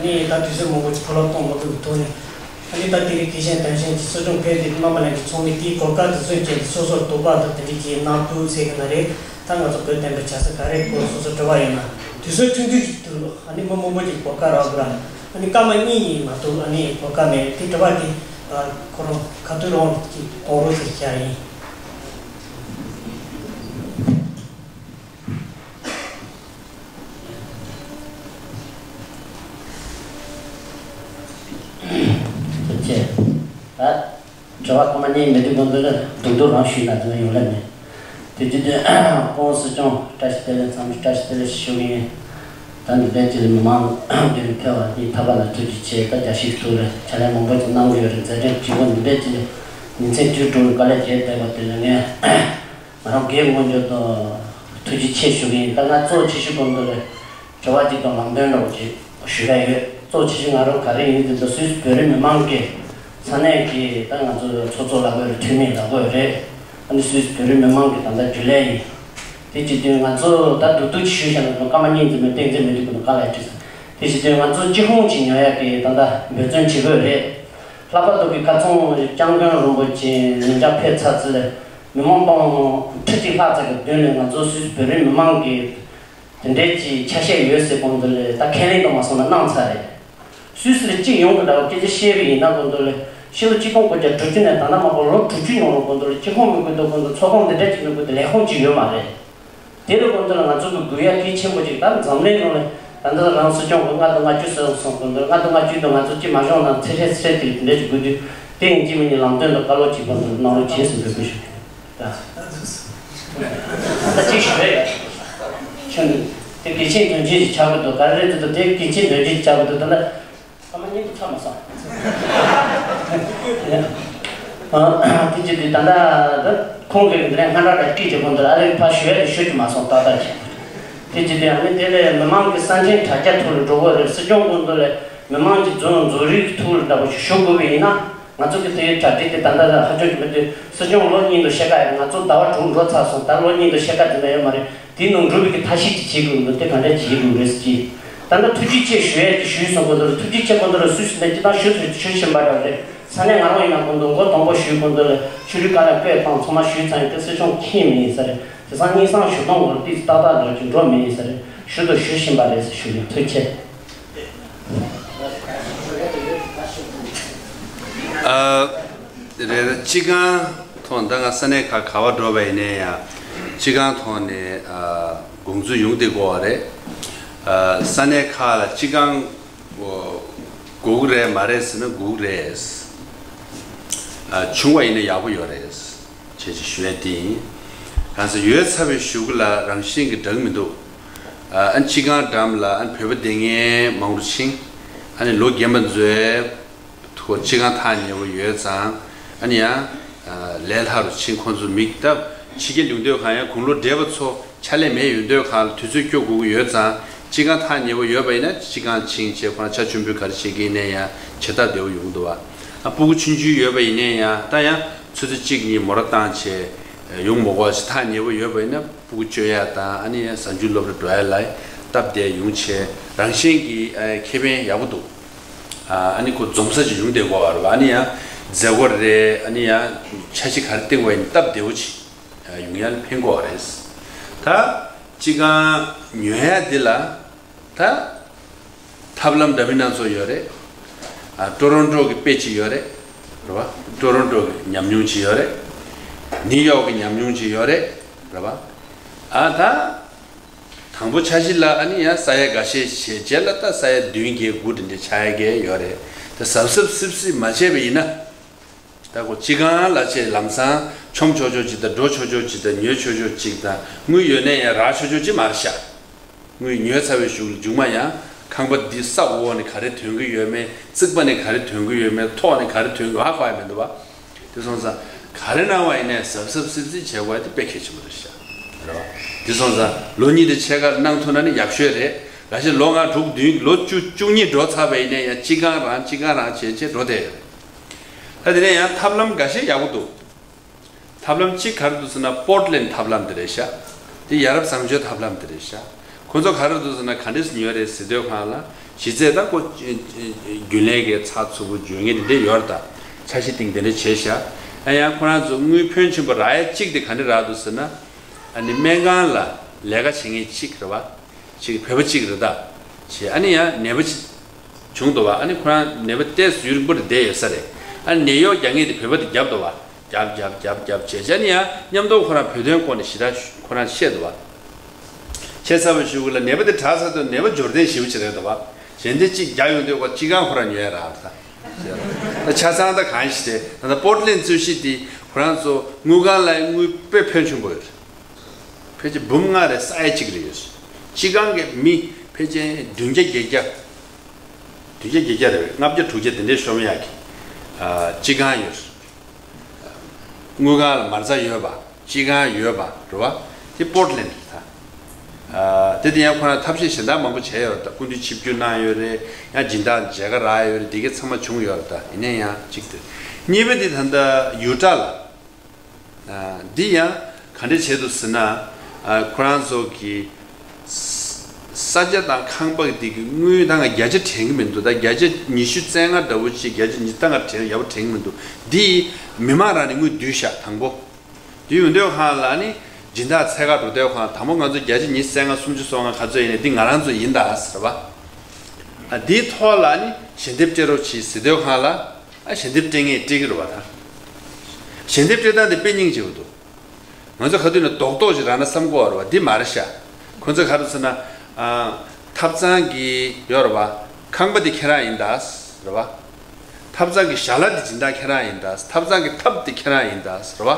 ནི་ད་དུས་ཚོད་མང་པོ་ཅིག་ཕོ་ལོག་གཏོང་མ་ཐུབ་པའི་ཐོག་ནས། ཨ་ནི་ད་དེ་རིང་གལ་ཆེན་དོན་ཆེན་གྱི་གསོ་སྦྱོང་ཕེབས་ཏེ་རྣམ་པ་ལྷན་རྒྱས་ཚོགས་མི་དེའི་གོ་སྐབས་དེ་ཚོའི་རྐྱེན་གྱིས་སོ་སོར་དོགས་པ་དང་དེ་འདྲའི་གི་ནང་བུ་ཚེ་གི་ན་རེ། ད་ང་ཚོ་བོད་བསྟན་པ་བྱ་ས་ག་རེ་སྐོར་སོ་སོ་དྲི་བ་ཡོད་ན་དུས་ཚོད་ཐུང་ཐུང་ཞིག་འདུག་ཨ་ནི་མི་མང་པོ་ཅིག་གོ་སྐབས་རག་དགོས་ར། ཨ་ནི་སྐར་མ་གཉིས་གཉིས་མ་གཏོགས་ཨ་ནི་གོ་སྐབས་མེད། དེ་དྲི་བ་དེ་ཁོ་རང་ག་དུས་རང་ཅིག་གཏོང་རོགས་ཟེར་བྱ་ཡིན། ཐུགས་རྗེ་ཆེ། ད། དྲི་བ་སྐར་མ་གཉིས་མེད་དུས་གོང་དུ་ལ་རྡུག་རྡུག་རང་ཞུས་ན་དོན་ཡོང་ལེ་མེད། དེ་དུས་དུས་སྐུ་ངོ་སྲིད་སྐྱོང་བཀྲ་ཤིས་བདེ་ལེགས་འཚམས་འདྲི་བཀྲ་ཤིས་བདེ་ལེགས་ཞུ་གི་ཡིན། ད་འདི་འདྲའི་ཅིག་ལ་མི་མང་འདིར་ཕེབས་པ་འདི་ཐོབ་པ་ལ་ཐུགས་རྗེ་ཆེ། ད་རྒྱ་ཞིག་ཐུག་རེད། ཕྱག་ལས་མང་པོ་ཅིག་གནང་གི་ཡོད་རེད། མཛད་རིམ་བྱེད་སྒོ་འདི་འདྲའི་ཅིག་ལ་ཉིན་མཚན་དུས་དྲུག་ལ་དཀའ་ལས་བརྒྱབ་བསྡད་པ་དེ་ལ་ངས་ང་རང་སྒེར་ངོས་ནས་ཐུགས་རྗེ་ཆེ་ཞུ་གི་ཡིན། ད་ང་གཙོ་ཆེ་ཤོས་གོང་དུ་ལ། དྲི་བ་གཅིག་དང་ལམ་སྟོན་འདྲ་བོ་ཅིག་ཞུ་ཡ་ཡོད། གཙོ་ཆེ་ཤོས་ང་རང་ག་རེ་ཡིན་དེ་ཚོ་སུད་སི་བོད་རིགས་མི་མང་གི་ས་གནས་ཀྱི་ད་ང་ཚོ་ཚོགས་གཙོ་ལབ་དགོས་རེད། འཐུས་མི་ལབ་དགོས་རེད། ཨ་ནི་སུད་སི་བོད་རིགས་མི་མང་གི་ད་ལྟ་རྒྱུན་ལས་ཡིན། དེ་བྱེད་དུས་ང་ཚོ་ད་བསྡུ་བསྡུ་ཅིག་ཞུས་བཞག་ན་སྐར་མ་གཉིས་ཙམ་མིན་ཏན་ཙམ་མི་འདུག་གི་འདུག་ག་ལ་ཡ་བྲིས་ས། དེ་བྱེད་དུས་ང་ཚོ་སྤྱི་ཁོངས་ཅིག་ཉོ་ཡ་གི་ད་ལྟ་འབད་བརྩོན་བྱེད་དགོས་རེད། ལྷག་པར་དུ་གི་ཁ་ཚོན་སྐྱབས་མགོན་རིན་པོ་ཆེ་ཉིན་ཞག་ཕེབས་ཚར་ཚེ་ལ་མི་མང་སྟོང་ཁྲི་གཅིག་ལྷག་ཙམ་གི་མདུན་ལ་ང་ཚོ་སུད་སི་བོད་རིགས་མི་མང་གི་དེ་འདྲའི་ཅིག་ཆ་ཤས་ཡོད་ཟེར་གོང་དུ་ལས་ད་ཁས་ལེན་དུ་མ་སོང་ན་གནང་ཚར་རེད། སུད་སི་ལ་གཅིག་ཡོང་གི་འདྲ་བ་སྐད་ཆ་བཤད་པ་ཡིན་ན་གོང་དུ་ལས་ཕྱི་ལོ་གཅིག་སྟོང་དགུ་བརྒྱ་དྲུག་ཅུ་ནས་ད་ལྟ་མ་གཏོགས་ལོ་དྲུག་ཅུ་ཡོང་རུང་གོང་དུ་ལས་སྤྱི་ཁོངས་མི་དགོས་འདུག་གོང་དུ་ཚོགས་ཁང་འདི་འདྲ་གཅིག་མི་དགོས་འདུག་ལས་ཁུངས་གཅིག་ཡོད་མ་རེད། དེ་ལ་གོང་དུ་ལས་ང་ཚོ་གི་དགོས་ཡ་གལ་ཆེན་པོ་ཅིག་ད་འཛམ་གླིང་ནང་ལ་ད་ལྟ་རང་སྲིད་སྐྱོང་གི་ལྔ་དང་ལྔ་བཅུ་ཟེར་སོང་གོང་དུ་ལས་ལྔ་དང་ལྔ་བཅུ་དུ་ང་ཚོ་གཅིག་མ་བྱུང་ན་ཚེ་ཧྲལ་ཚེ་ཧྲལ་དེ་འདྲ་གཅིག་དགོས་དུས་དེ་ཡིན་གཅིག་མིན་གཉིས་ལམ་སྟོན་དང་བཀའ་སློབ་གཅིག་གོང་དུ་གནང་རོགས་བྱེད་ཟེར་འབོད་སྐུལ་ཞུ། ད་ད་ཅིག་ཞུ་རེད། ཁྱོད་དེ་གལ་ཆེན་དོན་ཆེན་ཞིག་ཆགས་ཀྱི་འདུག་ག་རེ་རེད་འདུག་དེ་གལ་ཆེན་དོན་ཆེན་ཞིག་ཆགས་ཀྱི་འདུག་ད་ལྟ་སྐར་མ་གཉིས་ཀྱི་ཚར་མ་སོང་། དེ་ཅི་དེ་ད་ལྟ་ད་ཁོང་གིས་འདི་ནས་སྔ་དྲགས་ལ་ཀྲིག་ཅེས་ཁོང་ཚོར་ཨ་རིར་ཕར་ཞུ་ཡ་དེ་ཞུ་རྒྱུ་མ་སོང་ཏག་ཏག་བྱས། དེ་ཅི་དེ་ཨ་ནི་དེ་ལས་མི་མང་གི་གསར་འཕྲིན་དྲ་རྒྱ་ཐོག་ལ་འགྲོ་དགོས་རེད། སྲིད་སྐྱོང་ཁོང་ཚོ་ལས་མི་མང་གི་རྫོང་རྫོང་རིགས་ཐོག་ལ་འདྲ་པོ་ཞིག་ཞུ་དགོས་པ་ཡིན་ན། ང་ཚོ་གི་དེའི་གྲ་སྒྲིག་དེ་ད་ལྟ་ཧ་ཅང་གི་མི་འདུག་སྲིད་སྐྱོང་ལོ་གཉིས་དང་ཕྱེད་ཀ་ཡོད། ང་ཚོ་ཟླ་བ་དྲུག་འགྲོ་ཚར་སོང་། ད་ལོ་གཉིས་དང་ཕྱེད་ཀ་དེ་འདྲ་ཡོད་མ་རེད། དེའི་ནང་འགྲུབ་པའི་གི་ཐབས་ཤེས་ཅིག་བྱེད་དགོས་འདུག་དེ་ག་འདྲ་བྱེད་དགོས་རེད་ཟེར་གྱི། ད་ལྟ་ཐུགས་རྗེ་ཆེ་ཞུ་ཡས་ཀྱི་ཞུས་སོང་གོ་འདུག་ཐུགས་རྗེ་ཆེ་གོ་འདུག་ལ་སུས་ཟིན་ན་ཅི་ལྟར་ཞུ་ཐུབ་ཞུ་བཞིན་པ་འདྲ་རེད། ས་གནས་ང་རང་ཡིན་ན་གོ་འདུག་མགོ་དང་པོ་ཞུས་གོ་འདུག་ལ་ཆུ་རུད་ཀ་ལ་སྤོས་བཏང་ཚང་མ་ཞུས་ཚང་ཡིན་ཏེ་སྲིད་སྐྱོང་ཁྱེད་མི་ཡིན་ས་རེད། དེ་སང་ཉིན་སང་ཞུ་གཏོང་གོ་ཏིས་ཏག་ཏག་འགྲོ་གི་འགྲོ་མི་ཡིན་ས་རེད། ཞུ་དང་ཞུ་བཞིན་པ་རེད་ཟེར་ཞུ་ཡིན། ཐུགས་རྗེ་ཆེ། ཨ། རེད། སྤྱི་ཁང་ཐོག་ད་ང་ས་གནས་ཁག་ག་བ་འགྲོ་བ་ཡིན་ནའི་ཡང་སྤྱི་ཁང་ཐོག་ནས་ཨ་དགོངས་ཚུལ་ཡོང་བསྡད་ཀྱི་ཡོད་རེད། ཨ་ས་གནས་ཁག་ལ་སྤྱི་ཁང་དགོས་ཀྱི་རེད་མ་རེད་ཟེར་ན་དགོས་ཀྱི་རེད། ཨ་བྱུང་བ་ཡིན་ན་ཡག་པོ་ཡོད་རེད། བྱས་ཅིག་ཞུ་ཡ་དེ་ཡིན། གང་ཟེར་ཡོད་ཚར་བའི་གཞུག་གུ་ལ་རང་བཞིན་གྱི་འདྲ་གི་མི་འདུག་ཨ་ཨ་སྤྱི་ཁང་འགྲམ་ལ་ཨ་བོད་པ་སྡོད་མཁན་མང་རུ་ཕྱིན། ཨ་ནི་ལོ་རྒན་པ་ཚོས་ཁོ་སྤྱི་ཁང་ཐག་ཉེ་བོ་ཡོད་ཙང་ཨ་ནི་ཡང་ལས་སླ་རུ་ཕྱིན། ཁོང་ཚོ་མི་སྟབས་ཕྱི་རྒྱལ་ཡོང་དུས་གང་ཡང་དགུང་ལོ་བགྲེས་པ་ཚོ་ཕྱག་ལས་མེད་ཡོང་དུས་གང་ལ་དུས་ཚོད་སྐྱོ་དགོས་ཀྱི་ཡོད་ཙང་སྤྱི་ཁང་ཐག་ཉེ་བོ་ཡོད་པ་ཡིན་ན་སྤྱི་ཁང་ཕྱིན་བྱས་ཁོ་རང་ཆ་ཆུང་བོས་ག་རེ་བྱེད་ཀྱི་ཡིན་ནའི་ཡང་བྱེད་ཐབས་བདེ་བོ་ཡོང་གི་འདུག་བ། ཨ་སྤུ་གུ་ཆུང་ཆུང་ཡོད་པ་ཡིན་ནའི་ཡང་ད་ཡང་ཆུ་ཚོད་གཅིག་གཉིས་མོ་ཊ་བཏང་བྱས་ཡོང་མི་དགོས་ཤིག་ཐག་ཉེ་བོ་ཡོད་པ་ཡིན་ན་སྤུ་གུ་བཅོ་ཡ་དང་ཨ་ནི་ཡང་གཟའ་མཇུག་སློབ་གྲྭ་འགྲོ་ཡ་ལ་སྟབས་བདེ་ཡོང་བྱས་རང་བཞིན་གྱི་ཨ་ཁེ་ཕན་ཡག་པོ་འདུག་ཨ་ནི་ཁོ་འཛོམས་ས་ཅིག་ཡོང་བསྡད་ཀྱི་ཡོད་རེད་བ། ཨ་ནི་ཡང་མཛད་སྒོ་རེད། ཨ་ནི་ཡང་འཆར་གཞི་ག་རེ་བཏིང་བ་ཡིན་སྟབས་བདེ་བོ་ཅིག་ཡོང་ཡ་ལ་ཕན་གྱི་ཡོད་རེད། ད་སྤྱི་ཁང་ཉོ་ཡ་འདི་ལ་ད་ཐབས་ལམ་འདྲ་མིན་སྣ་ཚོགས་ཡོད་རེད། ཨ་ཊོ་རོན་ཊོ་གི་དཔེ་ཅིག་ཡོད་རེད། རེད་བ། ཊོ་རོན་ཊོ་གི་ཉམས་མྱོང་ཅིག་ཡོད་རེད། ནིའུ་ཡོག་གི་ཉམས་མྱོང་ཅིག་ཡོད་རེད། རེད་བ། ཨ་ད་དང་པོ་འཆར་གཞི་ལ་ཨ་ནི་ཡང་ས་ཡ་འགའ་ཤས་བྱས་རྗེས་ལ་ད་ས་ཡ་བདུན་བརྒྱད་དགུ་དེ་འདྲ་ཆགས་ཡ་གི་ཡོད་རེད། ད་གཟབ་གཟབ་སིབ་སིབ་མ་བྱས་པ་ཡིན་ན། ད་ཁོ་སྤྱི་ཁང་ལ་ཆེས་ལམ་སང་མཆོང་ཆོག་ཆོག་ཅིག་དང་འགྲོ་ཆོག་ཆོག་ཅིག་དང་ཉོ་ཆོག་ཆོག་ཅིག་དང་དངུལ་ཡོད་ནས་ཡང་རག་ཆོག་ཆོག་ཅིག་མ་རེད་ཤག་དངུལ་ཉོས་ཚར་བའི་གཞུག་ལ་མཇུག་མ་ཡང་ཁང་པ་འདི་ས་འོག་ནས་ག་རེ་ཐོན་གྱི་ཡོད་མེད། རྩིག་པ་ནས་ག་རེ་ཐོན་གྱི་ཡོད་མེད། ཐོག་ནས་ག་རེ་ཐོན་གྱི་ཧ་གོ་ཡ་མི་འདུག་བ། དེ་སོང་ཙང་ག་རེ་གནང་བ་ཡིན་ནས་གཟབ་གཟབ་སིབ་སིབ་བྱེད་དགོས་ཡ་དེ་དཔེ་གལ་ཆེན་པོ་རེད་ཤག་རེད་བ། དེ་སོང་ཙང་ལོ་གཉིས་དེ་ཕྱེད་ཀ་གནང་ཐུབ་ན་ནི་ཡག་ཤོས་རེད། ལ་ཞིག་ལོ་ལྔ་དྲུག་བདུན་ལོ་བཅུ་བཅུ་གཉིས་འགྲོ་ཚར་བ་ཡིན་ནས་ཡང་སྤྱི་ཁང་རང་སྤྱི་ཁང་རང་བྱས་བྱས་འགྲོ་བསྡད་ཡོད་རེད། ད་དེ་ནས་ཡང་ཐབས་ལམ་འགའ་ཤས་ཡག་པོ་འདུག་ཐབས་ལམ་གཅིག་ག་རེ་འདུག་ཟེར་ན་པོར་ཊི་ལེན་ཌི་ཐབས་ལམ་དེ་རེད་ཤག་དེ་ཡ་རབས་བཟང་སྤྱོད་ཐབས་ལམ་དེ་རེད་ཤག་ཁོ་ཚོ་ག་རེ་འདུག་ཟེར་ན་ག་འདྲས་ཉོས་རེད་ཟེར་དུས་སྒང་ལ་གཞི་རྩའི་ད་ཁོ་རྒྱུན་ལས་ཀྱི་ཚགས་ཚུད་པོ་འཇོན་མཁན་དེ་འདྲས་ཡོད་རེད། ད་འཆར་གཞི་སྟེང་དེ་འདྲས་བྱས་ཤག་ཨ་ཡང་ཁོ་རང་ཚོ་དངུལ་ཕོན་ཆེན་པོ་རག་ཡ་གཅིག་དེ་ག་འདྲས་རག་འདུག་ཟེར་ན་ཨ་ནི་སྨན་ཁང་ལ་ལས་ཀ་བྱེད་མཁན་གཅིག་རེད་བ། ཅིག་བོད་པ་གཅིག་རེད་ད། ཅིག་ཨ་ནི་ཡང་ནད་པ་ཅིག་བྱུང་འདུག་བ། ཨ་ནི་ཁོ་རང་ནད་པ་ཏོག་ཙམ་ཡུན་རིང་པོ་རེ་བསྡད་ཡོད་ས་རེད། ཨ་ནི་ནད་གཡོག་རྒྱག་མཁན་དེ་བོད་པ་དེ་རྒྱབ་འདུག་བ། རྒྱབ་རྒྱབ་རྒྱབ་རྒྱབ་བྱས་བྱས་ཨ་ནི་ཡང་མཉམ་དུ་ཁོ་རང་བོད་དོན་སྐོར་ནས་ཞེ་དྲག་ཁོ་རང་བཤད་འདུག་བ། བཤད་ཚར་བའི་གཞུག་གུ་ལ་ནད་པ་དེ་དྲག་ཚར་དུས་ནད་པ་འབྱོར་ལྡན་ཞེ་པོ་ཅིག་རེད་འདུག་བ། གཞན་དེ་གཅིག་རྒྱག་ཡོང་དུས་ཁོ་སྤྱི་ཁང་ཁོ་རང་ཉོས་རག་ད། ད་ཆ་ཚང་ད་གང་ཞིག་དེ་ད་ལྟ་པོར་ཊི་ལེན་ཌི་རྩོད་གཞི་དེ་ཁོ་རང་ཚོ་དངུལ་ཁང་ལ་དངུལ་དཔེ་ཕོན་ཆེན་པོ་ཡོད་རེད། ཕལ་ཆེར་འབུམ་ལྔ་རེ་ས་ཡ་གཅིག་རེ་ཡོད། སྤྱི་ཁང་གི་མི་ཕལ་ཆེར་བདུན་བརྒྱ་བརྒྱད་བརྒྱ། བདུན་བརྒྱ་བརྒྱད་བརྒྱ་རེ་བས་ལྔ་བརྒྱ་དྲུག་བརྒྱ་དེ་འདྲའི་ཤོམ་ཡག་གི། ཨ་སྤྱི་ཁང་ཡོད། དངུལ་ཁང་ལ་མ་རྩ་ཡོད་པ། སྤྱི་ཁང་ཡོད་པ་རེད་བ། དེ་པོར་ཊི་ལེན་ཌི་རེད་ད། ཨ་དེ་དེ་ཡང་ཁོ་རང་ཐབས་ཤེས་གཞན་དག་མང་པོ་བྱས་ཡོད་རེད་ད། སྐུ་མདུན་ཆིབས་བསྒྱུར་གནང་ཡོད་རེད། ཡང་སྦྱིན་བདག་མཇལ་ཁ་རག་ཡོད་རེད། དེ་གའི་ཚང་མ་བྱུང་ཡོད་རེད་ད། ཡིན་ན་ཡང་གཅིག་དེ། གཉིས་པ་དེ་ད་ལྟ་ཡུ་ཊ་ལ། ཨ་འདི་ཡང་ག་འདྲ་བྱས་འདུག་ཟེར་ན། ཨ་ཁོ་རང་ཚོ་གི་ས་ས་ཆ་དང་ཁང་པ་འདི་གི་དངུལ་ད་ང་བརྒྱ་ཆ་དྲན་གི་མི་འདུག་ད་བརྒྱ་ཆ་ཉི་ཤུ་རྩ་ལྔ་འདྲ་བོ་ཅིག་བརྒྱ་ཆ་ཉི་ཤུ་ད་ང་དྲན་ཡག་པོ་དྲན་གི་མི་འདུག་འདི་མི་མང་རང་ནས་དངུལ་བསྡུས་ཤག་དང་པོ། དེ་ཡོང་དུས་སྒང་ལ་ནི་སྦྱིན་བདག་ཚད་བཀག་འགྲོ་དུས་སྒང་དང་པོ་ང་ཚོ་བརྒྱ་ཆ་ཉི་ཤུ་རྩ་ལྔ་སུམ་ཅུ་སོ་ལྔ་ག་ཚོད་ཡིན་ནའི་འདི་ང་རང་ཚོ་ཡིན་ད་ཟེར་བ། ཨ་འདིའི་ཐོག་ལ་ནི་ཞལ་འདེབས་སྤྲད་རོགས་གྱིས་ཟེར་དུས་སྒང་ལ། ཨ་ཞལ་འདེབས་སྤྲད་མཁན་སྤྲད་ཀྱི་རེད་བ་ད། ཞལ་འདེབས་སྤྲད་སྟངས་དེ་དཔེ་སྙིང་རྗེ་པོ་འདུག་ང་ཚོ་ག་དུས་ནས་རྡོག་རྡོག་ཅིག་རག་ན་བསམ་གྱི་ཡོད་རེད་བ། འདི་མ་རེད་ཤག་ཁོ་ཚོས་ག་རེ་ཟེར་ན། ཨ་ཐབ་ཚང་གི་ཡོད་རེད་བ། ཁང་པ་དེ་ཁྱེད་རང་ཡིན་ད། རེད་བ། ཐབ་ཚང་གི་ཞལ་ལག་དེ་སྦྱིན་བདག་ཁྱེད་རང་ཡིན་ད། ཐབ་ཚང་གི་ཐབ་དེ་ཁྱེད་རང་ཡིན་ད། རེད་བ།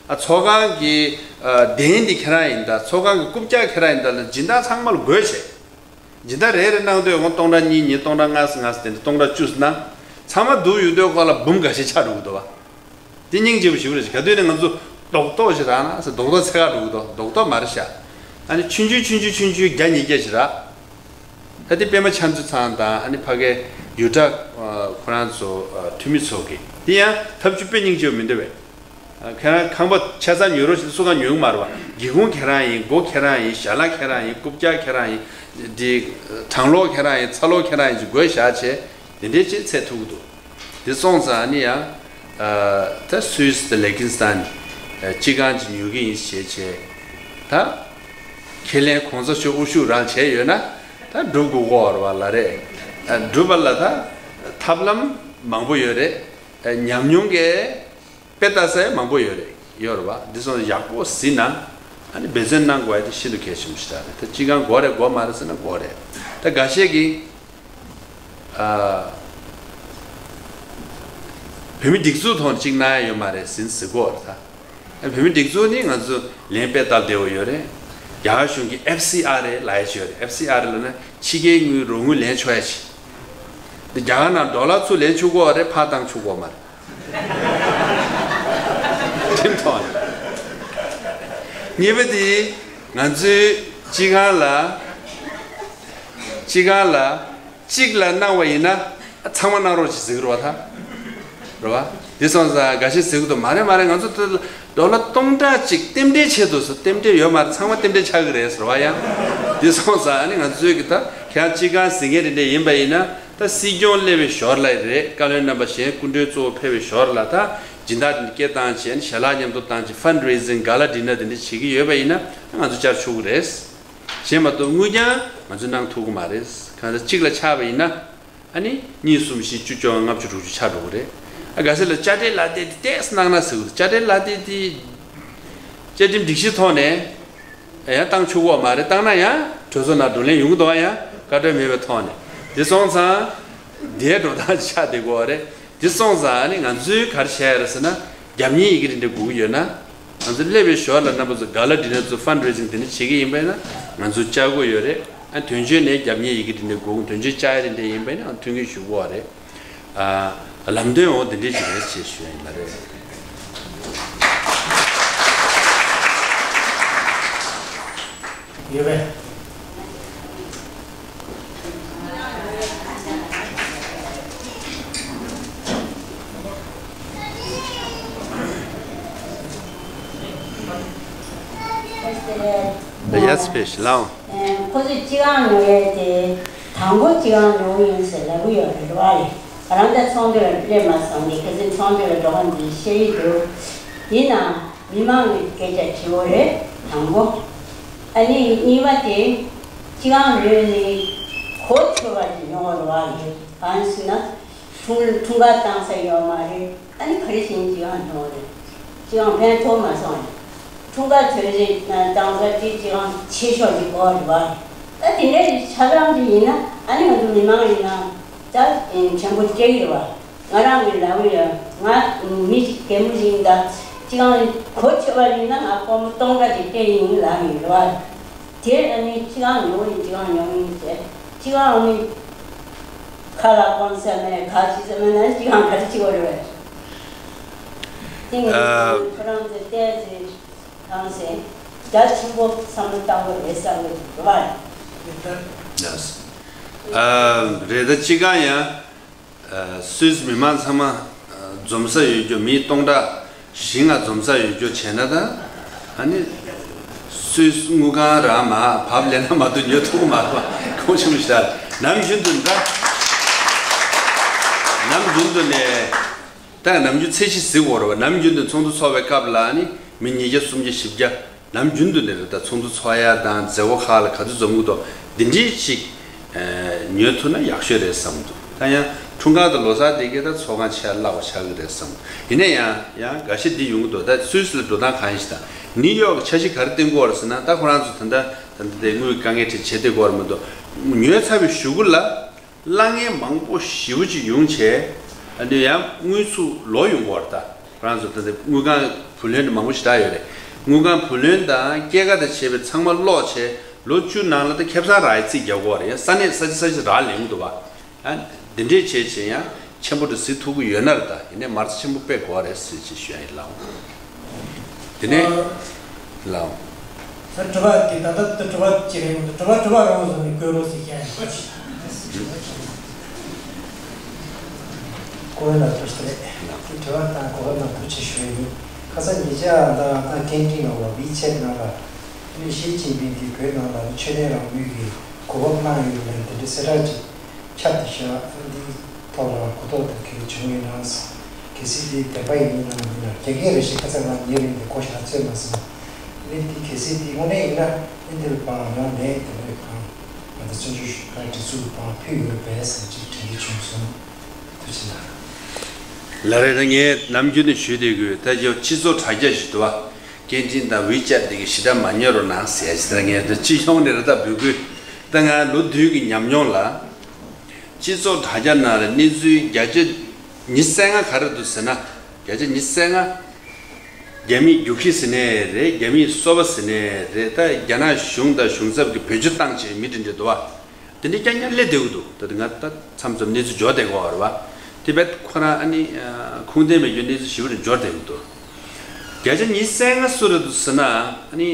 ཨ་ཚོགས་ཁང་གི་ཨ་གདན་དེ་ཁྱེད་རང་ཡིན་ད། ཚོགས་ཁང་གི་རྐུབ་བཀྱག་ཁྱེད་རང་ཡིན་ད་ལ་སྦྱིན་བདག་ཚང་མ་ལ་བགོས་བྱས། སྦྱིན་བདག་རེ་རེ་གནང་དུས་ཁོང་སྟོང་ཕྲག་གཉིས་གཉིས། སྟོང་ཕྲག་ལྔ་ལྔ་ཟེར་དེ་འདྲ་སྟོང་ཕྲག་བཅུ་ཟེར་གནང་། ཚང་མ་བསྡུ་ཡོང་དུས་ཁོ་ལ་འབུམ་འགའ་ཤས་ཆགས་འགྲོ་གི་འདུག་བ། དེ་སྙིང་རྗེ་པོ་ཞེ་པོ་རེད། ག་དུས་ནས་ང་ཚོ་རྡོག་རྡོག་ཞིག་རག་ན་ཟེར་རྡོག་རྡོག་ཚད་བཀག་འགྲོ་གི་འདུག་རྡོག་རྡོག་མ་རེད་ཤག་ཨ་ནི་ཆུང་ཆུང་ཆུང་ཆུང་ཆུང་ཆུང་བརྒྱ་ཉིས་བརྒྱ་ཞིག་རག་ད་དེ་པད་མ་ཆབ་མདོ་ཚང་དང་ཨ་ནི་ཕ་གའི་ཡུ་ཊ་ཁོ་རང་ཚོ་འཐུས་མི་ཚོ་གི་དེ་ཡང་ཐབས་ཇུས་དཔེ་སྙིང་རྗེ་པོ་མི་འདུག་བས། ཁྱེད་རང་ཁང་པ་ཆ་ཚང་ཉོ་རོགས་ཞེས་སུ་གང་ཉོ་གི་མ་རེད་བ། སྒེའུ་ཁུང་ཁྱེད་རང་ཡིན། སྒོ་ཁྱེད་རང་ཡིན། ཞལ་ལག་ཁྱེད་རང་ཡིན། རྐུབ་བཀྱག་ཁྱེད་རང་ཡིན། འདི་གྲང་གློག་ཁྱེད་རང་ཡིན་ཚ་གློག་ཁྱེད་རང་ཡིན་ཅིག་བགོས་བཞག་བྱས་དེ་འདྲའི་ཅིག་ཚད་ཐུབ་ཀྱི་འདུག་དེ་སོང་ཙང་ནི་ཡང་ད་སུད་སི་དང་ལེ་ཀིན་སི་ཐན་སྤྱི་ཁང་ཅིག་ཉོ་གི་ཡིན་ཞེས་བྱས་ད་ཁས་ལེན་གོང་ས་མཆོག་དབུ་བཞུགས་རང་བྱས་ཡོད་ན་ད་འགྲུབ་དགོས་ཀྱི་ཡོད་རེད་བ་ལ་རེད། འགྲུབ་པ་ལ་ད་ཐབས་ལམ་མང་པོ་ཡོད་རེད། ཉམས་མྱོང་གི་དཔེ་ལྟ་ས་ཡང་མང་པོ་ཡོད་རེད་ཡོད་རེད་བ། འདི་ཚོ་ཡག་པོ་གཟིགས་ན་ཨ་ནི་འབད་བརྩོན་གནང་དགོས་ཡ་དེ་ཤིན་ཏུ་གལ་ཆེན་པོ་ཞིག་རེད། ད་སྤྱི་ཁང་དགོས་རེད་དགོས་མ་རེད་ཟེར་ན་དགོས་རེད། ད་འགའ་ཤས་ཀྱིས་ཨ་བོད་མི་སྒྲིག་འཛུགས་ཐོག་ནས་གཅིག་གནང་ཡ་ཡོད་མ་རེད་ཟིན་ཟེར་གོ་རེད་ད། བོད་མི་སྒྲིག་འཛུགས་ནི་ང་ཚོ་ལན་དཔེ་སྟབས་བདེ་བོ་ཡོད་རེད། རྒྱ་གར་གཞུང་གི་ཨེཕ་སི་ཨར་ཨེ་ལབ་ཡ་ཅིག་ཡོད་རེད། ཨེཕ་སི་ཨར་ཨེ་ལབ་ན་ཕྱི་རྒྱལ་དངུལ་རོགས་དངུལ་ལེན་ཆོག་ཡ་ཅིག་འདི་རྒྱ་གར་ནང་ཌོ་ལར་ཚུར་ལེན་ཆོག་གོ་རེད། ཕར་བཏང་ཆོག་གོ་མ་རེད། ཁྲིམས་ཐོག་ནས། གཉིས་པ་དེ་ང་ཚོའི་སྤྱི་ཁང་ལ་སྤྱི་ཁང་ལ་གཅིག་ལ་གནང་བ་ཡིན་ན་ཚང་མ་གནང་རོགས་ཞེས་ཟེར་གི་རེད་བ་ད། རེད་བ། འདི་སོང་ཙང་འགའ་ཤས་ཟེར་གི་འདུག་མ་རེད་མ་རེད། ང་ཚོ་ད་ཌོ་ལར་སྟོང་ཕྲག་གཅིག་རྟེན་འབྲེལ་ཆེད་དུ་ཟེར། རྟེན་འབྲེལ་ཡོད་མ་རེད། ཚང་མ་རྟེན་འབྲེལ་ཆགས་ཀྱི་རེད་ཟེར་བ་ཡང་། འདི་སོང་ཙང་ཨ་ནི་ང་ཚོའི་གི་ད་ཁྱེད་རང་སྤྱི་ཁང་ཟིན་མཁན་རེ་འདྲ་ཡིན་པ་ཡིན་ན་ད་སྲིད་སྐྱོང་སླེབས་པའི་ཞོར་ལ་རེད། བཀའ་བློན་རྣམ་པ་གཞན་སྐུ་མགྲོན་གཙོ་བོ་ཕེབས་པའི་ཞོར་ལ་ད་སྦྱིན་བདག་དེ་འདྲ་སྐད་བཏང་བྱས་ཨ་ནི་ཞལ་ལག་མཉམ་དུ་བཏང་བྱས་ཕན་རེ་ཟིང་ག་ལ་ཌི་ནར་དེ་འདྲ་བྱེད་ཀྱི་ཡོད་པ་ཡིན་ན་ང་ཚོ་བཅར་ཆོག་གི་རེད། གཞན་མ་གཏོགས་དངུལ་རྐྱང་ང་ཚོས་གནང་ཐུབ་ཀྱི་མ་རེད། གང་ལྟར་གཅིག་ལ་ཆགས་པ་ཡིན་ན་ཨ་ནི་གཉིས་གསུམ་བཞི་བཅུ་བཅོ་ལྔ་ལྔ་བཅུ་དྲུག་ཅུ་ཆགས་འགྲོ་གི་རེད། ཨ་ག་ཚོད་ལ་དཔྱ་ཁྲལ་ལག་དེབ་དེ་ཏོག་ཙམ་གནང་ན་ཟེར་གི་འདུག་དཔྱ་ཁྲལ་ལག་དེབ་དེ་བཅའ་ཁྲིམས་སྒྲིག་གཞི་ཐོག་ནས་ཡང་བཏང་ཆོག་གི་མ་རེད། བཏང་ན་ཡང་གྲོས་ཚོགས་ནང་བགྲོ་གླེང་ཡོང་གི་འདུག་ཨ་ཡང་བཀའ་འཁྲོལ་མེད་པའི་ཐོག་ནས། དེ་སོང་ཙང་དེའི་འགྲོ་སྟངས་ཆགས་བསྡད་ཀྱི་ཡོད་རེད། དེ་སོང་ཙང་ཨ་ནི་ང་ཚོས་ག་རེ་བྱས་ཡོད་རེད་ཟེར་ན་རྒྱབ་གཉེར་ཡི་གེ་དེ་འདྲ་དགོས་ཀྱི་ཡོད་ན། ང་ཚོ་སླེབས་པའི་ཞོར་ལ་རྣམ་པ་ཚོ་ག་ལ་ཌི་ནར་ཚོ་ཕན་རེ་ཟིང་དེ་འདྲ་བྱེད་ཀྱི་ཡིན་པ་ཡིན་ན་ང་ཚོ་བཅར་དགོས་ཡོད་རེད། ཨ་དོན་གཅོད་ནས་རྒྱབ་གཉེར་ཡི་གེ་དེ་འདྲ་དགོས། དོན་གཅོད་བཅར་ཡ་དེ་འདྲ་ཡིན་པ་ཡིན་ན་ཨ་མཐུན་རྐྱེན་ཞུ་དགོས་པ་རེད། ཨ་ལམ་སྟོན་འོ་དེ་འདྲ་ཅིག་རེད་ཅེས་ཞུ་ཡ་ཡིན་ལ་རེད། ཡོད་པས། Yes, please. ལའོ། ཁོ་ཚོས་སྤྱི་ཁང་ཉོ་ཡས་དེ་དང་པོ་སྤྱི་ཁང་ཉོ་གི་ཡིན་ཟེར་ལབ་གི་ཡོད་རེད་བ་རེད། ང་རང་ད་ཚོགས་འདུ་ལ་སླེབས་མ་སོང་། དེ་ཁ་སང་ཚོགས་འདུ་ལ་འགྲོ་གི་འདུག་བཤད་ཀྱི་འདུག་ཡིན་ནའང་མི་མང་གི་སྐད་ཆ་དྲི་བ་རེད་དང་པོ། ཨ་ནི་གཉིས་པ་དེ་སྤྱི་ཁང་ཉོས་ནས་གོ་ཆོད་པ་ཞིག་ཉོ་དགོས་རེད་བ་རེད། གང་ཡིན་ཟེར་ན། འཁྲུངས་འཁྲུངས་སྐར་བཏང་ས་ཡོད་མ་རེད། ཨ་ནི་ག་རེ་བྱས་ནས་སྤྱི་ཁང་ཐོན་རེད། སྤྱི་ཁང་ཕན་ཐོགས་མ་སོང་རེད། འཁྲུངས་སྐར་དུས་ཆེན་བཏང་ས་དེ་སྤྱི་ཁང་ཆེ་ཤོས་ཅིག་དགོས་རེད་བ། ད་དེ་འདྲའི་ཆ་ཚང་ཅིག་ཡིན་ན་ཨ་ནི་ང་ཚོ་མི་མང་ཡིན་ན་ད་ཕྲན་བུ་སྤྲད་ཀྱི་རེད་བ། ང་རང་གི་ལབ་ཡ་ང་མི་གཅིག་རྒན་པོ་ཞིག་ཡིན། ད་སྤྱི་ཁང་གོ་ཆོད་པ་ཡིན་ན་ང་སྒོར་མོ་སྟོང་ཕྲག་ཅིག་སྤྲད་ཡིན་ལབ་ཡོད་རེད་བ། དེར་ཨ་ནི་སྤྱི་ཁང་ཉོ་ཡིན་སྤྱི་ཁང་ཉོ་ཡིན་ཟེར། སྤྱི་ཁང་ཨ་ནི་ཁ་ལག་གོན་ས་མེད་ག་ཅི་ཟེར་མེད་ན་སྤྱི་ཁང་ག་རེ་བྱེད་དགོས་རེད་བས། དེ་ངས་ཨ། ཁོ་རང་ཚོས་བལྟས་ཚེ་གང་ཟེར་རྒྱ་ཆེན་པོ་བསམ་བློ་བཏང་དགོས་རེད་བསམ་གི་འདུག་བ། ཡེས། ཨ། རེད། ད་སྤྱི་ཁང་ཡང་། ཨ། སུད་སི་མི་མང་ཚང་མ་ཨ་འཛོམས་ས་ཡོད་རྒྱུ། མི་སྟོང་ཕྲག་བཞི་ལྔ་འཛོམས་ས་ཡོད་རྒྱུ་བྱས་ན་ད། ཨ་ནི་སུད་སི་དངུལ་ཁང་རང་མར་བབས་ལེན་ན་མ་གཏོགས་ཉོ་ཐུབ་ཀྱི་མ་རེད་པ། གང་བྱུང་ཞིག་ད་ནམ་རྒྱུན་དུ་འདྲ། ནམ་རྒྱུན་དུ་ནས་ད་ནམ་རྒྱུན་ཚད་གཞི་གཟིགས་དགོས་རེད་པ། ནམ་རྒྱུན་དུ་ཚོགས་འདུ་ཚོགས་པའི་སྐབས་ལ་ཨ་ནི་མི་ཉིས་བརྒྱ་སུམ་བརྒྱ་བཞི་བརྒྱ། ནམ་རྒྱུན་དུ་ནས་རེད། ད་ཚོགས་འདུ་ཚོགས་ཡ་དང་མཛད་སྒོ་ཁག་ལ་ག་ཚོད་འཛོམས་ཀྱི་འདུག་འདི་འདྲའི་ཞིག་ཨ་ཉོ་ཐུབ་ན་ཡག་ཤོས་རེད་བསམ་འདུག་ད་ཡང་འཁྲུངས་སྐར་དང་ལོ་གསར་དེ་གས་ད་ཚོགས་ཁང་ཆེ་བ་བརླག་པ་ཆགས་ཀྱི་རེད་བསམ་འདུག་ཡིན་ན་ཡང་ཡང་འགའ་ཤས་འདི་ཡོང་གི་འདུག་ད་སུད་སི་ལ་འགྲོ་སྟངས་གང་ཡིན་ཞིག་དང་ནིའུ་ཡོག་གི་འཆར་གཞི་ག་རེ་བཏིང་གི་ཡོད་རེད་ཟེར་ན། ད་ཁོ་རང་ཚོ་ད་ལྟ་ད་ལྟ་དེ་དངུལ་གྱི་དཀའ་ངལ་འཕྲད་བྱེད་བསྡད་ཀྱི་ཡོད་རེད་མ་གཏོགས་ཉོས་ཚར་བའི་གཞུག་གུ་ལ། གླ་རྔན་མང་པོ་ཞེ་པོ་ཅིག་ཡོང་བྱས། ཨ་ནི་ཡང་དངུལ་ཚུར་ལོག་ཡོང་གི་ཡོད་རེད། ད་ཁོ་རང་ཚོ་ད་ལྟ་དངུལ་ཁང་བུ་ལོན་དེ་མང་པོ་ཞེ་དྲག་ཡོད་རེད། དངུལ་ཁང་བུ་ལོན་དང་སྐྱེད་ཀ་དང་བྱས་པའི་ཚང་མ་སློག་བྱས་ལོ་བཅུ་ནང་ལ་ད་ཁེ་བཟང་རག་ཡག་རྩིས་རྒྱག་གི་ཡོད་རེད། ཡང་ས་གནས་ས་ཆ་ས་ཆ་རག་ལས་ཀྱི་འདུག་བ། ཨ་འདི་འདྲས་བྱས་བྱས་ཡང་ཆེན་པོ་འདྲ་གཟིགས་ཐུབ་ཀྱི་ཡོད་ན་རེད། ད་ཡིན་ནའི་མ་རྩ་ཆེན་པོ་དཔེ་དགོས་རེད་ཟེར་ཅིག་ཞུ་ཡ་ཡིན་ལགས། དེ་ནས་ཨ། ལགས། ད་དྲི་བ་དེ་ད་ལྟ་ད་དྲི་བ་ཅི་རེད། དྲི་བ་དྲི་བ་རང་བཟོ་ནས་བཀོད་རོགས་ཟེར་བཤད་ཡོད། ཀོ་ཝེ་ལགས་ཐུགས་རྗེ་ཆེ། དེ་དྲི་བ་དང་གོ་སྐབས་གནང་ཐུགས་རྗེ་ཆེ་ཞུ་ཡ་ཡིན། ཁ་སང་ཉེ་ཆར་ད་ད་ཀན་ཀྲིན་ནང་ལ་ཝི་ཆེད་ནང་ལ་ཨ་ནི་ཞི་ཅིན་ཕིང་གིས་བོད་ནང་ལ་ཆོས་དད་རང་མོས་ཀྱི་ གོ་སྐབས་གནང་ཡོད་པ་ལས་དེ་འདྲའི་གསལ་བསྒྲགས་ཅིག་ཁྱབ་བསྡད་ཤག་འདིའི་ཐོག་ལ་གོ་རྟོགས་དང་གལ་བྱུང་ཡོད་ན། གལ་སྲིད་འདི་བདེན་པ་ཡིན་ན་མིན་ན་རྒྱ་སྐད་རེ་ཞིག་ཁ་སང་ང་ཉེ་རིང་དུ་གོ་ཤག་ཚོད་མ་སོང་། ཨ་ནི་འདི་གལ་སྲིད་འདི་དངོས་གནས་ཡིན་ན་ཨ་ནི་འདིར་དཔང་ཡང་ནས་དེ་འདྲའི་གང་ང་ཚོ་བཙན་བྱོལ་བོད་པའི་སྒྲིག་འཛུགས་དཔང་ཕུལ་ཡོད་པས་ཟེར་ཅིག་དྲན་གྱི་བྱུང་སོང་། ཐུགས་རྗེ་གནང་། ལགས་རེད། ད་ངས་ནམ་རྒྱུན་ནས་ཞུས་བསྡད་ཀྱི་ཡོད། ད་ཡོད་སྤྱི་ཚོགས་དྲ་རྒྱ་ཞིག་འདུག་བ། སྐད་འཕྲིན་དང་ཝི་ཅེཊ་འདི་གི་ཞེ་དྲག་མ་ཉོ་རོགས་གནང་ཟེར་ཞིག་ད་ངས་ད་སྤྱི་ཡོངས་ནས་རེ་ད་འབོད་སྐུལ། ད་ང་ལོ་བདུན་གྱི་ཉམས་མྱོང་ལ། སྤྱི་ཚོགས་དྲ་རྒྱ་ནང་ལ་གནས་ཚུལ་བརྒྱ་ཆ་ཉི་ཤུ་རྩ་ལྔ་ག་རེ་འདུག་ཟེར་ན། བརྒྱ་ཆ་ཉི་ཤུ་རྩ་ལྔ། རྒྱ་མིས་རྒྱུག་ཁྱི་ཟེར་ནའི་རེད། རྒྱ་མིས་སོ་པ་ཟེར་ནའི་རེད། ད་རྒྱ་ནག་གཞུང་དང་གཞུང་ཚབ་ཀྱི་བེད་སྤྱོད་བཏང་བྱས་མི་དེ་འདྲ་འདུག་བ། དེ་འདྲའི་རྐྱང་རྐྱང་སླེབས་བསྡད་ཀྱི་འདུག་ད་དེ་ང་ད་མཚམས་མཚམས་གནས་ཚུལ་འབྱོར་བསྡད་ཀྱི་ཡོད་རེད་བ། དེ་བས་ཁོ་རང་ཨ་ནི་ཁུངས་ལྡན་མེད་རྒྱུ་གནས་ཚུལ་ཞིབ་རུ་འབྱོར་བསྡད་ཀྱི་འདུག་བརྒྱ་ཆ་ཉི་ཤུ་རྩ་ལྔ་སུ་རེད་འདུག་ཟེར་ན། ཨ་ནི་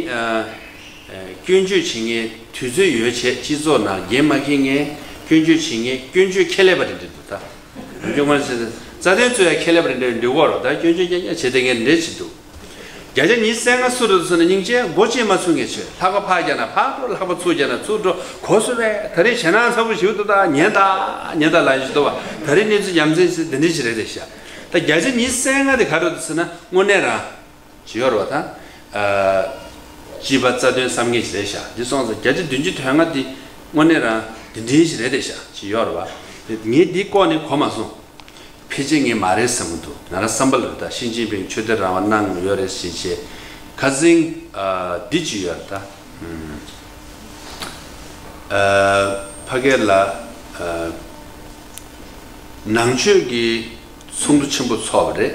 སྐྱོན་བརྗོད་བྱེད་མཁན་དུས་ཚོད་ཡོལ་བྱས་སྤྱི་ཚོགས་ནང་འགན་མ་འཁྱེར་མཁན། སྐྱོན་བརྗོད་བྱེད་མཁན། སྐྱོན་བརྗོད་ཁྱད་ལས་པ་རེད་འདྲ་འདུག་ད་སྐྱོན་མ་བྱེད་རྩ་དོན་རྩོད་ཡ་ཁྱད་ལས་པ་རེད་འདྲ་འདུག་གོ་ད་སྐྱོན་བརྗོད་རྐྱང་རྐྱང་བྱེད་བསྡད་མཁན་འདྲ་ཞིག་འདུག་བརྒྱ་ཆ་ཉི་ཤུ་རྩ་ལྔ་སུ་རེད་ཟེར་ན། སྙིང་རྗེ་མགོ་ཅིག་མ་ཚོས་མཁན་ཆེ། ལྷགས་པ་ཕར་རྒྱག་ན་ཕར་འགྲོ། ལྷགས་པ་ཚུར་རྒྱག་ན་ཚུར་འགྲོ། གོ་སོང་བས། ད་རེས་ཞེད་སྣང་ཚ་པོ་ཞིག་འདུག་ད་ཉན་ད་ཉན་ད་ལབ་ཞིག་འདུག་བ། ད་རེས་གནས་ཚུལ་ཡ་མཚན་ཞིག་འདི་འདྲ་ཞིག་རེད་བསྡད་ཤག་ད་བརྒྱ་ཆ་ཉི་ཤུ་རྩ་ལྔ་དེ་ག་རེ་རེད་ཟེར་ན། དངོས་གནས་རང་ཅིག་ཡོད་རེད་བ་ད། སྤྱི་པ་རྩ་དོན་བསམ་མཁན་ཞིག་རེད་ཤག་འདི་སོང་ཙང་བརྒྱ་ཆ་བདུན་ཅུ་དོན་ལྔ་འདི་དངོས་གནས་རང་འདི་འདྲའི་ཞིག་རེད་བསྡད་ཤག་ཅིག་ཡོད་རེད་བ། ངས་འདི་ལྐོག་ནས་གོ་མ་སོང་། ཕལ་ཆེར་ངས་མ་རེད་བསམ་གྱི་འདུག་ང་རང་བསམ་པ་ལ་ད་ཞི་ཅིན་ཕིང་ཆོས་དད་རང་དབང་གནང་ཡོད་རེད་ཟེར་བྱས། ཁ་སང་ཨ་འདི་ཅིག་ཡོད་རེད་ད། ཨ་ཕ་གི་ལ་ཨ་ནང་ཆོས་ཀྱི་ཚོགས་འདུ་ཆེན་པོ་ཚོགས་པ་རེད།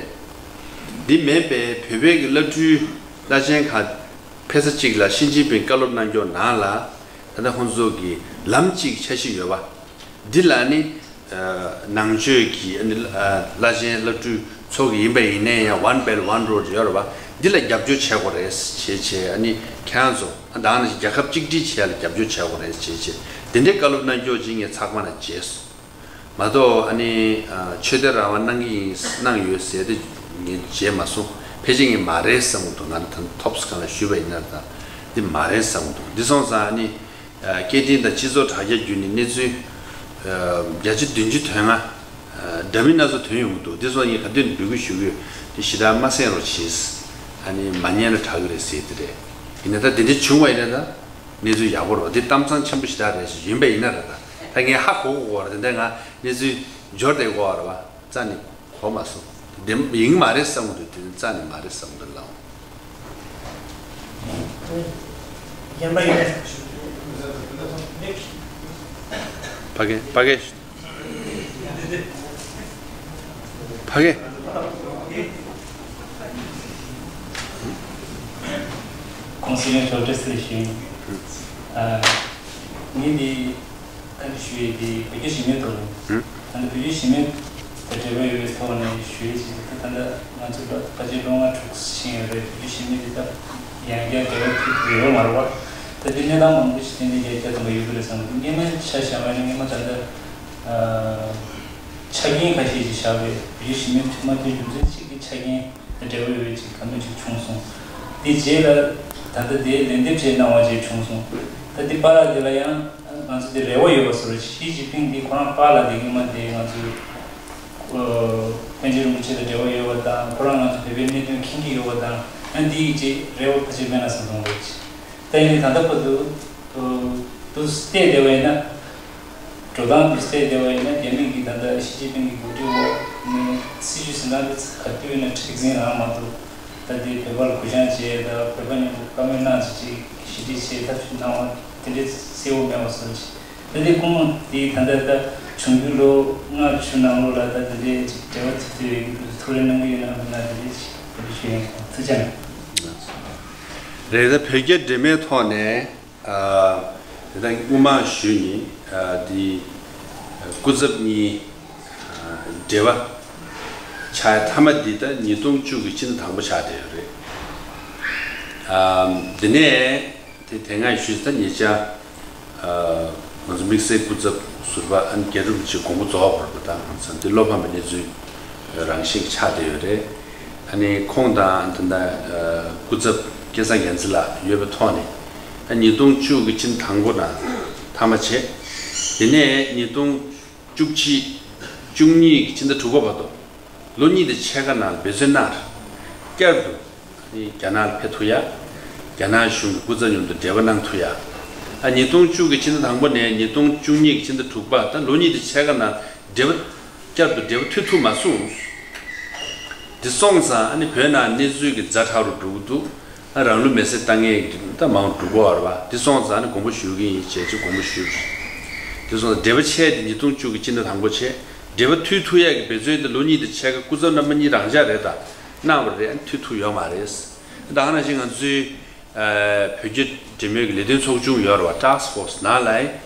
འདི་མིན་པའི་བོད་པའི་གི་བླ་སྤྲུལ་བླ་ཆེན་ཁག་ཕེབས་ས་གཅིག་ལ་ཞི་ཅིན་ཕིང་བཀའ་སློབ་གནང་སྐྱོར་ནང་ལ། ད་ལྟ་ཁོང་ཚོ་གི་ལམ་གཅིག་འཆར་གཞི་ཡོད་པ། འདི་ལ་ནི་ནང་ཆོས་ཀྱི་ཨ་ནི་བླ་ཆེན་བླ་སྤྲུལ་ཚོགས་ཀྱི་ཡིན་པ་ཡིན་ནའི་ཡང་One Belt One Road ཡོད་རེད་བ། འདི་ལ་རྒྱབ་སྐྱོར་བྱེད་དགོས་རེད་ཞེས་བྱས། ཨ་ནི་ཁྱེད་རང་ཚོ་ཨ་ད་ནི་རྒྱལ་ཁབ་གཅིག་སྒྲིལ་བྱེད་ཡ་ལ་རྒྱབ་སྐྱོར་བྱེད་དགོས་རེད་ཞེས་བྱས། འདི་འདྲའི་བཀའ་སློབ་གནང་སྐྱོར་ཅིག་ངས་ཚགས་པར་ནང་མཇལ་སོང་། མ་གཏོགས་ཨ་ནི་ཆོས་དད་རང་དབང་གནང་གི་ཡིན་གནང་ཡོད་ཟེར་ཏེ་ངས་མཇལ་མ་སོང་། ཕལ་ཆེར་ངས་མ་རེད་བསམ་གྱི་འདུག་ང་ནི་ད་ཐོབ་སི་གང་ལ་ཞུས་པ་ཡིན་ན་ད་འདི་མ་རེད་བསམ་གྱི་འདུག་འདི་སོང་ཙང་ཨ་ནི་སྐད་འཕྲིན་དང་སྤྱི་ཚོགས་དྲ་རྒྱ་བརྒྱུད་ནས་གནས་ཚུལ་བརྒྱ་ཆ་བདུན་ཅུ་དོན་ལྔ་འདྲ་མིན་སྣ་ཚོགས་ཐོན་ཡོང་གི་འདུག་འདི་སོགས་ངས་ག་དུས་ནས་འབོད་སྐུལ་ཞུ་གི་ཡོད། འདི་ཞེ་དྲག་མ་གསན་རོགས་གྱིས། ཨ་ནི་མ་ཉན་ན་དྲག་གི་རེད་ཟེར་དེ་རེད། ཡིན་ན་ད་འདི་འདྲ་བྱུང་བ་ཡིན་ན་ད་གནས་ཚུལ་ཡག་པོ་རེད་བ། འདི་གཏམ་བཟང་ཆེན་པོ་ཞེ་དྲག་རེད་ཞེས་ཡིན་པ་ཡིན་ན་རེད། ད་ད་ངས་ཧ་གོ་གོ་བ་རེད། དེ་འདྲ་ང་གནས་ཚུལ་འབྱོར་བསྡད་གོ་བ་རེད་བ། རྩ་ནས་གོ་མ་སོང་། དེ་ཡིན་མ་རེད་བསམ་གི་འདུག་དེ་རྩ་ནས་མ་རེད་བསམ་གི་འདུག་ལགས། གཞན་པ་ཡོད། ཕ་གི་ཕ་གི་ཕ་གི། ཁོང་སྲིད་བློན་མཆོག་བཀྲ་ཤིས་བདེ་ལེགས་ཞུ། ཨ་ངས་འདི་ཨ་ནི་ཞུ་ཡས་དེ་བོད་རྒྱ་ཞི་མོལ་ཐོག་ནས། ཧུམ། ད་ལྟ་བོད་རྒྱ་ཞི་མོལ་དང་འབྲེལ་བ་ཡོད་པའི་ཐོག་ནས་ཞུ་ཡས་ཅིག་ད་ལྟ་ང་ཚོ་ལ་ཕལ་ཆེར་ལོ་ལྔ་དྲུག་ཕྱིན་ཡོད་རེད། བོད་རྒྱ་ཞི་མོལ་དེ་ད་ཡང་བསྐྱར་འབྲེལ་བ་ཐུབ་ཡོད་མ་རེད་བ། ད་དེ་གནས་སྟངས་མང་པོ་ཞིག་ཏན་ཏན་རྒྱ་ཆ་ཙམ་པ་ཡོད་ཀྱི་རེད་བསམ་གྱི་འདུག་སྔོན་མའི་ཆ་བཞག་པ་ཡིན་ན། སྔོན་མ་ད་ལྟ་ཨ་ཆ་རྐྱེན་ཁ་ཤས་ཤིག་བཞག་པས་བོད་རྒྱ་ཞི་མོལ་ཐུབ་མ་ཐུབ་རྒྱུ་མཚན་གཅིག་གི་ཆ་རྐྱེན། འབྲེལ་བ་ཡོད་ཅིག་ག་མེད་ཅིག་བྱུང་སོང་། དེ་རྗེས་ལ་ད་ལྟ་དེའི་ལན་འདེབས་བྱས་གནང་བ་ཅིག་བྱུང་སོང་། ད་དེ་པཱ་ལགས་དེ་ལ་ཡང་ང་ཚོ་དེ་རེ་བ་ཡོད་པ་བཟོ་འདྲ། ཞི་ཅིན་ཕིང་དེ་ཁོ་རང་པཱ་ལགས་དེ་སྔོན་མ་དེ་ང་ཚོའི་ཨོ་པཎ་ཆེན་རིན་པོ་ཆེ་དང་འབྲེལ་བ་ཡོད་པ་དང་། ཁོ་རང་ང་ཚོ་བོད་པའི་གནད་དོན་མཁྱེན་གྱི་ཡོད་པ་དང་། ཡང་དེ་ཡི་ཅིག་རེ་བ་ཕལ་ཆེར་མེད་ན་བསམ་སོང་རེད། ད་ཡིན་ནའི་ད་ལྟ་བར་དུ་དུ་བལྟས་བསྡད་པ་ཡིན་ན། འགྲོ་སྟངས་འདི་བལྟས་བསྡད་པ་ཡིན་ན། རྒྱ་མི་གིས་ད་ལྟ་ཞི་ཅིན་ཕིང་གི་འགོ་ཁྲིད་འོག་ནས་སྲིད་ཇུས་འཛིན་སྟངས་འདི་ག་དུས་ཡིན་ན་མཁྲེགས་འཛིན་རང་མ་གཏོགས། ད་ལྟའི་བོད་པ་ལ་གུ་ཡངས་བྱས་དང་། བོད་པ་མཉམ་དུ་བཀའ་མོལ་གནང་བྱས་ཅིག་ཞི་བདེ་ཆེད་ཐབས་ཤེས་གནང་བ་དེ་འདྲའི་གསལ་བོ་མེད་པ་བཟོ་ཅིག་ད་ལྟའི་སྐུ་ངོ་འདི་ད་ལྟ་ད་བྱུང་རྒྱུ་ལོ་ལྔ་བཅུ་ནང་ལོགས་ལ་ད་དེ་འདྲའི་ཅིག་འབྲེལ་བ་ཐེབས་ཐུབ་ཡོད་ཀྱི་འདུག་ཐུགས་རེ་གནང་གི་ཡོད་ན་མིན་ན། དེ་འདྲའི་ཅིག་འབུལ་ཞུ་ཡིན། ཐུགས་རྗེ་གནང་། རེད། ད་བོད་རྒྱ་འབྲེལ་མོལ་ཐོག་ནས། ཨ་དེ་ད་སྔོན་མ་ཞུས་ནས་ཨ་དེ་སྐུ་ཚབ་གཉིས་ཨ་འབྲེལ་བ་ཆགས་ཡ་མཐའ་མ་འདི་ད་ཉིས་སྟོང་བཅུ་གི་སྤྱི་ཟླ་དང་པོ་ཆགས་བསྡད་ཡོད་རེད། ཨ་དེ་ནས་དེ་དེ་སྔ་ཞུས་ད་ཉེ་ཆར་ཨ་ང་ཚོ་དམིགས་བསལ་སྐུ་ཚབ་ཟུར་པ་ཨ་ནི་རྒྱ་རིན་པོ་ཆེ་དགོངས་པ་རྫོགས་པ་རེད་པ། ད་ང་ཚོ་འདི་བློ་ཕམ་པའི་གནས་ཚུལ་རང་བཞིན་གྱི་ཆགས་བསྡད་ཡོད་རེད། ཨ་ནི་ཁོང་དང་ད་ལྟ་སྐུ་ཚབ་སྐལ་བཟང་རྒྱལ་མཚན་ལགས་ཡོད་པའི་ཐོག་ནས། ཨ་ཉིས་སྟོང་བཅུ་གི་ཕྱི་ཟླ་དང་པོ་ནང་ ཐ་མ་བྱས། དེ་ནས་ཉིས་སྟོང་བཅུ་གཅིག་བཅུ་གཉིས་ཀྱི་ཕྱི་ཟླ་དྲུག་པ་བར་དུ་ལོ་གཉིས་དང་ཕྱེད་ཀ་ནང་འབད་བརྩོན་གནང་། བསྐྱར་དུ་རྒྱ་ནག་ལ་ཕེབས་ཐུབ་ཡ། རྒྱ་ནག་གཞུང་གི་སྐུ་ཚབ་མཉམ་དུ་འབྲེལ་བ་གནང་ཐུབ་ཡ། ཨ་ཉིས་སྟོང་བཅུ་གི་ཕྱི་ཟླ་དང་པོ་ནས་ཉིས་སྟོང་བཅུ་གཉིས་ཀྱི་ཕྱི་ཟླ་དྲུག་པ་ད་ལོ་གཉིས་དང་ཕྱེད་ཀ་ནང་འབྲེལ་བ་བསྐྱར་དུ་འབྲེལ་བ་མཐུད་ཐུབ་མ་སོང་། འདི་སོང་ཙང་ཨ་ནི་བོད་ནང་གནས་ཚུལ་གྱི་ཛ་དྲག་རུ་འགྲོ་གི་འདུག་ཨ་རང་ལུས་མེར་སྲེག་བཏང་མཁན་གྱི་ད་མང་རུ་འགྲོ་གི་ཡོད་རེད་པ། འདི་སོང་ཙང་ཨ་ནི་དགོངས་པ་ཞུ་གི་ཡིན་བྱས་ཅིག་དགོངས་པ་ཞུས། འདི་སོང་ཙང་འབྲེལ་བ་བྱས་ཏེ་ཉིས་སྟོང་བཅུ་གི་སྤྱི་ཟླ་དང་པོ་བྱས། འབྲེལ་བ་མཐུད་ཐུབ་ཡག་གི་འབད་བརྩོན་དེ་ལོ་གཉིས་དང་ཕྱེད་ཀ་སྐུ་ཚབ་རྣམ་པ་གཉིས་རང་འཇགས་རེད་ད། གནང་བ་རེད། ཨ་ནི་མཐུད་ཐུབ་ཡོད་མ་རེད། ད་ག་ནང་བཞིན་ང་ཚོའི་ཨ་བོད་རྒྱ་འབྲེལ་མོལ་གྱི་ལས་དོན་ཚོགས་ཆུང་ཡོད་རེད་བ། ཊཱསྐ་ཕོར་སི་ནང་ལ་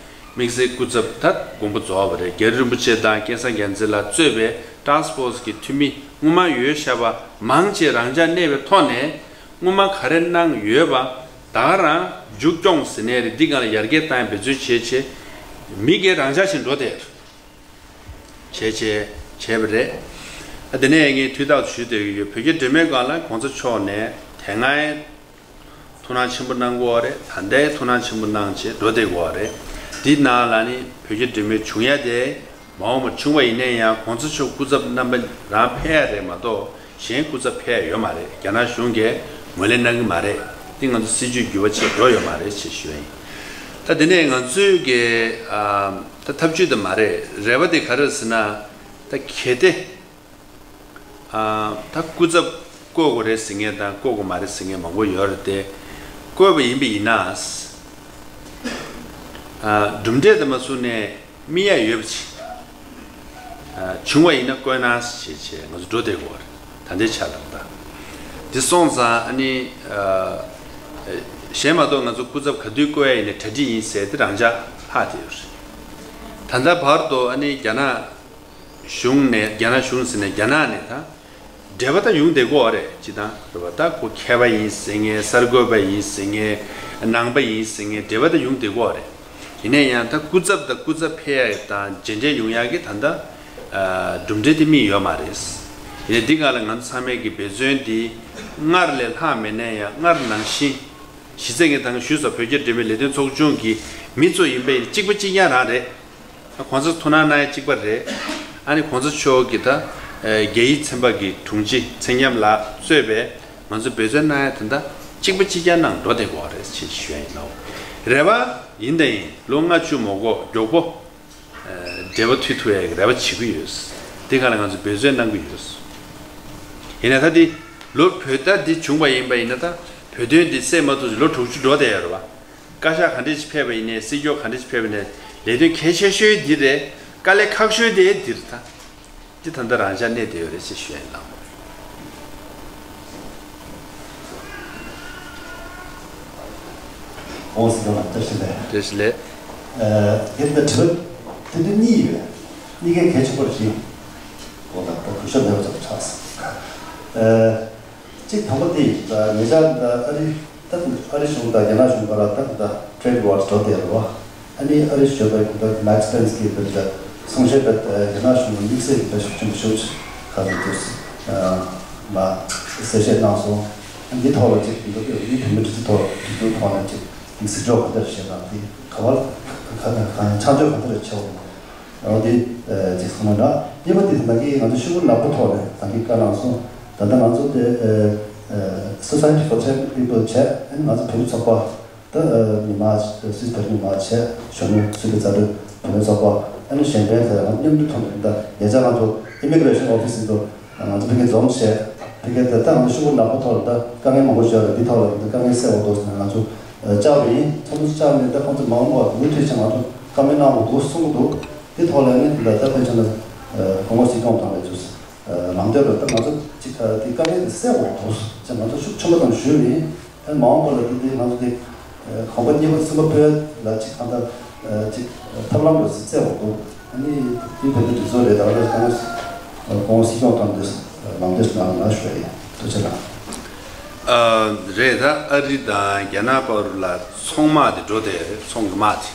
དམིགས་བསལ་སྐུ་ཚབ་ད་དགོངས་པ་རྫོགས་པ་རེད། རྒྱ་རི་རིན་པོ་ཆེ་དང་སྐལ་བཟང་རྒྱལ་མཚན་ལགས་གཙོས་པའི་ཊཱསྐ་ཕོར་སི་གི་འཐུས་མི་སྔོན་མ་ཡོད་བཞག་པ་མང་ཆེ་རང་འཇགས་གནས་པའི་ཐོག་ནས་སྔོན་མ་ག་རེ་གནང་ཡོད་པ་ད་ག་རང་མཇུག་སྐྱོང་ཟེར་ནའི་རེད། འདི་སྒང་ལ་ཡར་རྒྱས་གཏང་འབད་བརྩོན་བྱེད་བྱེད། མི་སྒེར་རང་འཇགས་བྱས་འགྲོ་བསྡད། བྱས་བྱས་བྱས་པ་རེད། ཨ་དེ་ནས་ངས་དུས་རྟག་ཏུ་ཞུ་འདོད་ཀྱི་ཡོད། བོད་རྒྱ་འབྲེལ་མོལ་སྒང་ལ་གོང་ས་མཆོག་ནས་དེ་སྔའི་ཐུགས་སྣང་ཆེན་པོ་གནང་གི་ཡོད་རེད། ད་ལྟའི་ཐུགས་སྣང་ཆེན་པོ་གནང་བྱས་འགྲོ་བསྡད་ཀྱི་ཡོད་རེད། འདི་ནང་ལ་ནི་བོད་རྒྱ་འབྲེལ་མོལ་བྱུང་ཡ་དེ་མ་འོངས་པར་བྱུང་བ་ཡིན་ན་ཡང་གོང་ས་མཆོག་སྐུ་ཚབ་རྣམ་པ་རང་ཕེབས་ཡ་རེད་མ་གཏོགས། གཞན་སྐུ་ཚབ་ཕེབས་ཡོད་མ་རེད། རྒྱ་ནག་གཞུང་གིས་ངོས་ལེན་གནང་གི་མ་རེད། འདི་ང་ཚོ་སྲིད་ཇུས་འགྱུར་བ་ཆེ་འགྲོ་ཡོད་མ་རེད་ཅེས་ཞུ་ཡ་ཡིན། ད་དེ་ནས་ང་ཚོའི་གི་ཨ་ད་ཐབས་ཇུས་དེ་མ་རེད། རེ་བ་དེ་ག་རེ་རེད་ཟེར་ན། ད་གལ་ཏེ་ཨ་ད་སྐུ་ཚབ་བསྐོ་དགོས་རེད་ཟེར་མཁན་དང་བསྐོ་དགོས་མ་རེད་ཟེར་མཁན་མང་པོ་ཡོད་རེད་དེ། བསྐོས་པ་ཡིན་པ་ཡིན་ན། ཨ་གྲུབ་འབྲས་དེ་མ་བཟུང་ནས། སྨིན་ཡ་ཡོད་པ་ཅིག་ཨ་བྱུང་བ་ཡིན་ན་བསྐོས་ན་ཞེས་བྱས་ང་ཚོ་འགྲོ་བསྡད་ཀྱི་ཡོད་རེད། ད་ལྟའི་ཆ་ལ་ད། འདི་སོང་ཙང་ཨ་ནི་ཨ་གཞན་མ་གཏོགས་ང་ཚོ་སྐུ་ཚབ་ག་དུས་བསྐོ་ཡ་ཡིན་ནའི་གྲ་སྒྲིག་ཡིན་ཟེར་དེ་རང་འཇགས་ལྷག་བསྡད་ཡོད་རེད། ད་ལྟ་བར་དུ་ཨ་ནི་རྒྱ་ནག་གཞུང་ནས་རྒྱ་ནག་གཞུང་ཟེར་ནས་རྒྱ་ནག་ནས་ད། འབྲེལ་བ་ད་ཡོང་བསྡད་ཀྱི་ཡོད་རེད། སྤྱིར་བཏང་རེད་པ། ད་ཁོ་མཁས་པ་ཡིན་ཟེར་མཁན། གསར་འགོད་པ་ཡིན་ཟེར་མཁན། ནང་པ་ཡིན་ཟེར་མཁན། འབྲེལ་བ་ད་ཡོང་བསྡད་ཀྱི་ཡོད་རེད། ཡིན་ན་ཡང་ད་སྐུ་ཚབ་དང་སྐུ་ཚབ་ཕེབས་ཡ་དང་མཇལ་འཕྲད་ཡོང་ཡ་གི་ད་ལྟ་ཨ་གྲུབ་འབྲས་དེ་སྨིན་ཡོད་མ་རེད། ཡིན་ནའི་འདི་སྒང་ལ་ང་ཚོ་ཚང་མས་ཀྱི་འབད་བརྩོན་འདི་སྔར་ལས་ལྷག་མེད་ན་ཡང་སྔར་ནང་བཞིན། གཞི་རྩའི་ངས་ད་གིན་ཞུས་སོང་། བོད་རྒྱ་འབྲེལ་མོལ་ལས་དོན་ཚོགས་ཆུང་གི་མི་ཚོ་ཡིན་པས་གཅིག་པ་གཅིག་རྐྱང་རང་རེད། ཨ་གོང་ས་ཐུགས་སྣང་གནང་ཡ་གཅིག་པ་རེད། ཨ་ནི་གོང་ས་མཆོག་གི་ད་ཨེ་རྒྱ་ཡིག་ཚན་པ་གི་དྲུང་ཆེ་ཚེ་ཉམས་ལགས་གཙོས་པའི་ང་ཚོ་འབད་བརྩོན་གནང་ཡ་དེ་འདྲ་གཅིག་པ་གཅིག་རྐྱང་གནང་འགྲོ་བསྡད་ཀྱི་ཡོད་རེད་ཅེས་ཞུ་ཡ་ཡིན་ནོ། རེ་བ་ཡིན་དང་ཡིན། ལོ་ལྔ་བཅུ་མ་འགོར་མགྱོགས་པོ་ཨེ་འབྲེལ་བ་མཐུད་ཐུབ་ཡ་གི་རེ་བ་བྱེད་ཀྱི་ཡོད། དེ་ག་ལ་ང་ཚོ་འབད་བརྩོན་གནང་གི་ཡོད། ཡིན་ན་ད་འདི་ལོ་བོད་ཟླ་འདི་བྱུང་བ་ཡིན་པ་ཡིན་ན་ད་བོད་དོན་འདི་སེལ་མ་ཐུབ་ཚེ་ལོ་དྲུག་ཅུ་འགྲོ་བསྡད་ཡོད་རེད་བ། བཀའ་ཤག་ག་འདྲས་ཅིག་ཕེབས་པ་ཡིན་ནའི། སྲིད་སྐྱོང་ག་འདྲས་ཅིག་ཕེབས་པ་ཡིན་ནའི། ལས་དོན་གལ་ཆེ་ཤོས་འདི་རེད། དཀའ་ལས་ཁག་ཤོས་དེ་འདི་རེད་ད། འདི་ད་ལྟ་རང་འཇགས་གནས་བསྡད་ཡོད་རེད་ཅེས་ཞུ་ཡ་ཡིན་ལགས། ཨོ་སི་ལོ་ལ་བཀྲ་ཤིས་བདེ་ལེགས། བཀྲ་ཤིས་བདེ་ལེགས། ཨ་ངས་ད་དྲི་བ་དེ་འདྲ་གཉིས་ཡོད། གཉིས་ཀའི་གལ་ཆེན་པོ་རེད། འོ་ད་ད་གུས་ཞབས་མེད་པ་ཙམ་ཆགས་སོང་། ཨ། གཅིག་དང་པོ་དེ་ད་ཉེ་ཆར་ད་ཨ་རི་ད་ཨ་རི་གཞུང་དང་རྒྱ་ནག་གཞུང་བར་ལ་ད་ད་ཊེ་རེ་ཌི་ཝར་འགྲོ་བསྡད་རེད་བ། ཨ་ནི་ཨ་རི་གཞོན་པ་ད་མེག་སི་པེན་སི་གིས་ད་གསུང་བཤད་པ་རྒྱ་ནག་གཞུང་ལ་དམིགས་བསལ་གྱི་ད་ཤུགས་ཆེན་པོ་ཞུ་ཆེ་ག་ཚོད་དུ་མ་གསལ་བཤད་གནང་སོང་། ཨ་འདི་ཐོག་ལ་གཅིག་ད་ཨ་རི་བོད་མི་སྒྲིག་འཛུགས་ཐོག་འགྲིག་འཛུགས་ཐོག་ནས་གཅིག་གཟིགས་ཕྱོགས་ག་འདྲ་ཞིག་དང་དེ་ག་བར་ག་ག་ག་ཆ་འཇོག་ག་འདྲ་བྱེད་འོང་། འོ་དེ་ཅིག་གསུངས་ན་འདྲ། གཉིས་པ་དེ་ད་གིན་ང་ཚོ་ཤོག་བུ་ནག་པོ་ཐོག་ནས་ད་གིན་བཀའ་གནང་སོང་། ད་ལྟ་ང་ཚོ་དེ་Society for Children People བྱས། ཨ་ནི་ང་ཚོ་བོད་མི་ཚོགས་པ་ད་མི་མང་སུད་བོད་མི་མང་བྱས། གཞོན་ནུ་སུད་བོད་རྩ་དྲུག་བོད་མི་ཚོགས་པ། ཨ་ནི་གཞན་ཕན་དེ་ང་མཉམ་དུ་ཐོག་ནས་ད་ཉེ་ཆར་ང་ཚོ་Immigration Office ཡིན་དུ་ང་ཚོ་ཕ་གི་འཛོམས་བྱས། ཕ་གི་ད་ལྟ་ང་ཚོ་ཤོག་བུ་ནག་པོ་ཐོག་ལ་ད་དཀའ་ངལ་མང་པོ་ཞིག་ཡོད་རེད། འདི་ཐོག་ལ་ད་དཀའ་ངལ་སེལ་འོང་འདུག་ཟེར་ནས་ང་ཚོ་བཅར་བ་ཡིན། ཚོགས་འདུ་བཅར་ནས་ད་ཁོང་ཚོ་མ་འོངས་པར་མུ་མཐུད་བྱས་ང་ཚོ་བཀའ་མོལ་གནང་དགོས་འདུག་གསུང་གི་འདུག་འདི་ཐོག་ལ་ནི་ད་ལྟ་ཕན་ཆད་ན་སྐུ་ངོ་སྲིད་སྐྱོང་དང་ལས་ཚོས་ལམ་སྟོན་ལ་ད་ང་ཚོ་ཅིག་དེ་དཀའ་ངལ་དེ་སེལ་འོང་འདུག་ཅེས་ང་ཚོ་ཤུགས་ཆེན་པོ་ཙམ་ཞུས་པ་ཡིན། ཨ་མ་འོངས་པ་ལ་འདི་འདི་ང་ཚོ་འདི་གོམ་པ་གཉིས་པ་གསུམ་པ་སྤོས་ལ་ཅིག་གང་ལྟར་ཅིག་ཐབས་ལམ་ལ་ཅིག་བཙལ་འོང་འདུག་ཨ་ནི་འདི་བོད་མི་སྒྲིག་འཛུགས་རེད། ད་ལྟ་ཁོང་ཁོང་སྲིད་སྐྱོང་ཐོག་འདི་ལམ་སྟོན་ཞིག་གནང་རོགས་གནང་ཞུ་ཡ་ཡིན། ཐུགས་རྗེ་གནང་། ཨ་རེད། ད་ཨ་རི་དང་རྒྱ་ནག་བར་ལ་ཚོང་དམག་དེ་འགྲོ་བསྡད་རེད། ཚོང་གི་དམག་དེ།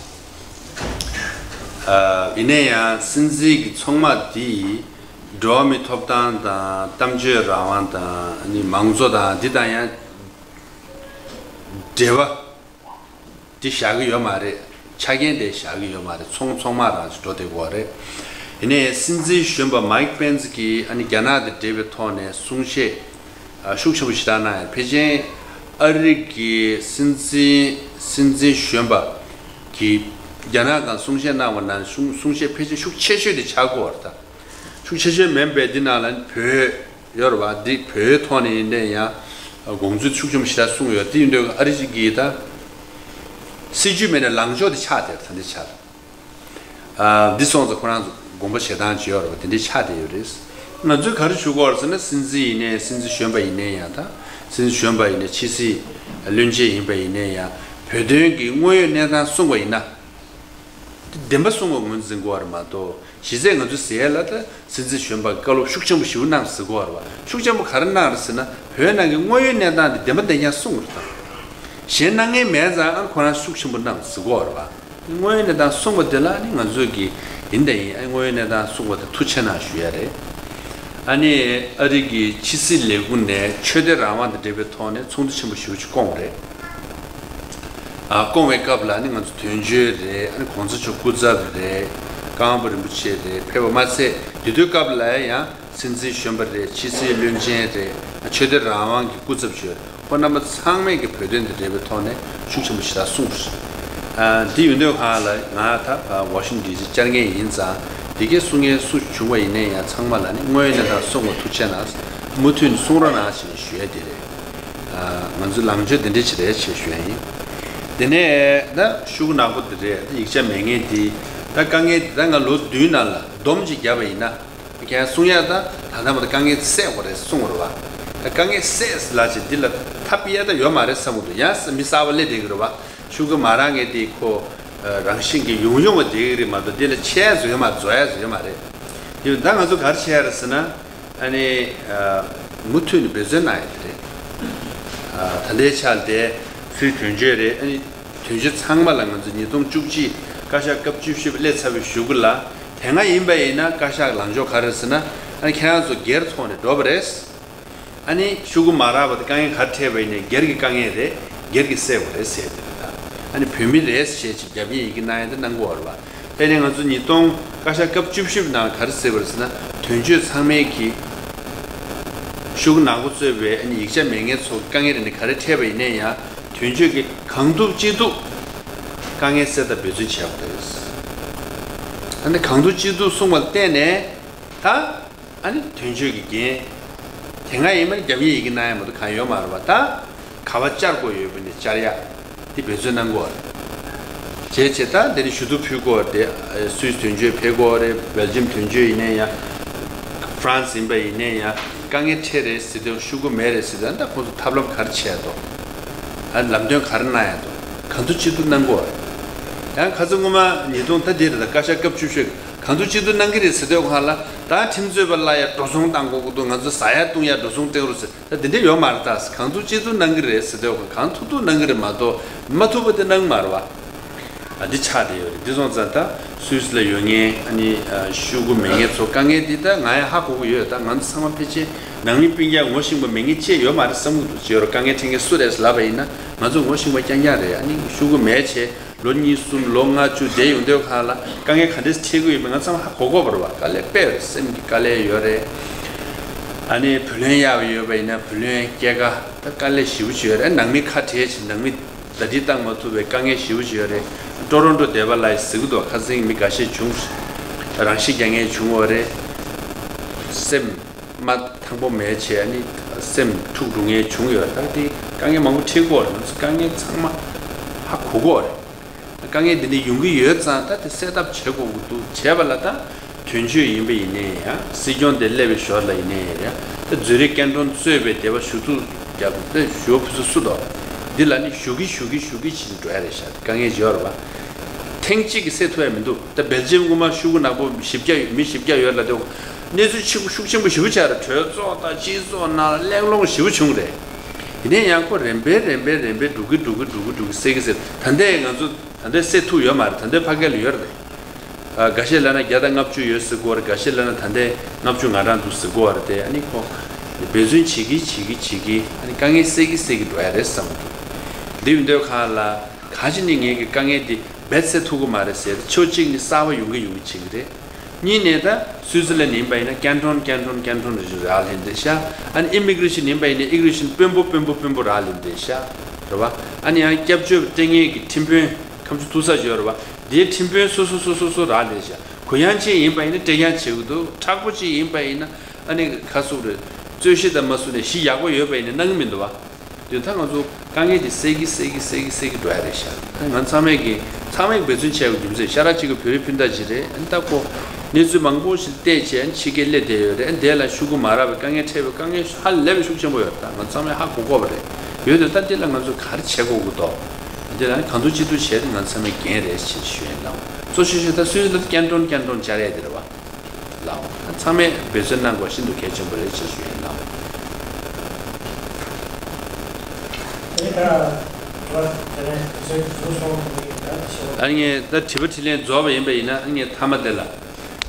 ཨ་ཡིན་ན་ཡང་སྲིད་འཛིན་གྱི་ཚོང་དམག་དེས་འགྲོ་བ་མིའི་ཐོབ་ཐང་དང་གཏམ་བརྗོད་རང་དབང་དང་ནི་མང་གཙོ་དང་འདི་དང་ཡང་འབྲེལ་བ་འདི་བཞག་གི་ཡོད་མ་རེད། ཆ་རྐྱེན་དེ་བཞག་གི་ཡོད་མ་རེད། ཚོང་ཚོང་མ་རང་ཅིག་འགྲོ་བསྡད་ཀྱི་ཡོད་རེད། ཡིན་ནའི་སྲིད་འཛིན་གཞོན་པ་མའིག་པེན་ཙི་གིས་ཨ་ནི་རྒྱ་ནག་དང་འབྲེལ་བའི་ཐོག་ནས་གསུང་བཤད་ཨ་ཤུགས་ཆེན་པོ་ཞེ་དྲག་གནང་ཡོད། ཕལ་ཆེར་ཨ་རི་གི་སྲིད་འཛིན་སྲིད་འཛིན་གཞོན་པ་གིས་རྒྱ་ནག་སྒང་གསུང་བཤད་གནང་བ་ནང་གསུང་གསུང་བཤད་ཕལ་ཆེར་ཤུགས་ཆེ་ཤོས་དེ་ཆགས་ཀྱི་ཡོད་རེད། ད་ཤུགས་ཆེ་ཤོས་མིན་པའི་འདི་ནང་ལ་བོད་ཡོད་རེད་བ། འདི་བོད་ཐོག་ནས་ཡིན་ནའི་ཡང་དགོངས་ཚུལ་ཤུགས་ཆེན་པོ་ཞེ་དྲག་གསུངས་ཡོད། དེ་ཡིན་དུས་ཨ་རི་གིས་ད་སྲིད་ཇུས་མེད་ནས་ལངས་ཕྱོགས་དེ་ཆགས་བསྡད་ད་འདི་ཆགས། ཨ་འདི་སོང་ཙང་ཁོ་རང་ཚོ་དགོངས་པ་བཞེས་སྟངས་ཅིག་ཡོད་རེད་བ། དེ་འདྲའི་ཆགས་བསྡད་ཡོད་རེད། ང་ཚོས་ག་རེ་ཞུ་དགོས་རེད་ཟེར་ན། སྲིད་འཛིན་ཡིན་ནའི་སྲིད་འཛིན་གཞོན་པ་ཡིན་ནའི་ཡང་ད་སྲིད་འཛིན་གཞོན་པ་ཡིན་ནའི་ཕྱི་སྲིད་བློན་ཆེན་ཡིན་པ་ཡིན་ནའི་ཡང་བོད་དོན་གྱི་དངོས་ཡོད་གནས་སྟངས་གསུངས་པ་ཡིན་ན། དེ་བདེན་པ་གསུང་བ་ངོས་འཛིན་དགོས་པ་རེད་མ་གཏོགས། གཞི་རྩའི་ང་ཚོ་ཟེར་ཡ་ལ་ད་སྲིད་འཛིན་གཞོན་པ་བཀའ་སློབ་ཤུགས་ཆེན་པོ་ཞིག་གནང་ཟེར་དགོས་པ་རེད་བ། ཤུགས་ཆེན་པོ་ག་རེ་གནང་རེད་ཟེར་ན། བོད་ནང་གི་དངོས་ཡོད་གནས་སྟངས་དེ་བདེན་པ་བདེན་རྐྱང་གསུང་བ་རེད་ད། གཞན་གནང་མཁན་མེད་ཙང་ཨ་ཁོ་རང་ཤུགས་ཆེན་པོ་གནང་ཟེར་དགོས་པ་རེད་བ། དངོས་ཡོད་གནས་སྟངས་གསུང་བ་དེ་ལ་ནི་ང་ཚོས་ཀྱི་ཡིན་དང་ཡིན། ཨ་དངོས་ཡོད་གནས་སྟངས་གསུང་བ་དེ་ཐུགས་ཆེ་གནང་ཞུ་ཡ་རེད། ཨ་ནི་ཨ་རི་གི་ཕྱི་སྲིད་ལས་ཁུངས་ནས་ཆོས་དད་རང་དབང་དང་འབྲེལ་བའི་ཐོག་ནས་ཚོགས་འདུ་ཆེན་པོ་ཞེ་པོ་ཅིག་བསྐོངས་རེད། ཨ་བསྐོང་བའི་སྐབས་ལ་ནི་ང་ཚོ་དོན་གཅོད་རེད། ཨ་ནི་གོང་ས་མཆོག་སྐུ་ཚབ་རེད། ཀརྨ་པ་རིན་པོ་ཆེ་རེད། ཕེབས་པ་མ་ཚད་དེ་དུས་སྐབས་ལ་ཡང་སྲིད་འཛིན་གཞོན་པ་རེད། ཕྱི་སྲིད་བློན་ཆེན་རེད། ཆོས་དད་རང་དབང་གི་སྐུ་ཚབ་ཞུ་ཁོ་རྣམ་པ་ཚང་མས་ཀྱི་བོད་དོན་དང་འབྲེལ་བའི་ཐོག་ནས་ཤུགས་ཆེན་པོ་ཞེ་དྲག་གསུངས་སོང་། ཨ་འདི་ཡོད་དུས་སྒང་ལ་ང་ད་ཕར་ཝ་ཤིང་ཊོན་ཌི་སི་བཅར་མཁན་ཡིན་ཙང་། འདི་གའི་གསུང་མཁན་སུ་བྱུང་བ་ཡིན་ནའི་ཡང་ཚང་མ་ལ་ནི་དངོས་ཡོད་གནས་སྟངས་གསུང་བ་ཐུགས་རྗེ་གནང་། མུ་མཐུད་ནས་གསུང་རོགས་གནང་ཞེས་ཞུ་ཡ་དེ་རེད། ཨ་ང་ཚོའི་ལངས་ཕྱོགས་འདི་འདྲ་ཅིག་རེད་ཅེས་ཞུ་ཡ་ཡིན། དེ་ནས་ད་ཤོག་གུ་ནག་པོ་འདི་རེད། ད་ཡིག་ཆ་མེད་མཁན་འདི། ད་དཀའ་ངལ་འདི་ད་ང་ལོ་བདུན་ནང་ལ་སྡོམ་ཅིག་བརྒྱབ་པ་ཡིན་ན། ཁྱེད་གསུང་ཡ་ད་ད་ལྟ་མ་ད་དཀའ་ངལ་སེལ་དགོས་རེད་གསུང་བ་རེད་བ། ད་དཀའ་ངལ་སེལ་ལ་ཅིག་འདི་ལ་ཐབས་ཡ་ད་ཡོད་མ་རེད་བསམ་གི་འདུག་ཡང་མི་གསར་པ་སླེབས་བསྡད་ཀྱི་རེད་བ། ཤོག་གུ་མ་རག་མཁན་འདི་ཁོ་རང་བཞིན་གྱི་ཡོང་ཡོང་བ་བསྡད་ཀྱི་རེད་མ་གཏོགས། འདི་ལ་ཆད་ཡ་བཟོ་ཡ་མ་རེད། བཟོ་ཡ་བཟོ་ཡ་མ་རེད། དེ་ད་ང་ཚོ་ག་རེ་བྱས་ཡ་རེད་ཟེར་ན། ཨ་ནི་ཨ་མུ་མཐུད་ནས་འབད་བརྩོན་གནང་ཡ་དེ་རེད། ཨ་ད་ལྟའི་ཆར་དེ་སུའི་དོན་གཅོད་རེད། ཨ་ནི་དོན་གཅོད་ཚང་མ་ལ་ང་ཚོ་ཉིས་སྟོང་བཅུ་གཅིག་བཀའ་ཤག་སྐབས་བཅུ་བཞི་པ་སླེབས་ཚར་བའི་གཞུག་གུ་ལ། དེ་སྔ་ཡིན་པ་ཡིན་ན་བཀའ་ཤག་ལངས་ཕྱོགས་ག་རེ་རེད་ཟེར་ན། ཨ་ནི་ཁྱེད་རང་ཚོ་སྒེར་ཐོག་ནས་འགྲོ་བ་རེད། ཨ་ནི་ཤོག་གུ་མ་རག་པ་དེ་དཀའ་ངལ་ག་རེ་འཕྲད་པ་ཡིན་ནའི་སྒེར་གྱི་དཀའ་ངལ་རེད། སྒེར་གྱིས་སེལ་དགོས་རེད་ཟེར་དེ་རེད་ད། ཨ་ནི་བོད་མི་རེད་ཟེར་ཅིག་རྒྱབ་ཡིག་གི་གནང་ཡ་དེ་གནང་གི་ཡོད་རེད་བ། དེ་ནས་ང་ཚོ་ཉིས་སྟོང་བཀའ་ཤག་སྐབས་བཅུ་བཞི་པའི་ནང་ག་རེ་ཟེར་བ་རེད་ཟེར་ན། དོན་གཅོད་ཚང་མས་ཀྱི་ཤོག་གུ་ནག་པོ་གཙོས་པའི་ཨ་ནི་ཡིག་ཆ་མེད་མཁན་ཚོ་དཀའ་ངལ་རེད་ནི་ག་རེ་འཕྲད་པ་ཡིན་ནའི་ཡང་དོན་གཅོད་ཀྱིས་གང་ཐུབ་ཅི་ཐུབ་དཀའ་ངལ་སེལ་ཐབས་འབད་བརྩོན་བྱེད་དགོས་རེད། ཨ་ནི་གང་ཐུབ་ཅི་ཐུབ་གསུངས་པ་ལ་བརྟེན་ནས་ད། ཨ་ནི་དོན་གཅོད་ཀྱི་འགན། དེ་སྔ་ཡིན་མིན་རྒྱབ་ཡིག་ཡི་གེ་གནང་ཡ་མ་གཏོགས་གང་ཡོད་མ་རེད་བ། ད་ག་བ་བཅར་དགོས་ཡོད་པ་ནི་བཅར་ཡ་དེ་འབད་བརྩོན་གནང་དགོས་རེད། བྱས་བྱས་ད་དེ་ནི་ཞུ་གཏུག་ཕུལ་དགོས་རེད། སུད་སི་དོན་གཅོད་ཕེབས་དགོས་རེད། སྦེལ་ཇམ་དོན་གཅོད་ཡིན་ནའི་ཡང་། ཧྥ་རན་སི་ཡིན་པ་ཡིན་ནའི་ཡང་། དཀའ་ངལ་འཕྲད་རེད་ཟེར་དུས་ཤོག་གུ་མེད་རེད་ཟེར་དུས་ད་ཁོང་ཚོ་ཐབས་ལམ་ག་རེ་བྱས་འདུག་ཨ་ལམ་སྟོན་ག་རེ་གནང་ཡ་འདུག་གང་ཐུབ་ཅི་ཐུབ་གནང་དགོས་རེད། ཡང་ཁ་སང་སྔོན་མ་ཉིས་སྟོང་ད་དེ་རེད། ད་བཀའ་ཤག་སྐབས་བཅུ་བཞི། གང་ཐུབ་ཅི་ཐུབ་གནང་གི་རེད་ཟེར་དུས་སྒང་ལ། ད་ཁྲིམས་རྩོད་པ་གླ་ཡ་འགྲོ་སོང་བཏང་དགོས་ཀྱི་འདུག་ང་ཚོ་ཟ་ཡ་བཏུང་ཡ་འགྲོ་སོང་བཏང་རོགས་ཟེར། ད་དེ་འདྲ་ཡོད་མ་རེད། ད་གང་ཐུབ་ཅི་ཐུབ་གནང་གི་རེད་ཟེར་དུས་སྒང་གང་ཐུབ་ཐུབ་གནང་གི་རེད་མ་གཏོགས་མ་ཐུབ་པ་དེ་གནང་གི་མ་རེད་བ། ཨ་འདི་ཆགས་བསྡད་ཡོད་རེད། འདི་སོང་ཙང་ད་སུད་སི་ལ་ཡོད་མཁན་ཨ་ནི་ཤོག་གུ་མེད་མཁན་ཚོ་དཀའ་ངལ་འདི་ད་ང་ཡང་ཧ་གོ་གི་ཡོད། ད་ང་ཚོ་ཚང་མ་ཕལ་ཆེར་ནང་མི་སྤུན་ཀྱག་ངོ་ཤེས་པ་མེད་མཁན་ཅིག་ཡོད་མ་རེད་བསམ་གི་འདུག་ཅིག་ཡོད་རེད། དཀའ་ངལ་འཕྲད་མཁན་སུ་རེད་ལབ་པ་ཡིན་ན་ང་ཚོ་ངོ་ཤེས་པ་རྐྱང་རྐྱང་རེད། ཨ་ནི་ཤོག་གུ་མེད་བྱས། ལོ་གཉིས་གསུམ་ལོ་ལྔ་བཅུ་བསྡད་ཡོང་དུས་སྒང་ལ་དཀའ་ངལ་ག་འདྲས་འཕྲད་ཀྱི་ཡོད་མེད་ང་ཚང་མ་ཧ་གོ་གོ་བ་རེད་བ། དཀའ་ལས་དཔེ་རེད། སེམས་ཀྱི་དཀའ་ལས་ཡོད་རེད། ཨ་ནི་བུ་ལོན་གཡར་བ་ཡོད་པ་ཡིན་ན་བུ་ལོན་སྐྱེད་ཀ་ད་དཀའ་ལས་ཞེ་པོ་ཅིག་ཡོད་རེད། ནང་མི་ཁ་བྲལ་ཕྱིན་ནང་མི་ཟླ་སྒྲིལ་བཏང་མ་ཐུབ་པའི་དཀའ་ངལ་ཞེ་པོ་ཅིག་ཡོད་རེད། ཀྲོ་རོན་ཀྲོ་སྡེ་པ་ལ་ཡི་གཟིགས་འདུག་ཁ་སང་མི་འགའ་ཤས་བྱུང་། རང་ཤི་རྒྱག་མཁན་བྱུང་བ་རེད། སེམས་མ་ཐང་པོ་མེད་བྱས་ཨ་ནི་སེམས་འཁྲུག་འགྲོ་མཁན་བྱུང་ཡོད་རེད། ད་དེ་དཀའ་ངལ་མང་པོ་འཕྲད་ཀྱི་ཡོད་རེད། ང་ཚོ་དཀའ་ངལ་ཚང་མ་ཧ་གོ་གི་ཡོད་རེད། དཀའ་ངལ་འདི་འདྲ་ཡོང་གི་ཡོད་ཙང་ད་དེ་སེལ་ཐབས་བྱེད་དགོས་ཀྱི་འདུག་བྱས་པ་ལ་ད་དོན་གཅོད་ཡིན་པ་ཡིན་ནའི་ཡང་སྲིད་སྐྱོང་དེ་སླེབས་པའི་ཞོར་ལ་ཡིན་ནའི་ཡང་ད་འཛུལ་རིགས་སྐད་གྲོང་གཙོས་པའི་སྡེ་པ་ཞུ་གཏུག་རྒྱབ་ད་ཞུ་བ་ཕུལ་ས་སུ་འདུག་འདི་ལ་ནི་ཞུ་གི་ཞུ་གི་ཞུ་གི་བྱེད་འགྲོ་ཡ་རེད་ཤག་དཀའ་ངལ་ཡོད་རེད་བ། ཐེངས་གཅིག་གིས་སེལ་ཐུབ་ཡ་མི་འདུག་ད་སྦེལ་ཇམ་སྔོན་མ་ཤོག་གུ་ནག་པོ་བཞི་བརྒྱ་ཡོད་མི་བཞི་བརྒྱ་ཡོད་ལབ་དུས་གནས་ཚུལ་ཆེ་ཤུགས་ཆེན་པོ་ཞེ་པོ་ཆགས་རེད། གྲོས་ཚོགས་དང་སྤྱི་ཚོགས་ནང་གླེང་སློང་ཞེ་པོ་བྱུང་རེད། ཡིན་ནའི་ཡང་ཁོ་རིམ་པས་རིམ་པས་རིམ་པས་འགྲོ་གི་འགྲོ་གི་འགྲོ་གི་འགྲོ་གི་སེལ་གི་སེལ། ད་ལྟའི་ང་ཚོ་ད་ལྟའི་སེལ་ཐུབ་ཡོད་མ་རེད། ད་ལྟའི་ཕ་གི་ལ་ཡོད་རེད། ཨ་འགའ་ཤས་ལབ་ན་བརྒྱ་དང་ལྔ་བཅུ་ཡོད་ཟེར་གོ་རེད། འགའ་ཤས་ལབ་ན་ད་ལྟའི་ལྔ་བཅུ་ང་གྲངས་འདུག་ཟེར་གོ་རེད། དེ་ཨ་ནི་ཁོ་འབད་བརྩོན་བྱེད་ཀྱི་བྱེད་ཀྱི་བྱེད་ཀྱི་ཨ་ནི་དཀའ་ངལ་སེལ་གྱི་སེལ་གྱི་འགྲོ་ཡ་རེད་བསམ་གྱི་འདུག་འདི་ཡིན་དུས་སྒང་ལ་གང་ཅི་ནི་ངེད་ཀྱི་དཀའ་ངལ་འདི་ བེད་སེ་ཐུབ་ཀྱི་མ་རེད་ཟེར། ཕྱོགས་གཅིག་ནས་གསར་པ་ཡོང་གི་ཡོང་གི་བྱེད་ཀྱི་རེད། གཉིས་ནས་ད་སུའི་ཙི་ལན་ཡིན་པ་ཡིན་ན་ཀན་ཊོན་ཀན་ཊོན་ཀན་ཊོན་རེ་རེ་རག་ལས་འདི་ཤ། ཨ་ནི་ཨི་མི་གི་རེ་ཤན་ཡིན་པ་ཡིན་ན་ཨི་མི་གི་རེ་ཤན་དཔོན་པོ་དཔོན་པོ་དཔོན་པོ་རག་ལས་འདི་ཤ། རེད་བ། ཨ་ནི་ཡང་སྐྱབས་བཅོལ་སྤྲད་མཁན་གྱི་ཁྲིམས་དཔོན་ཁམས་ཆུ་ཐུག་ས་ཡོད་རེད་བ། དེའི་ཁྲིམས་དཔོན་སོ་སོ་སོ་སོ་སོ་རག་ལས་ཤ། གུ་ཡངས་ཅན་ཡིན་པ་ཡིན་ན་སྤྲད་རྐྱང་བྱེད་ཀྱི་འདུག་མཁྲེགས་པོ་ཅིག་ཡིན་པ་ཡིན་ན་ཨ་ནི་ག་སུ་རེད། རྩོད་གཞི་དང་མ་སུ་ནས་གཞི་ཡག་པོ་ཡོད་པ་ཡིན་ན་གནང་གི་མི་འདུག་བ། དེ་ད་ང་ཚོ་དཀའ་ངལ་དེ་སེལ་གི་སེལ་གི་སེལ་གི་སེལ་གི་འགྲོ་ཡ་རེད་ཤག་ད་ང་ཚང་མས་ཀྱི་ཚང་མས་འབད་བརྩོན་བྱས་པའི་རྒྱུ་མཚན་ཤ་ར་གཅིག་གི་བོད་རིགས་སྤུན་ཟླ་ཅིག་རེད། ཨ་ནི་ད་ཁོ་གནས་ཚུལ་མང་པོ་ཞིག་བལྟས་བྱས་ཨ་ནི་ཕྱི་རྒྱལ་སླེབས་བསྡད་ཡོད་རེད། ཨ་ནི་དེ་ལ་ཤུ་གུ་མ་རག་པའི་དཀའ་ངལ་འཕྲད་པའི་དཀའ་ངལ་ཧ་ལས་པའི་ཤུགས་ཆེན་པོ་ཡོད་རེད། ད་ང་ཚང་མས་ཧ་གོ་དགོས་པ་རེད། ཡོད་དེ་ད་འདི་ལ་ང་ཚོ་ག་རེ་བྱེད་དགོས་ཀྱི་འདུག་འདི་ལ་གང་ཐུབ་ཅི་ཐུབ་བྱས་ཏེ་ང་ཚང་མས་འགན་རེད་ཅེས་ཞུ་ཡིན་ལགས། གཙོ་ཆེ་ཤོས་ད་སུའི་ཙི་ལན་ཀན་ཊོན་ཀན་ཊོན་བཅར་ཡས་དེ་རེད་བ། ལགས། ཚང་མས་འབད་བརྩོན་གནང་དགོས་ཤིན་ཏུ་གལ་ཆེན་པོ་རེད་ཅེས་ཞུ་ཡིན་ལགས། དེ་ནས་ད་ང་དེ་ནས་དུས་ཚོད་ཀྱི་འཛུལ་སོང་དེ་ད་ཞེ་པོ། ཨ་ངས་ད་དྲི་བ་དྲིས་ལན་རྫོགས་པ་ཡིན་པ་ཡིན་ན་ཨ་ངས་མཐའ་མ་དེ་ལ་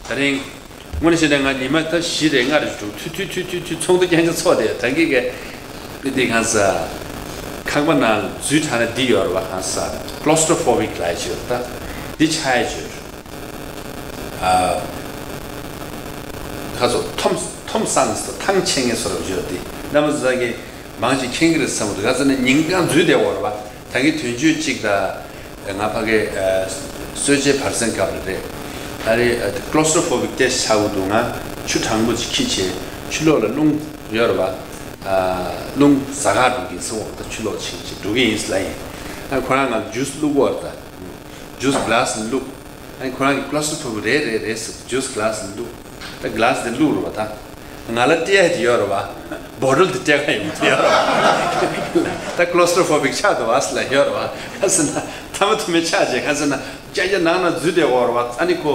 ད་རིང་དངོས་གནས་བཤད་ན་ང་ཉི་མ་ད་བཞི་རེ་ལྔ་རེ་འགྲོ་ཐུ་ཐུ་ཐུ་ཐུ་ཐུ་ཚོགས་འདུ་རྐྱང་རྐྱང་ཚོགས་དེ་ད་གི་གི་དེ་གང་ས་ཁང་པ་ནང་འཛུལ་དྲགས་ན་འདི་ཡོད་རེད་བ། གང་ས་ཀློ་སི་ཊོ་ཕོ་བིག་ལབ་ཡ་ཅིག་ཡོད་རེད། ད་འདི་ཆགས་ཡ་ཅིག་ཡོད་རེད། ཨ། ཁ་སོ་ཐོམ་ཐོམ་སང་སི་ཐང་ཆད་ངེས་སོ་རབ་བརྗོད་དེ་རྣམ་པ་ཚོ་གི་མང་ཆེ་མཁྱེན་གྱི་རེད་བསམ་གི་འདུག་ག་ཚོད་ནས་ཉིན་གང་འཛུལ་བསྡད་ཡོད་རེད་བ། ད་གི་དོན་གཅོད་གཅིག་དང་ང་ཕ་གི་གསོལ་ཇའི་བར་གསེང་སྐབས་རེད། ད་རེས་ཀློ་སི་ཊོ་ཕོ་བིག་ཏེ་ཆགས་ཀྱི་འདུག་ང་ཆུ་གྲང་མོ་ཅིག་ཁྱི་བྱས་ཆུ་ལོགས་ལ་རླུང་ཡོད་རེད་བ། རླུང་ཟ་ཁ་འགྲོ་གི་ཡིན་སོང་། ད་ཆུ་ལོགས་ཕྱིན་ཅིག་འགྲོ་གི་ཡིན་ལ་ཡིན། ཁོ་རང་ང་ཇུས་བླུགས་ཡོད་རེད། ད་ཇུས་གི་ལ་སི་བླུགས། ཨ་ནི་ཁོ་རང་གི་ཀློ་སི་ཊོ་ཕོ་བིག་རེད་རེད་རེད་ཟེར་ཇུས་གི་ལ་སི་བླུགས། ད་གི་ལ་སི་དེ་བླུགས་རེད་བ། ད་ང་ལ་སྤྲད་ཡ་དེ་ཡོད་རེད་བ། བོ་ཊལ་དེ་སྤྲད་ག་ཡོང་གི་ཡོད་རེད་བ། ད་ཀློ་སི་ཊོ་ཕོ་བིག་ཆགས་འདུག་བ་ཟེར་ལ་ཡོད་རེད་བ། ག་ཟེར་ན་ཐ་མ་ཐུ་མེ་ཆགས་བྱས་ག་ཟེར་ན་ཅ་ཅ་ནང་ན་འཛུལ་བསྡད་ཡོད་རེད་བ། ཨ་ནི་ཁོ་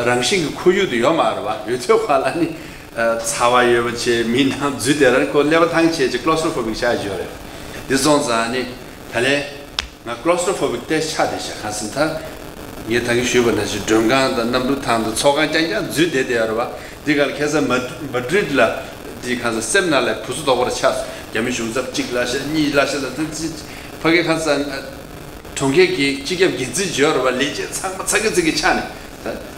རང་བཞིན་གྱི་ཁོར་ཡུག་དེ་ཡོད་མ་རེད་བ། ཡོད་ཚོད་ཁ་ལ་ནི་ཚ་བ་ཡོད་པ་བྱས་མི་ནང་འཛུལ་བསྡད་ར་ཁོ་ཀླད་པ་ཐང་ཆད་བྱས་ཀློ་སི་ཊོ་ཕོ་བིག་ཆགས་བྱས་ཡོད་རེད། འདི་སོང་ཙང་ནི་ད་ལན། ང་ཀློ་སི་ཊོ་ཕོ་བིག་ཏེ་ཆགས་བསྡད་ཤག་ག་ཟེར་ན་ད། ངས་ད་གིན་ཞུས་པ་ནང་བཞིན་མགྲོན་ཁང་དང་གནམ་གྲུ་ཐང་དང་ཚོགས་ཁང་རྐྱང་རྐྱང་འཛུལ་བསྡད་བསྡད་ཡོད་རེད་བ། འདི་ག་ལ་ཁ་སང་མ་མ་ཌི་རིད་ལ་འདི་ག་ས་སེམས་ནང་ལ་བུ་སུ་དོག་པར་ཆགས་སོང་། རྒྱ་མི་གཞུང་ཚབ་གཅིག་ལ་ཤ་གཉིས་ལ་ཤ་ལ་ད་ཅི་ཕ་གི་ག་ས་གྲོང་ཁྱེར་གྱི་སྤྱི་ཁྱབ་འགན་འཛིན་བྱས་ཡོད་རེད་བ། ལས་བྱེད་ཚང་མ་ཚ་གི་ཚ་གི་ཆགས་ནས་ད།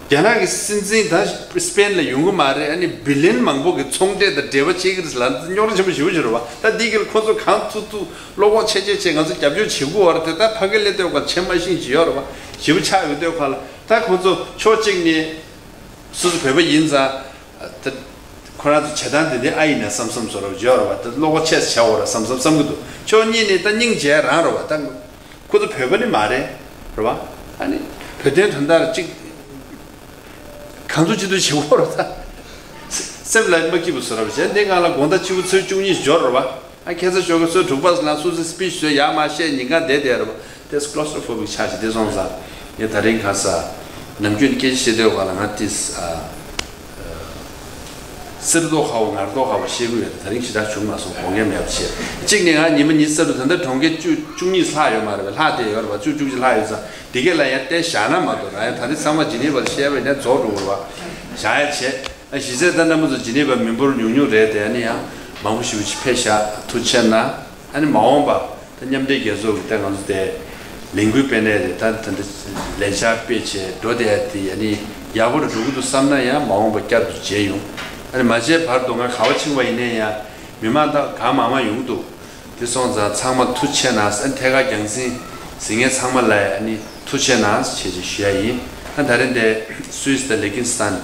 རྒྱ་ནག་གི་སྲིད་འཛིན་ད་སི་པེན་ལ་ཡོང་གི་མ་རེད། ཨ་ནི་བི་ལན་མང་པོ་གི་ཚོང་འབྲེལ་དང་འབྲེལ་བ་བྱེད་ཀྱི་རེད་ལ་རྙོག་དྲ་ཆེན་པོ་ཞེ་པོ་ཅིག་རེད་བ། ད་འདི་གི་ཁོ་ཚོ་གང་ཐུབ་ཐུབ་བློ་ཁོག་ཆེ་ཆེ་བྱས་ང་ཚོ་རྒྱབ་སྐྱོར་བྱེད་དགོས་བ་རེད་དེ། ད་ཕ་གི་སླེབས་དུས་ག་ཆེ་མ་ཤིང་ཅིག་ཡོད་རེད་བ། ཞེ་པོ་ཆགས་ཡོང་དུས་ག་ལ་ད་ཁོ་ཚོ་ཕྱོགས་གཅིག་ནས་སོ་སོ་བོད་པ་ཡིན་ཙང་ད་ཁོ་རང་ཚོ་བྱེད་སྟངས་དེ་འདྲ་ཨ་ཡིན་ན་བསམ་བསམ་བཟོ་འདྲ་ཡོད་རེད་བ། ད་བློ་ཁོག་ཆེ་ཙམ་བྱ་དགོས་རེད་བསམ་བསམ་བསམ་གི་འདུག་ཕྱོགས་གཉིས་ནས་ད་སྙིང་རྗེ་རང་རེད་བ། ད། ཁོ་ཚོ་བོད་པ་ནི་མ་རེད། རེད་བ། ཨ་ནི་བོད་དོན་དོན་དག་གཅིག་གང་ཚོ་ཅི་ཐུབ་བྱེད་དགོས་རེད་ད། སེམས་ལ་མ་སྐྱིད་པོ་བཟོ་ར་བྱས་འདི་ང་ལ་དགོང་དག་ཕྱི་པོ་ཚོད་བཅུ་གཉིས་འབྱོར་རེད་བ། ཨ་ཁ་སང་ཞོགས་ཀས་ཚོད་དྲུག་པ་ལ་སོ་སོའི་སི་པི་ཆི་བཟོས་ཡག་མ་བཤད་ཉིན་གང་བསྡད་བསྡད་རེད་བ། དེ་ཀློ་སི་ཊོ་ཕོ་བིག་ཆགས་ཤིག་དེ་སོང་ཙང་ངས་ད་རིང་ཁ་ས་ནམ་རྒྱུན་སྐད་ཆ་བཤད་དུས་ག་ལ་ང་དེ་ཨ། སེར་རྡོ་ཁ་བོ་ངར་རྡོ་ཁ་བོ་ཤེས་ཀྱི་ཡོད་དེ། ད་རིང་ཞེ་དྲག་བྱུང་མ་སོང་། དགོངས་འགལ་མེད་པ་བྱས། གཅིག་ནས་ང་ཉི་མ་ཉི་ཤུ་རྩ་དྲུག་ད་ལྟ་གྲོང་ཁྱེར་བཅུ་བཅུ་གཉིས་ལྷག་ཡོད་མ་རེད་པས། ལྷག་བསྡད་ཡོད་རེད་པ། བཅུ་བཅུ་གཅིག་ལྷག་ཡོད་ཙང་འདི་གས་ལ་ཡང་བལྟས་བཞག་ན་མ་གཏོགས། རང་ཡང་ད་རིང་ཚང་མ་ཇི་ནི་ཝར་བཤད་པ་ཡིན་ན་རྫོགས་འགྲོ་གི་རེད་པ། བཞག་ཡ་བྱས། ཨ་གཞི་རྩའི་ད་རྣམ་པ་ཚོ་ཇི་ནི་ཝར་མི་འབོར་ཉུང་ཉུང་རེད་དེ། ཨ་ནི་ཡང་མང་པོ་ཞེ་པོ་ཅིག་ཕེབས་ཤག་ཐུགས་རྗེ་གནང་། ཨ་ནི་མ་འོངས་པ་ད་མཉམ་འབྲེལ་རྒྱལ་ཚོགས་ཀྱི་ད་ང་ཚོ་དེ་ལས་འགུལ་སྤེལ་ནས་རེད། ད་ད་ད་ལས་འཆར་སྤེལ་བྱས་འགྲོ་བསྡད་ཡ་དེ་ཨ་ནི་ཡག་པོ་རུ་འགྲོ་གི་འདུག་བསམ་ན་ཡང་མ་འོངས་པ་བསྐྱར་དུ་མཇལ་ཡོང་། ཨ་ནི་མ་མཇལ་བར་དུ་ང་ག་པར་ཕྱིན་པ་ཡིན་ན་ཡང་མི་མང་ད་གང་མང་མང་ཡོང་གི་འདུག་དེ་སོང་ཙང་ཚང་མ་ཐུགས་རྗེ་གནང་། ཨ་ནི་ཐད་ཀར་རྒྱང་སྲིང་གཟིགས་མཁན་ཚང་མ་ལ་ཨ་ནི་ཐུགས་རྗེ་གནང་ཞེས་ཞུ་ཡ་ཡིན། ཨ་ད་རིང་དེ་སུད་སི་དང་ལི་ཁེན་སི་ཐན་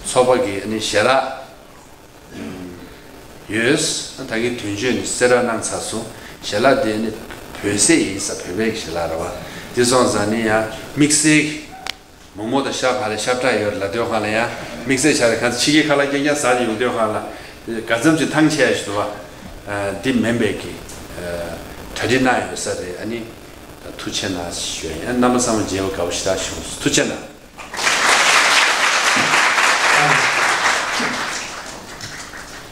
ཚོགས་པ་གི་ཨ་ནི་ཞལ་ལག་ཡོད། ད་གིན་དོན་གཅོད་ནས་གསལ་བསྒྲགས་གནང་ཚར་སོང་། ཞལ་ལག་དེ་ནི་བོད་ཟས་ཡིན་ས། བོད་པའི་ཞལ་ལག་རེད་བ། དེ་སོང་ཙང་ནི་ཡང་དམིགས་བསལ་མོག་མོག་དང་ཤ་བག་ལ་ཤ་བཀྲ་ཡོད་ལབ་དུས་སྒང་ལ་ཡང་དམིགས་བསལ་ཆགས་རེད། གང་ཕྱི་རྒྱལ་ཁ་ལག་རྐྱང་རྐྱང་ཟ་ནས་ཡོང་དུས་སྒང་ལ་ག་ཙམ་ཅིག་ཐང་ཆད་ཡ་ཞིག་འདུག་བ། འདི་མིན་པའི་གི་གྲ་སྒྲིག་གནང་ཡོད་ས་རེད། ཨ་ནི་ཐུགས་རྗེ་གནང་ཞུ་ཡ་ཡིན། རྣམ་པ་ཚང་མ་མཇལ་བ་དགའ་པོ་ཞེ་དྲག་བྱུང་སོང་། ཐུགས་རྗེ་གནང་།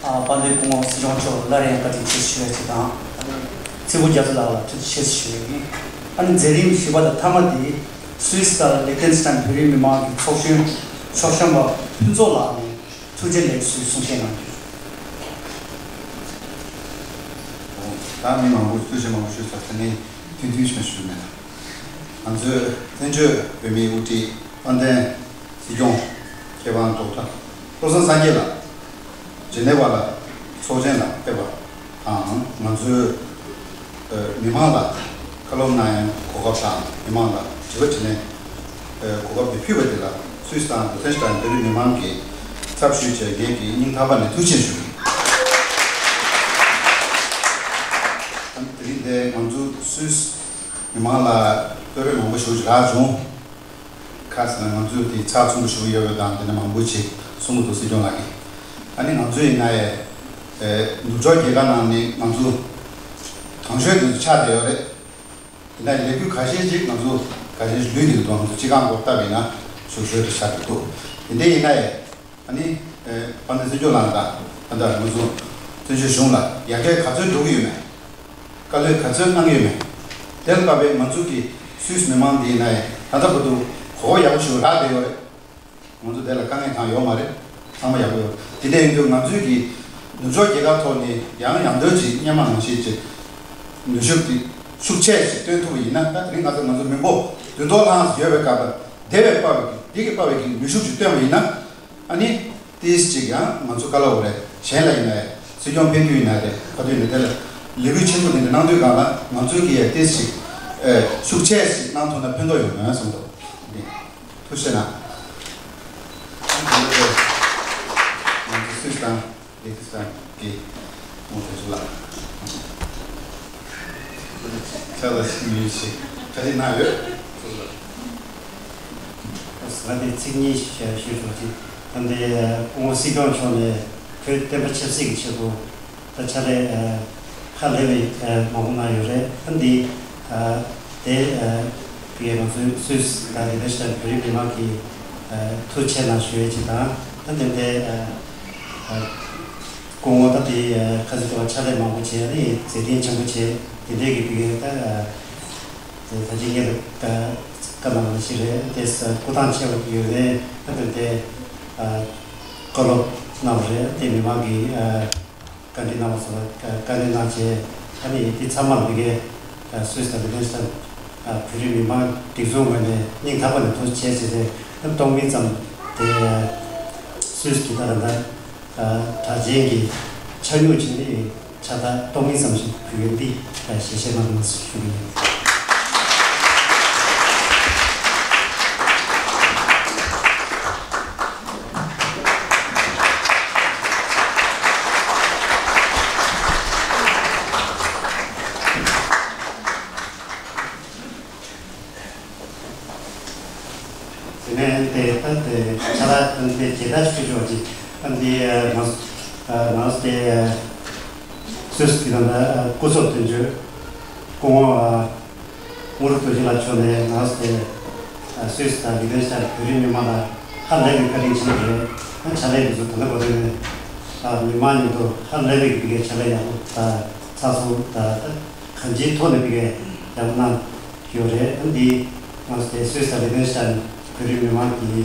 ཨ་དཔལ་ལྡན་སྐུ་ངོ་སྲིད་སྐྱོང་མཆོག་སླར་ཡང་བཀའ་དྲིན་ཆེ་ཞུ་ཡ་ཅིག་དང་། ཚེ་ཕུག་རྒྱ་མཚོ་ལགས་ལ་ཐུགས་རྗེ་ཆེ་ཞུ་ཡ་ཡིན། ཨ་ནི་མཛད་རིམ་བཞི་པ་དང་མཐའ་མ་དེ་སུད་སི་དང་ལི་ཁེན་སི་ཐན་བོད་རིགས་མི་མང་གི་ཚོགས་གཞོན་ཚོགས་གཞོན་པ་ཕུན་ཚོགས་ལགས་ནས་ཐུགས་རྗེ་ལེགས་གསོལ་གསུང་བཤད་གནང་རྒྱུ། ད་མི་མང་པོས་ཐུགས་རྗེ་མང་པོ་ཞུས་ཚར་ཚར་ནས། ཐུགས་རྗེ་ཆེ་ཞུ་མེད། ང་ཚོའི་བཙན་བྱོལ་བོད་མིའི་དབུ་ཁྲིད་དཔལ་ལྡན་སྲིད་སྐྱོང་མཁས་དབང་ཌོག་ཊར་བློ་བཟང་སངས་རྒྱས་ལགས། འབྲེལ་ནས་བ་ལ་ཚོགས་ཆེན་ལ་ཕེབས་པ་དང་། ང་ཚོའི་མི་མང་ལ་བཀའ་སློབ་གནང་ཡའི་གོ་སྐབས་དང་། མི་མང་ལ་དྲི་བ་དྲིས་ལན་གོ་སྐབས་དེ་ཕུལ་བ་དེ་ལ་སུད་སི་དང་ལི་ཐེན་སི་ཊན་བོད་རིགས་མི་མང་གི་ཚབ་ཞུས་བྱས་ངེད་ཀྱིས་སྙིང་ཐག་པ་ནས་ཐུགས་རྗེ་ཆེ་ཞུ་གི་ཡིན། དེ་རིང་འདིར་ང་ཚོ་སུད་སི་མི་མང་ལ་བསྟོད་ར་མང་པོ་ཞེ་པོ་ཅིག་རག་བྱུང་། ག་རེ་ཟེར་ན། ང་ཚོས་དེ་ཚགས་ཚུད་པོ་ཞུ་གི་ཡོད་པ་དང་། དེ་ནས་མང་པོ་ཅིག་གསུང་གི་འདུག་སྲིད་སྐྱོང་ལགས་ཀྱིས། ཨ་ནི་ང་ཚོ་ཡིན་ན་ཡང་ནུབ་ཕྱོགས་རྒྱལ་ཁབ་ནང་ནས་ང་ཚོ་དང་ཤོས་དེ་ཚོ་ཆགས་བསྡད་ཡོད་རེད། དེ་ནས་ལས་འགུལ་ཁ་ཤས་ཅིག་ང་ཚོ་ག་ཤེད་ལུས་འདུག་ང་ཚོ་སྤྱི་ཁང་སྐོར་བཏབ་པ་ཡིན་ན་ཞུ་ཞུ་རེ་ཆགས་འདུག་དེ་འདྲ་ཡིན་ན་ཡང་ཨ་ནི་དཔལ་ལྡན་སྲིད་སྐྱོང་ལགས་དང་། ད་ལྟ་ང་ཚོ་བཙན་བྱོལ་གཞུང་ལ་ཡར་རྒྱས་ག་ཚོད་འགྲོ་གི་ཡོད་མེད། བཀའ་སློབ་ག་ཚོད་གནང་གི་ཡོད་མེད། དེ་ལ་བབས་པའི་ང་ཚོ་གི་སུད་སི་མི་མང་འདི་ཡིན་ན་ཡང་ད་ལྟ་བར་དུ་གོ་སྐབས་ཡག་པོ་ཞིག་རག་བསྡད་ཡོད་རེད། ང་ཚོ་དེ་ལ་དཀའ་ངལ་གང་ཡོད་མ་རེད། ཚང་མ་ཡག་པོ་ཡོད། དེ་འདྲ་ཡིན་དུས་ང་ཚོས་ཀྱི་ནུབ་ཕྱོགས་རྒྱལ་ཁབ་ཐོག་ནས་ཡང་ཡང་དོན་གྱི་སྔོན་མ་ནང་བཞིན་གྱི་ནུས་ཤུགས་དེ་ཤུགས་ཆེ་ཞིག་བཏོན་ཐུབ་པ་ཡིན་ན། ད་དེ་རིང་ང་ཚོ་ང་ཚོ་མི་འབོར་བདུན་སྟོང་ལྷག་ཙམ་ཡོད་པའི་སྐབས་ལ། དེ་བས་དཔའ་བའི་འདི་གི་དཔའ་བའི་ནུས་ཤུགས་ཤིག་བཏོན་པ་ཡིན་ན། ཨ་ནི་ཏིས་ཅིག་ཡང་ང་ཚོ་བཀའ་སློབ་རེད། གཞན་ལ་ཡིན་ན་ཡང་སྲིད་སྐྱོང་ཕེབས་དུས་ཡིན་ན་རེད། ག་དུས་ཡིན་ན་དེ་ལ་ལས་འགུལ་ཆེན་པོ་འདི་འདྲ་གནང་དུས་སྒང་ལ་ང་ཚོས་ཀྱི་ཡང་ཏིས་ཅིག་ཨེ་ཤུགས་ཆེ་ཞིག་གནང་ཐུབ་ན་ཕན་ཐོགས་ཡོང་ངེས་བསམ་འདུག་ཐུགས་རྗེ་གནང་། ང་ཚོ་སུད་སི་དང་ལི་ཐེན་སི་ཊན་གྱི་ངོ་དེ་ཚོ་ལ་ཆ་ལ་མི་ཞིག་ག་རེ་གནང་ཡོད། ང་དེ་ཚིག་གཉིས་ཞུ་ཞུ་ཆོག་ཅིག་ཨ་འདི་སྐུ་ངོ་སྲིད་སྐྱོང་མཆོག་ནས་བོད་བསྟན་པ་ཆབ་སྲིད་ཀྱི་ཆེད་དུ་ད་ཕྱག་ལས་ཧ་ལས་པའི་མང་པོ་གནང་ཡོད་རེད། ཨ་འདི་དེ་དེ་ང་ཚོའི་སུད་སི་དང་ལི་ཐེན་སི་ཊན་བོད་རིགས་མི་མང་གི་ཐུགས་རྗེ་གནང་ཞུ་ཡས་ཅིག་དང་། ཨ་འདི་འདི་སྐུ་ངོ་ད་དེ་ཁ་སང་ཕྱག་ལས་མང་པོ་བྱས། ཨ་ནི་མཛད་རྟེན་ཆེན་པོ་བྱས། དེ་འདྲའི་གི་དེ་གའི་ད། དེ་ད་ཅི་ངེད་ལ་བཀའ་གནང་བ་ཞིག་རེད། དེ་སྐུ་ཐང་ཆེ་བ་ཡོད་ནས་ད་དེ་དེ་བཀའ་སློབ་གནང་བ་རེད། དེ་མི་མང་གིས་བཀའ་འདྲི་གནང་བ་སོགས་བཀའ་འདྲི་གནང་བྱས། ཨ་ནི་དེ་ཚང་མ་ལ་དེ་གའི་སུད་སི་དང་ལི་ཐེན་སི་ཊན་བོད་རིགས་མི་མང་སྒྲིག་འཛུགས་ངོས་ནས་སྙིང་ཐག་པ་ནས་ཐུགས་རྗེ་ཆེ་ཟེར་ཏེ་གཏོང་མིན་ཙམ་དེ་སུད་སི་གི་ད་ད་ལྟ་གྲགས་ཅན་གྱི་ཆ་སྙོམས་བྱས་ནས། ཕྱག་རྟགས་གཏོང་མིན་ཙམ་ཞིག་ཕུལ་ཡོད་འདི་ཞལ་བཞེས་གནང་རོགས་ཞུ་གི་ཡིན། དེ་ནས་དེ་ལྟར་དེ་ཕྱག་རྟགས་དེ་མཇལ་དར་ཞུ་ཆོག་ཅིག་ཨ་འདི་ང་ང་དེ་སུད་སི་གི་ནང་ལ་སྐུ་ཚབ་དོན་གཅོད་སྐུ་ངོ་དངོས་གྲུབ་རྡོ་རྗེ་ལགས་མཆོག་ནས་ང་དེ་སུད་སི་དང་ལི་ཐེན་སི་ཊན་བོད་རིགས་མི་མང་ལ་ཧ་ལས་པའི་བཀའ་དྲིན་ཆེན་པོ་རེད། ཕྱག་ལས་འདི་ཚོ་ད་ལྟ་བར་དུ་ནས་མི་མང་མཉམ་དུ་ཧ་ལས་པའི་གི་ཕྱག་ལས་ཡག་པོ་དང་ཚགས་ཚུད་དང་། གང་ཅིའི་ཐོག་ནས་ཕ་གིར་ཡར་གནང་ཡོད་རེད། ཨ་འདི་ང་ཚོ་དེ་སུད་སི་དང་ལི་ཐེན་སི་ཊན་བོད་རིགས་མི་མང་གི་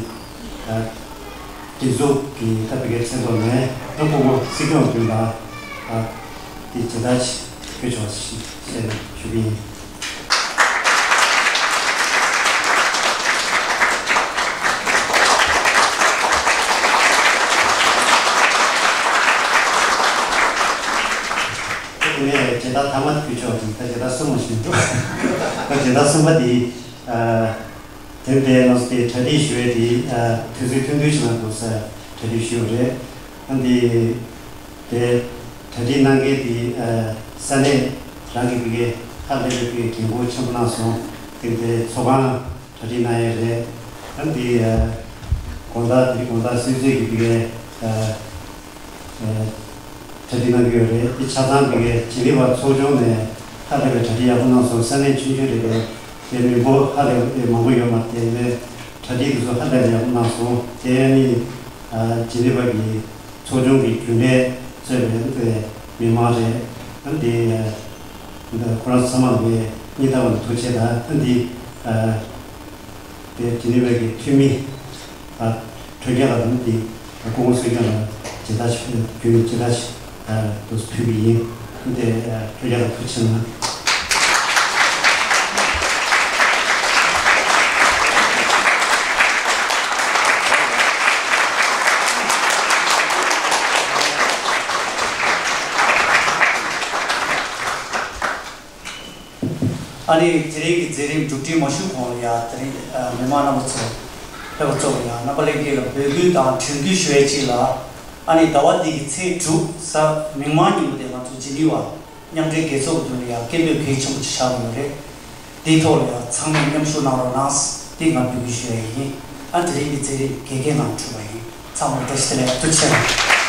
སྒྲིག་འཛུགས་ཀྱི་ད་ཕ་གིའི་མཚན་ཐོག་ནས་ད་སྐུ་ངོ་སྲིད་སྐྱོང་མདུན་ལ་འདི་མཇལ་དར་ཞིག་ཕུལ་ཆོག་ཞེས་ཞུ་གི་ཡིན། དེ་ནས་མཇལ་དར་ཐ་མ་ཕུལ་ཆོག་ཅིག་ད་མཇལ་དར་གསུམ་མ་ཞིག་འདུག་ད་མཇལ་དར་གསུམ་པ་འདི་དེ་འདྲའི་ང་ཚོ་དེ་གྲ་སྒྲིག་ཞུ་བའི་དེ་དུས་ཚོད་ཐུང་ཐུང་ཞིག་ནང་འདུག་ས་གྲ་སྒྲིག་ཞུས་པ་རེད། ཨ་འདི་དེ་གྲ་སྒྲིག་གནང་མཁན་དེ་ས་གནས་རང་གི་ཕ་གིའི་ཧ་ལས་པའི་ཕ་གིའི་འགན་འཁུར་ཆེན་པོ་གནང་སོང་། དེ་འདྲའི་ཚོགས་ཁང་གྲ་སྒྲིག་གནང་ཡས་རེད། ཨ་འདི་དགོང་དག་དེ་རིང་དགོང་དག་སྲིད་གཙོས་ཀྱི་ཕ་གིའི་གྲ་སྒྲིག་གནང་གི་ཡོད་རེད། དེ་ཆ་ཚང་ཕ་གིའི་ཇི་ནི་ཝ་ཚོགས་ཆུང་ནས་ཧ་ལས་པའི་གྲ་སྒྲིག་ཡག་པོ་གནང་སོང་། ས་གནས་ཆུང་ཆུང་རེད་པས། དེ་མི་འབོར་ཧ་ལས་པའི་མང་པོ་ཡོད་མ་རེད། དེ་ནས་གྲ་སྒྲིག་དེ་ཚོ་ཧ་ལས་པའི་ཡག་པོ་གནང་སོང་། དེ་ནི་ཇི་ནི་ཝ་གི་ཚོགས་ཆུང་གི་རྒྱུན་ལས་གཙོས་པའི་དེ་མི་མང་རེད། ཨ་འདི་ཁོ་རང་ཚང་མ་ལ་སྙིང་ཐག་པ་ནས་ཐུགས་རྗེ་ཆེ་དང་། ཨ་འདི་དེ་ཇི་ནི་ཝ་གི་འཐུས་མི་ཨ་ཁྲོད་རྒྱ་ལགས་དང་དེ་སྐུ་ངོ་སྲིད་སྐྱོང་ལ་མཇལ་དར་ཞིག་རྒྱུན་ནས་མཇལ་དར་ཞིག་ཨ་དུ་ཕུལ་གྱི་ཡིན། དེ་ཨ་ཁྲོད་རྒྱ་ལགས་ཐུགས་རྗེ་གནང་། ཨ་ནི་དེ་རིང་གི་མཛད་རིམ་གྲུབ་སྒྲིག་མ་ཞུ་གོང་ལ་ཡང་དེ་རིང་ཨ་མི་མང་རྣམ་པ་ཚོ་ཕེབས་པ་ཚོ་ལ་ཡང་རྣམ་པ་ལྷན་རྒྱས་ལ་འབོད་སྐུལ་དང་དྲན་སྐུལ་ཞུ་ཡས་ཅིག་ལ། ཨ་ནི་ཟླ་བ་འདི་གི་ཚེས་དྲུག་གཟའ་མིག་དམར་ཉིན་མོ་དེ་ང་ཚོ་ཇི་ནི་ཝ་མཉམ་འབྲེལ་རྒྱལ་ཚོགས་ཀྱི་མདུན་ལ་ཡང་སྐད་འབོད་གལ་ཆེན་པོ་ཅིག་བཞག་ཡོད་རེད། དེའི་ཐོག་ལ་ཡང་ཚང་མས་མཉམ་ཞུགས་གནང་རོགས་གནང་། དེ་ང་འབོད་སྐུལ་ཞུ་ཡས་ཡིན། ཨ་དེ་རིང་གི་མཛད་རིམ་དགེ་རྒན་ནང་གྲུབ་པ་ཡིན། ཚང་མ་བཀྲ་ཤིས་བདེ་ལེགས། ཐུགས་རྗེ་ཆེ།